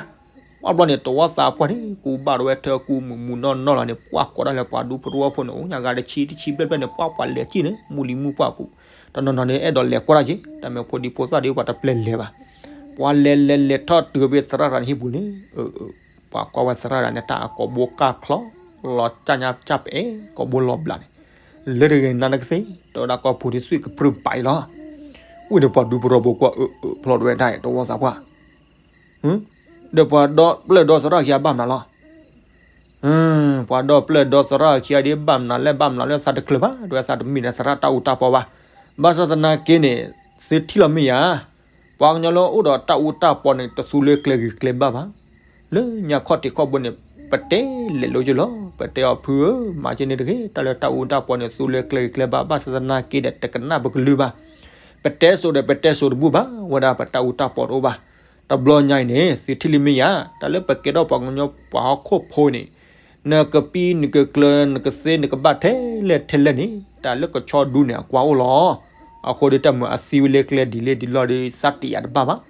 ပှၤဘျီန့ၣ် တဝီသးပှၢ်န့ၣ် ကူဘၣ်တဝဲထၢ ကူမုၢ်မုၢ်နီၢ်နီၢ်လီၤန့ၣ် ပှၤကိးဒၣ်လၢပှၤဒူဖိတဝီဖိန့ၣ် အိၣ်ညါဂၤတဆံတဆံဘျဲၣ်ဘျဲၣ်န့ၣ် ပှၤပှၤလဲၤကံၣ်န့ၣ် မုၢ်လံၤမုၢ်ပှၢ်ပူၤ, တနီၤနီၤန့ၣ် အဲၣ်ဒိးလဲၤကွၢ်တၢ်က့ၤ တၢ်မ့ၢ်ဖိဒံဖိသၣ်ဒီး ပှၤတပျဲၢ်လဲၤဘၣ်, ပှၤလဲၤလဲၤလဲၤထီၣ်တုၤဖဲသရၣ်တဂၤန့ၣ်ဟံၣ်ပူၤန့ၣ် ပှၤကွၢ်ဝဲသရၣ်တဂၤန့ၣ် တၢ်အကိာ်ဘိကၢ်ချီ လီၤကၢ်ညါကၢ်ပဲာ် ကိာ်ဘိလီၤဘျးန့ၣ်, လၢတဂ့ၤနၤနကသ့ၣ် တဲဝဲဒၣ်ကီၢ်ပူၤဒ်သွံၣ်ကပြုၢ်ပာ်အံၤလီၤ, ဝံၤဒီးပှၤဒူဖိတဝီဖိကွၢ်အၢ ဖျီၣ်တဝဲဒၣ်တဝီသးပှၢ် ဒီးပှၤဒီပျဲၢ်ဒီသရၣ်ခံဂၤဘၣ်မနုၤလီၤ, ပှၤဒီပျဲၢ်ဒီသရၣ်ခံဂၤဒ်ဘၣ်မနုၤလဲၣ်ဘၣ်မနုၤလဲၣ် သးတချုးဘၣ် တဝဲသးတမ့ၢ်ဒီးသရၣ်တၢ်အူတၢ်ပီဘၣ်, ဘၣ်ဆၣ်သနာ်က့န့ၣ် သုထံၣ်လီၤမ့ၢ်ယၤ, ပှၤကညီလၢအိၣ်ဒီးတၢ်အူတၢ်ပီန့ၣ် တသူလၢကျဲဂ့ၤကျဲဘၣ်ဘၣ်, လၢညါခီၣ်ထံးခီၣ်ဘိန့ၣ် ပတဲလဲၤလိၤက့ၤလီၤ ပတဲအီၤဖုဧၢ မၤက့ၤန့ၣ်တဂ့ၤ တၢ်လၢတၢ်အူတၢ်ပီန့ၣ် သူလၢကျဲဂ့ၤကျဲဘၣ် ဘၣ်ဆၣ်သနာ်က့ဒီး တကနၣ်ပကလုၢ်ဘၣ်, ပတဲစိးဒီးပတဲစိးတဘူၣ်ဘၣ် ဝဲဒၣ်ပတၢ်အူတၢ်ပီတအိၣ်ဘၣ်, တဘျီညါအံၤန့ၣ် သုထံၣ်လံမ့ၢ်ယၤ တၢ်လၢပကဲထီၣ်ပှၤကညီပှၤဟီၣ်ခိၣ်ဖိန့ၣ် နကပံနကကျၢၤ နကသ့နကဘၣ်ထဲလဲၣ်ထဲလဲၣ်န့ၣ် တၢ်လၢကဆီဒူန့ၣ် အကွၢ်အိၣ်လီၤ. အဃိဒီးတၢ်မ့ၢ်အသံဝဲလၢကျဲဒ်လဲၣ်ဒ်လဲၣ်ဒီး သးတယာ်တဘၣ်ဘၣ်.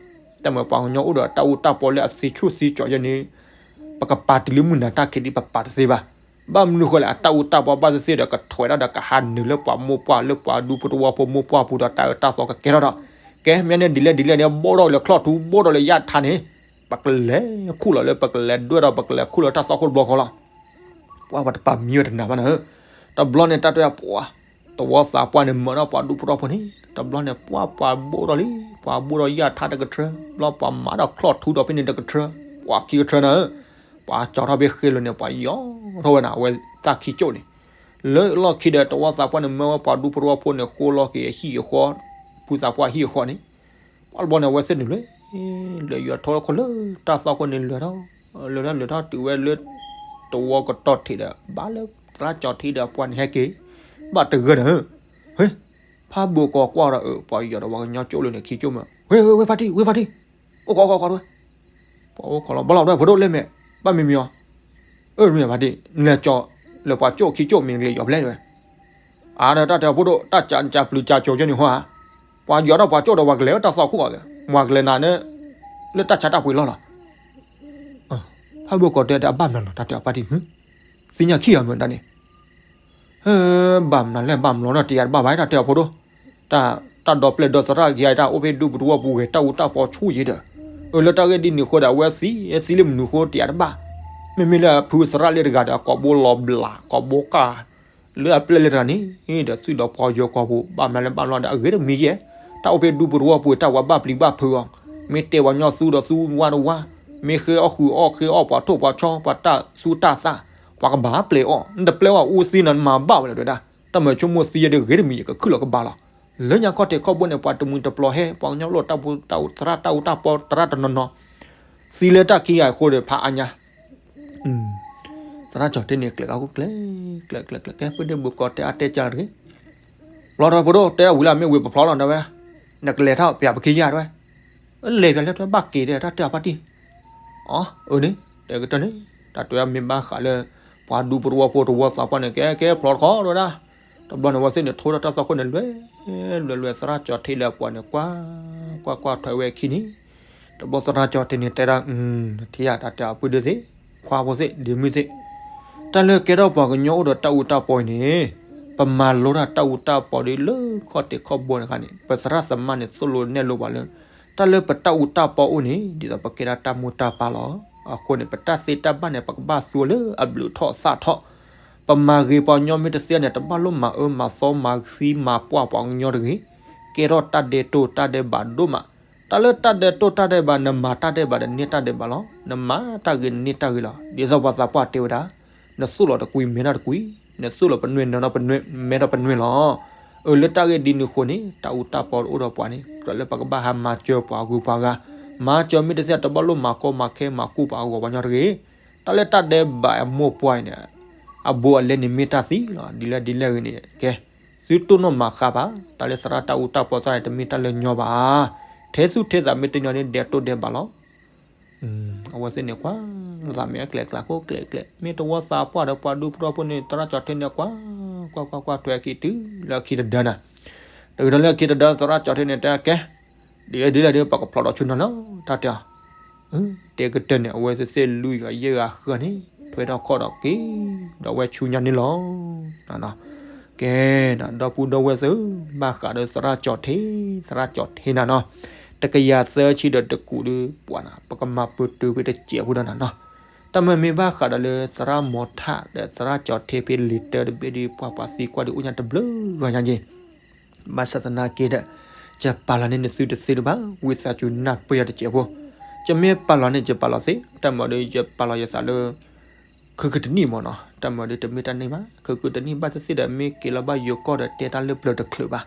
တၢ်မ့ၢ်ပှၤကညီအိၣ်ဒီးတၢ်အူတၢ်ပီလၢအသံဆူၣ်သံကၠီၤယဲန့ၣ် ပကပာ်တုၤလၢမုၢ်နၤတၢ်ခံးဒ်ပပာ်တသ့ဘၣ်. ဘၣ်မနုၤဃိလဲၣ် အတၢ်အူတၢ်ပီဘၣ်သ့ၣ်သ့ၣ်ဒီး ကထွဲးဒၣ်ဒီးကဟးနုာ်လၢပှၤမိၢ်ပှၢ်လၢပှၤဒူဖိတဝီဖိမိၢ်ပှၢ်ပူၤဒီး တၢ်အၢတၢ်သီကကဲထီၣ်ဒီး ကဲမ့ၢ်န့ၣ်ဒ်လဲၣ်ဒ်လဲၣ်န့ၣ် ဘိၣ်ထီၣ်လၢချီၣ်ထူ ဘိၣ်ထီၣ်လၢယၣ်ထါန့ၣ် ပကလဲၤခူၣ်လီၤလၢ ပကလဲၤဒွဲၣ်ဒီး ပကလဲၤခူၣ်လီၤတၢ်သီခိၣ်တဘျီဃီလီၤ. ပှၤပှၤတပာ်မံဝဲတနၤဘၣ်နၤဧၢ. တဘျီန့ၣ် တၢ်တဲပှၤ တဝီသးပှၢ်န့ၣ် မၢဒီးပှၤဒူဖိတဝီဖိန့ၣ် တဘျီန့ၣ် ပှၤပှၤဘိၣ်ထီၣ်လံ ပှၤဘိၣ်ထီၣ်ယၣ်ထါတကထၢ ဘျီပှၤမၤဒီးချီၣ်ထူဒီးဖဲန့ၣ်တကထၢ ပှၤခံကထၢနၤဧၢ. ပှၤကၠီၤထီၣ်ဖဲဃ့လိၤန့ၣ် ပှၤယီၤထီၣ်ဝဲနၤ အဝဲတၢ်ခံကၠိၣ်န့ၣ် လၢလီၢ်ခံဒီး တဝီသးပှၢ်န့ၣ် မၢဝဲပှၤဒူဖိတဝီဖိန့ၣ် ဃိလီၤက့ၤအဟံၣ်အဃီ ဖုသးပှၢ်ဟံၣ်အဃီန့ၣ် ပှၤတဘျီန့ၣ် အဝဲသ့ၣ်နုာ်လၢ လဲၤယွၤထီၣ်ခိၣ်လၢတၢ်သီခိၣ်န့ၣ် လဲၤထီၣ် လဲၤထီၣ်လဲၤထီၣ်တုၤဝဲလၢ တဝီကတီၢ်ထံးဒီး ဘၣ်လၢသရၣ်ကၠီၤထံးဒီး ပှၤန့ၣ်ဟဲက့ၤ ဘၣ်တဂၢၢ်နၤဧၢ. ဟ့ ဖးဘိၣ်ကီးကွၢ်ဒီး ပှၤယီၤဒီးပှၤကညီကၠိၣ်လၢန့ၣ် ခံကၠိၣ်မၢ ဝ့ၢ်ဝ့ၢ်ဝ့ၢ်ဖါတံၢ် ဝ့ၢ်ဖါတံၢ် အိၣ်ခိးခိးခိးတဝဲ ပှၤအိၣ်ခိးလီၤ ဘၣ်လီၤတဝဲ ဖိဒိၣ်လဲၣ်မဲာ် ဘၣ်မံၤမံၤအီၤ အၢ မ့ၢ်ဖါတံၢ် နလဲၤကၠီၤလၢပှၤကၠိၣ်ခံကၠိၣ်မ့ၢ်နကလဲၤယီၤဖဲလဲၣ်တဝဲ အါဒီးတၢ်တဲအဖိဒိၣ် တၢ်ကၠးပျုၤကၠးကၠိၤကၠိန့ၣ်ဟီဧါ ပှၤယီၤဒီးပှၤကၠိၣ်ဒီးပှၤကလဲၤလၢတၢ်သီခိၣ်အီၤ မ့ၢ်ကလဲၤနၤန့ၣ် လၢတၢ်ဆါတၢ်ပှ့ၤလီၢ်လီၤ. ဖးဘိၣ်ကီးတဲအဘၣ်မနုၤလီၤ တၢ်တဲအဖါတံၢ် သ့ၣ်ညါခံဂၤမၢတၢ်န့ၣ် ဘၣ်မနုၤလဲၣ် ဘၣ်မနုၤလီၤ တယာ်တဘၣ်ဘၣ် တၢ်တဲအဖိဒိၣ် တၢ်ဒီပျဲၢ်ဒီသရၣ်ခံဂၤ တၢ်အိၣ်ဖဲဒူပူၤတဝီပူၤဂ့ၤ တၢ်အူတၢ်ပီဆူၣ်ယံၤဒီး အၢ လၢတၢ်ဂ့ၢ်ဒ်န့ၣ်အဃိဒီး အဝဲသံသံလၢမနုၤအဃိတယာ်တဘၣ် မ့မ့ၢ်လၢဖုသရၣ်လၢတဂၤဒီး ကိာ်ဘိလီၤဘျး ကိာ်ဘိကၢ် လၢအပျဲၢ်လၢတဂၤန့ၣ် ဒီးသွံၣ်ဒီးပှၤယီၤကွၢ်ပူၤ ဘၣ်မနုၤလဲၣ် ဘၣ်မနုၤဒီး အဂ့ၤတမံၤယဲၢ် တၢ်အိၣ်ဖဲဒူပူၤတဝီပူၤ တၢ်ဝဲဘၣ်ပျံၤဘၣ်ဖုးအီၤ မ့ၢ်တဲပှၤကညီသူဒီးသူဝါတဝါ မ့ၢ်ဃ့အီၣ်ဃုာ်အီၣ်ဃ့အီၣ်ပှၤထိၣ်ပှၤဆီ ပှၤတၢ်သူတၢ်သၣ် ပှၤကဘၣ်ပျဲအီၣ်, နတပျဲအီၣ်အူသံနီၤ နမၤဘၣ်ဝဲလၢၤတဲဒၣ်, တၢ်မၤဆိကမိၣ်သံယဲဒုးဂ့ၤတမံၤ ယကခုၣ်လီၤကဘၣ်လီၤ. လၢညါခီၣ်ထံးခီၣ်ဘိန့ၣ် ပှၤတမှံၤတပျီၤဟဲ ပှၤကညီလိၣ်တၢ်ပူၤတၢ်သရၣ်တၢ်အူတၢ်ပီသရၣ်တနီၤနီၤ, သံလၢတၢ်ခံဂၤအဃိဒီး ဖးအါညါ သရၣ်ကၠီၤထ့န့ၣ် ကျဲးကၢ်ခိၣ်ကျဲး, ကျဲးကျဲးကျဲး ကဲ ပုၢ်ဒ့ၣ်ဘုကီးတဲအါတဲကၢ်တဂ့ၤ, လီၤဒီးဖိဒိၣ် တဲဝံၤလၢမ့ၢ်ဝံၤပဖျီလီၤတဲဝဲ, နကလဲၤထီၣ်ပၠးပခံယါတဲဝဲ, လဲၤပၠးလၢထွဲဘၣ်က့ၤဒီးတၢ်တဲအီၤဖါတံၢ်, အၢ အၢန့ၣ် တဲကတၢၢ်န့ၣ်, တၢ်တဲမ့ၢ်ဘၣ်ဃးလၢ ပှၤဒူပရူဖိတဝီသးပှၢ်န့ၣ် ကဲကဲဖျီတခီတဲဝဲဒၣ်, တဘျီန့ၣ် အဝဲသ့ၣ်န့ၣ် ထိထီၣ်တၢ်သွၣ်ခိၣ်န့ၣ် လွဲလွဲလွဲ သရၣ်ကၠီၤထ့လၢအပှၤန့ၣ် ကွၢ်ကွၢ်ကွၢ်ထွဲဝဲအခံန့ၣ် တဘျီသရၣ်ကၠီၤထ့န့ၣ်တဲဒၣ်, ထံၣ်ယၤတၢ်တဲအီၤပုၢ်ဒ့ၣ်သ့ၣ်, ခွါဖိသ့ၣ် ဒ့မုၣ်သ့ၣ်, တၢ်လၢကဲထီၣ်ပှၤကညီအိၣ်ဒီးတၢ်အူတၢ်ပီအံၤန့ၣ်, ပမၤလိတၢ်တၢ်အူတၢ်ပီဒ်လၢခီၣ်ထံးခီၣ်ဘိန့ၣ်အခါန့ၣ် ပသရၣ်သမါန့ၣ် သိၣ်လိနဲၣ်လိပှၤလၢ တၢ်လၢပတၢ်အူတၢ်ပီအိၣ်န့ၣ် ဒ်သိးပကဲဒၣ်တၢ်မိၢ်တၢ်ပၢ်လီၤ. အဃိန့ၣ် ပတၢ်သ့တၢ်ဘၣ်န့ၣ် ပကဘၣ်သူလၢအဘျုးထီၣ်သၣ်ထီၣ်, ပမၤဂ့ၤပှၤကညီမ့ၢ်တသ့န့ၣ် တဘၣ်လိၣ်မၤအၢမၤသီမၤသံမၤပှၢ်ပှၤကညီတဂ့ၤ, ကဲထီၣ်တၢ်ဒဲးတိၢ်တၢ်ဒဲးဘးဒိၣ်မး, တၢ်လၢတၢ်ဒဲးတိၢ်တၢ်ဒဲးဘး နမၤတၢ်ဒဲးဘးဒီးန့ၢ်တၢ်ဒဲးဘးလီၤ, နမၤတၢ်ဂ့ၤန့ၢ်တၢ်ဂ့ၤလီၤ. ဒ်သိးပှၤသးပှၢ်တဲဝဲဒၣ်, နသိၣ်လီၤတကွံမဲထီၣ်တကွံ, နသိၣ်လီၤပနွဲၣ်နၢၤထီၣ်ပနွဲၣ်မဲထီၣ်ပနွဲၣ်လီၤ. အၢ လၢတၢ်ဂ့ၢ်ဒ်န့ၣ်အဃိန့ၣ် တၢ်အူတၢ်ပီတအိၣ်ဒီးပှၤန့ၣ် ကြၢးလၢပကဘၣ်ဟးမၤစၢၤပှၤဂုၤပှၤဂၤ, မၤစၢၤမ့ၢ်တသ့ တဘၣ်လိၣ်မၤကီမၤခဲမၤကူၣ်ပှၤဂီၤပှၤညီတဂ့ၤ. တၢ်လၢတၢ်ဒဲးဘးအမိၢ်ပှၢ်အံၤန့ၣ် အဘူးအလဲန့ၣ်မ့ၢ်တၢ်သံလီၤ. ဒ်လဲၣ်ဒ်လဲၣ်ဂ့ၤန့ၣ် ကဲ သုတိၢ်နီၣ်မၤဃါဘၣ်, တၢ်လၢသရၣ်တၢ်အူတၢ်ပီသ့ၣ်န့ၣ် တမ့ၢ်တၢ်လၢညီဘၣ်. ထဲသူၣ်ထဲသးမ့ၢ်တညီန့ၣ် ဒဲးတိၢ်ဒဲးဘးလီၤ. အဝဲသ့ၣ်န့ၣ်ကွၢ်, လိာ်သးမ့ၢ်အကျဲကျါခိၣ်ကျဲကျဲ, မ့ၢ်တဝီသးပှၢ်ဒီးပှၤဒူပရူဖိန့ၣ် သရၣ်ကၠီၤထ့န့ၣ်ကွၢ်, ကွၢ်ကွၢ်ကွၢ်ထွဲအခံ တုၤလၢအခံတဒၢနၤ, တုၤဒီးလၢအခံတဒၢ သရၣ်ကၠီၤထ့န့ၣ်တဲကဲ, ဒ်လဲၣ်ဒ်လဲၣ်ဒီး ပကဖျိးဒီးဆူနီၤလီၤ တၢ်တဲအီၤ တဲကတၢၢ်န့ၣ် အဝဲသ့ၣ်သ့ၣ်လွံၢ်ဂၤယဲၢ်ဂၤဃၢၤန့ၣ် ထွဲထီၣ်ခီၣ်ဒီးက့ၤဒီးဝဲဆူညါန့ၣ်လီၤ. ကဲ, ဒီပုၢ်ဒီဝဲၢ်သ့ၣ်ဧၢ, ဘၣ်ဃးဒီးသရၣ်ကၠီၤထ့, သရၣ်ကၠီၤထ့နၤနီၤ, တကယၤသၢဆံဒီးတကူးဒီးပှၤနၤ ပကမၤပတုာ်ဖဲတစဲးဖိဒီးနၤနီၤ. တၢ်မ့ၢ်မ့ၢ်ဘၣ်ဃးဒီးလၢသရၣ်မီၤထၣ်ဒီးသရၣ်ကၠီၤထ့ဖဲလံာ်တၢတဘ့ၣ်ဒီး ပှၤပှၤသံကွၢ်ဒီးအိၣ်ညါတဘျုးဂၤညါက့ၤ ဘၣ်ဆၣ်သနာ်က့ဒီး ယပာ်လီၤန့ၢ်နသုတသ့ဒံးဘၣ်, ဝံသးစူၤနၢ်ပၢၢ်ယၤတစဲးဖိ, ယမ့ၢ်ပာ်လီၤန့ၢ် ယပာ်လီၤသ့, တၢ်မၤဒီးယပာ်လီၤယသးလၢ ခုကတနံၣ်မ့ၢ်နီၤ, တၢ်မၤဒီးတမ့ၢ်တၢ်န့ၣ်ဘၣ်, ခုကတနံၣ်ဘၣ်သ့ၣ်သ့ၣ်ဒီး မ့ၢ်က့ၤလီၤဘၣ်ယိၤကီၢ်ဒီး တဲတၢ်လၢပျၢၤတချုးဘၣ်,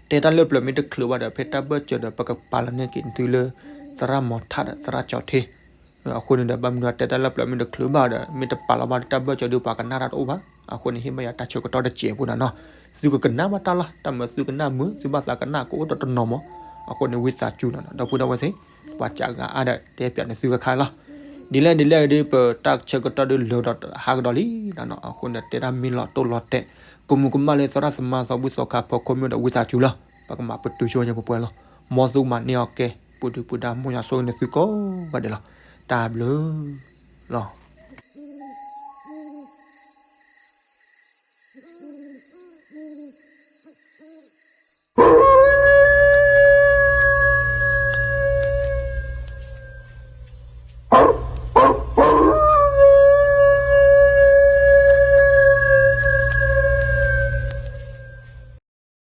တဲတၢ်လၢပျၢၤမ့ၢ်တချုးဘၣ်ဒီး ဖဲတၢ်ဘၢၣ်စၢၤဒီး ပကပာ်လီၤန့ၢ်က့ၤသုလၢ သရၣ်မီၤထၣ်ဒီးသရၣ်ကၠီၤထ့ အဃိန့ၣ်ဒီး ဘၣ်မနုၤတဲတၢ်လၢပျၢၤမ့ၢ်တချုးဘၣ်ဒီး မ့ၢ်တပာ်လီၤဘၣ်ဒီး တၢ်ဘၢၣ်စၢၤဒီးပှၤကနၣ်တၢ်တအိၣ်ဘၣ်, အဃိန့ၣ် ဟ့ၣ်ဘၣ်ယၤတၢ်ဆၢကတီၢ်တစဲးဖိနၤနီၤ, သုကကနၣ်ဘၣ်တၢ်လီၤ, တၢ်မၤသုကနၣ်မုာ် သုဘၣ်သးကနၣ်ကအိၣ်တနီၤမး, အဃိန့ၣ် ဝံသးစူၤနၤနီၤ ဒီပုၢ်ဒီဝဲၢ်သ့ၣ်, ပှၤစးဂၤအါဒီးတဲပၠးန့ၣ်သုကခါလီၤ. ဒ်လဲၣ်ဒ်လဲၣ်ဒီး ပတၢ်ဆၢကတီၢ်ဒီးလၢာ်ဒီးဟးကဒီးလံနၤနီၤ, အဃိန့ၣ် တဲတၢ်မ့ၢ်လီၤတိၢ်လီၤတဲာ်, ကမူၤကမၣ်လၢသရၣ်သမါသီဘူၣ်သီခါဖီခိၣ်မ့ၢ်ဒီး ဝံသးစူၤလီၤ, ပကမၤပတုာ်ဆိဝဲညါပှဲၤပှဲၤလီၤ, မ်သုကမၤန့ၢ်အီၤကဲ, ပူၤဒုပူၤဒါမိၢ်ယွၤဆိၣ်ဂ့ၤန့ၢ်သုကိးဂၤဒဲးလီၤ, တၢ်ဘျုးလီၤ.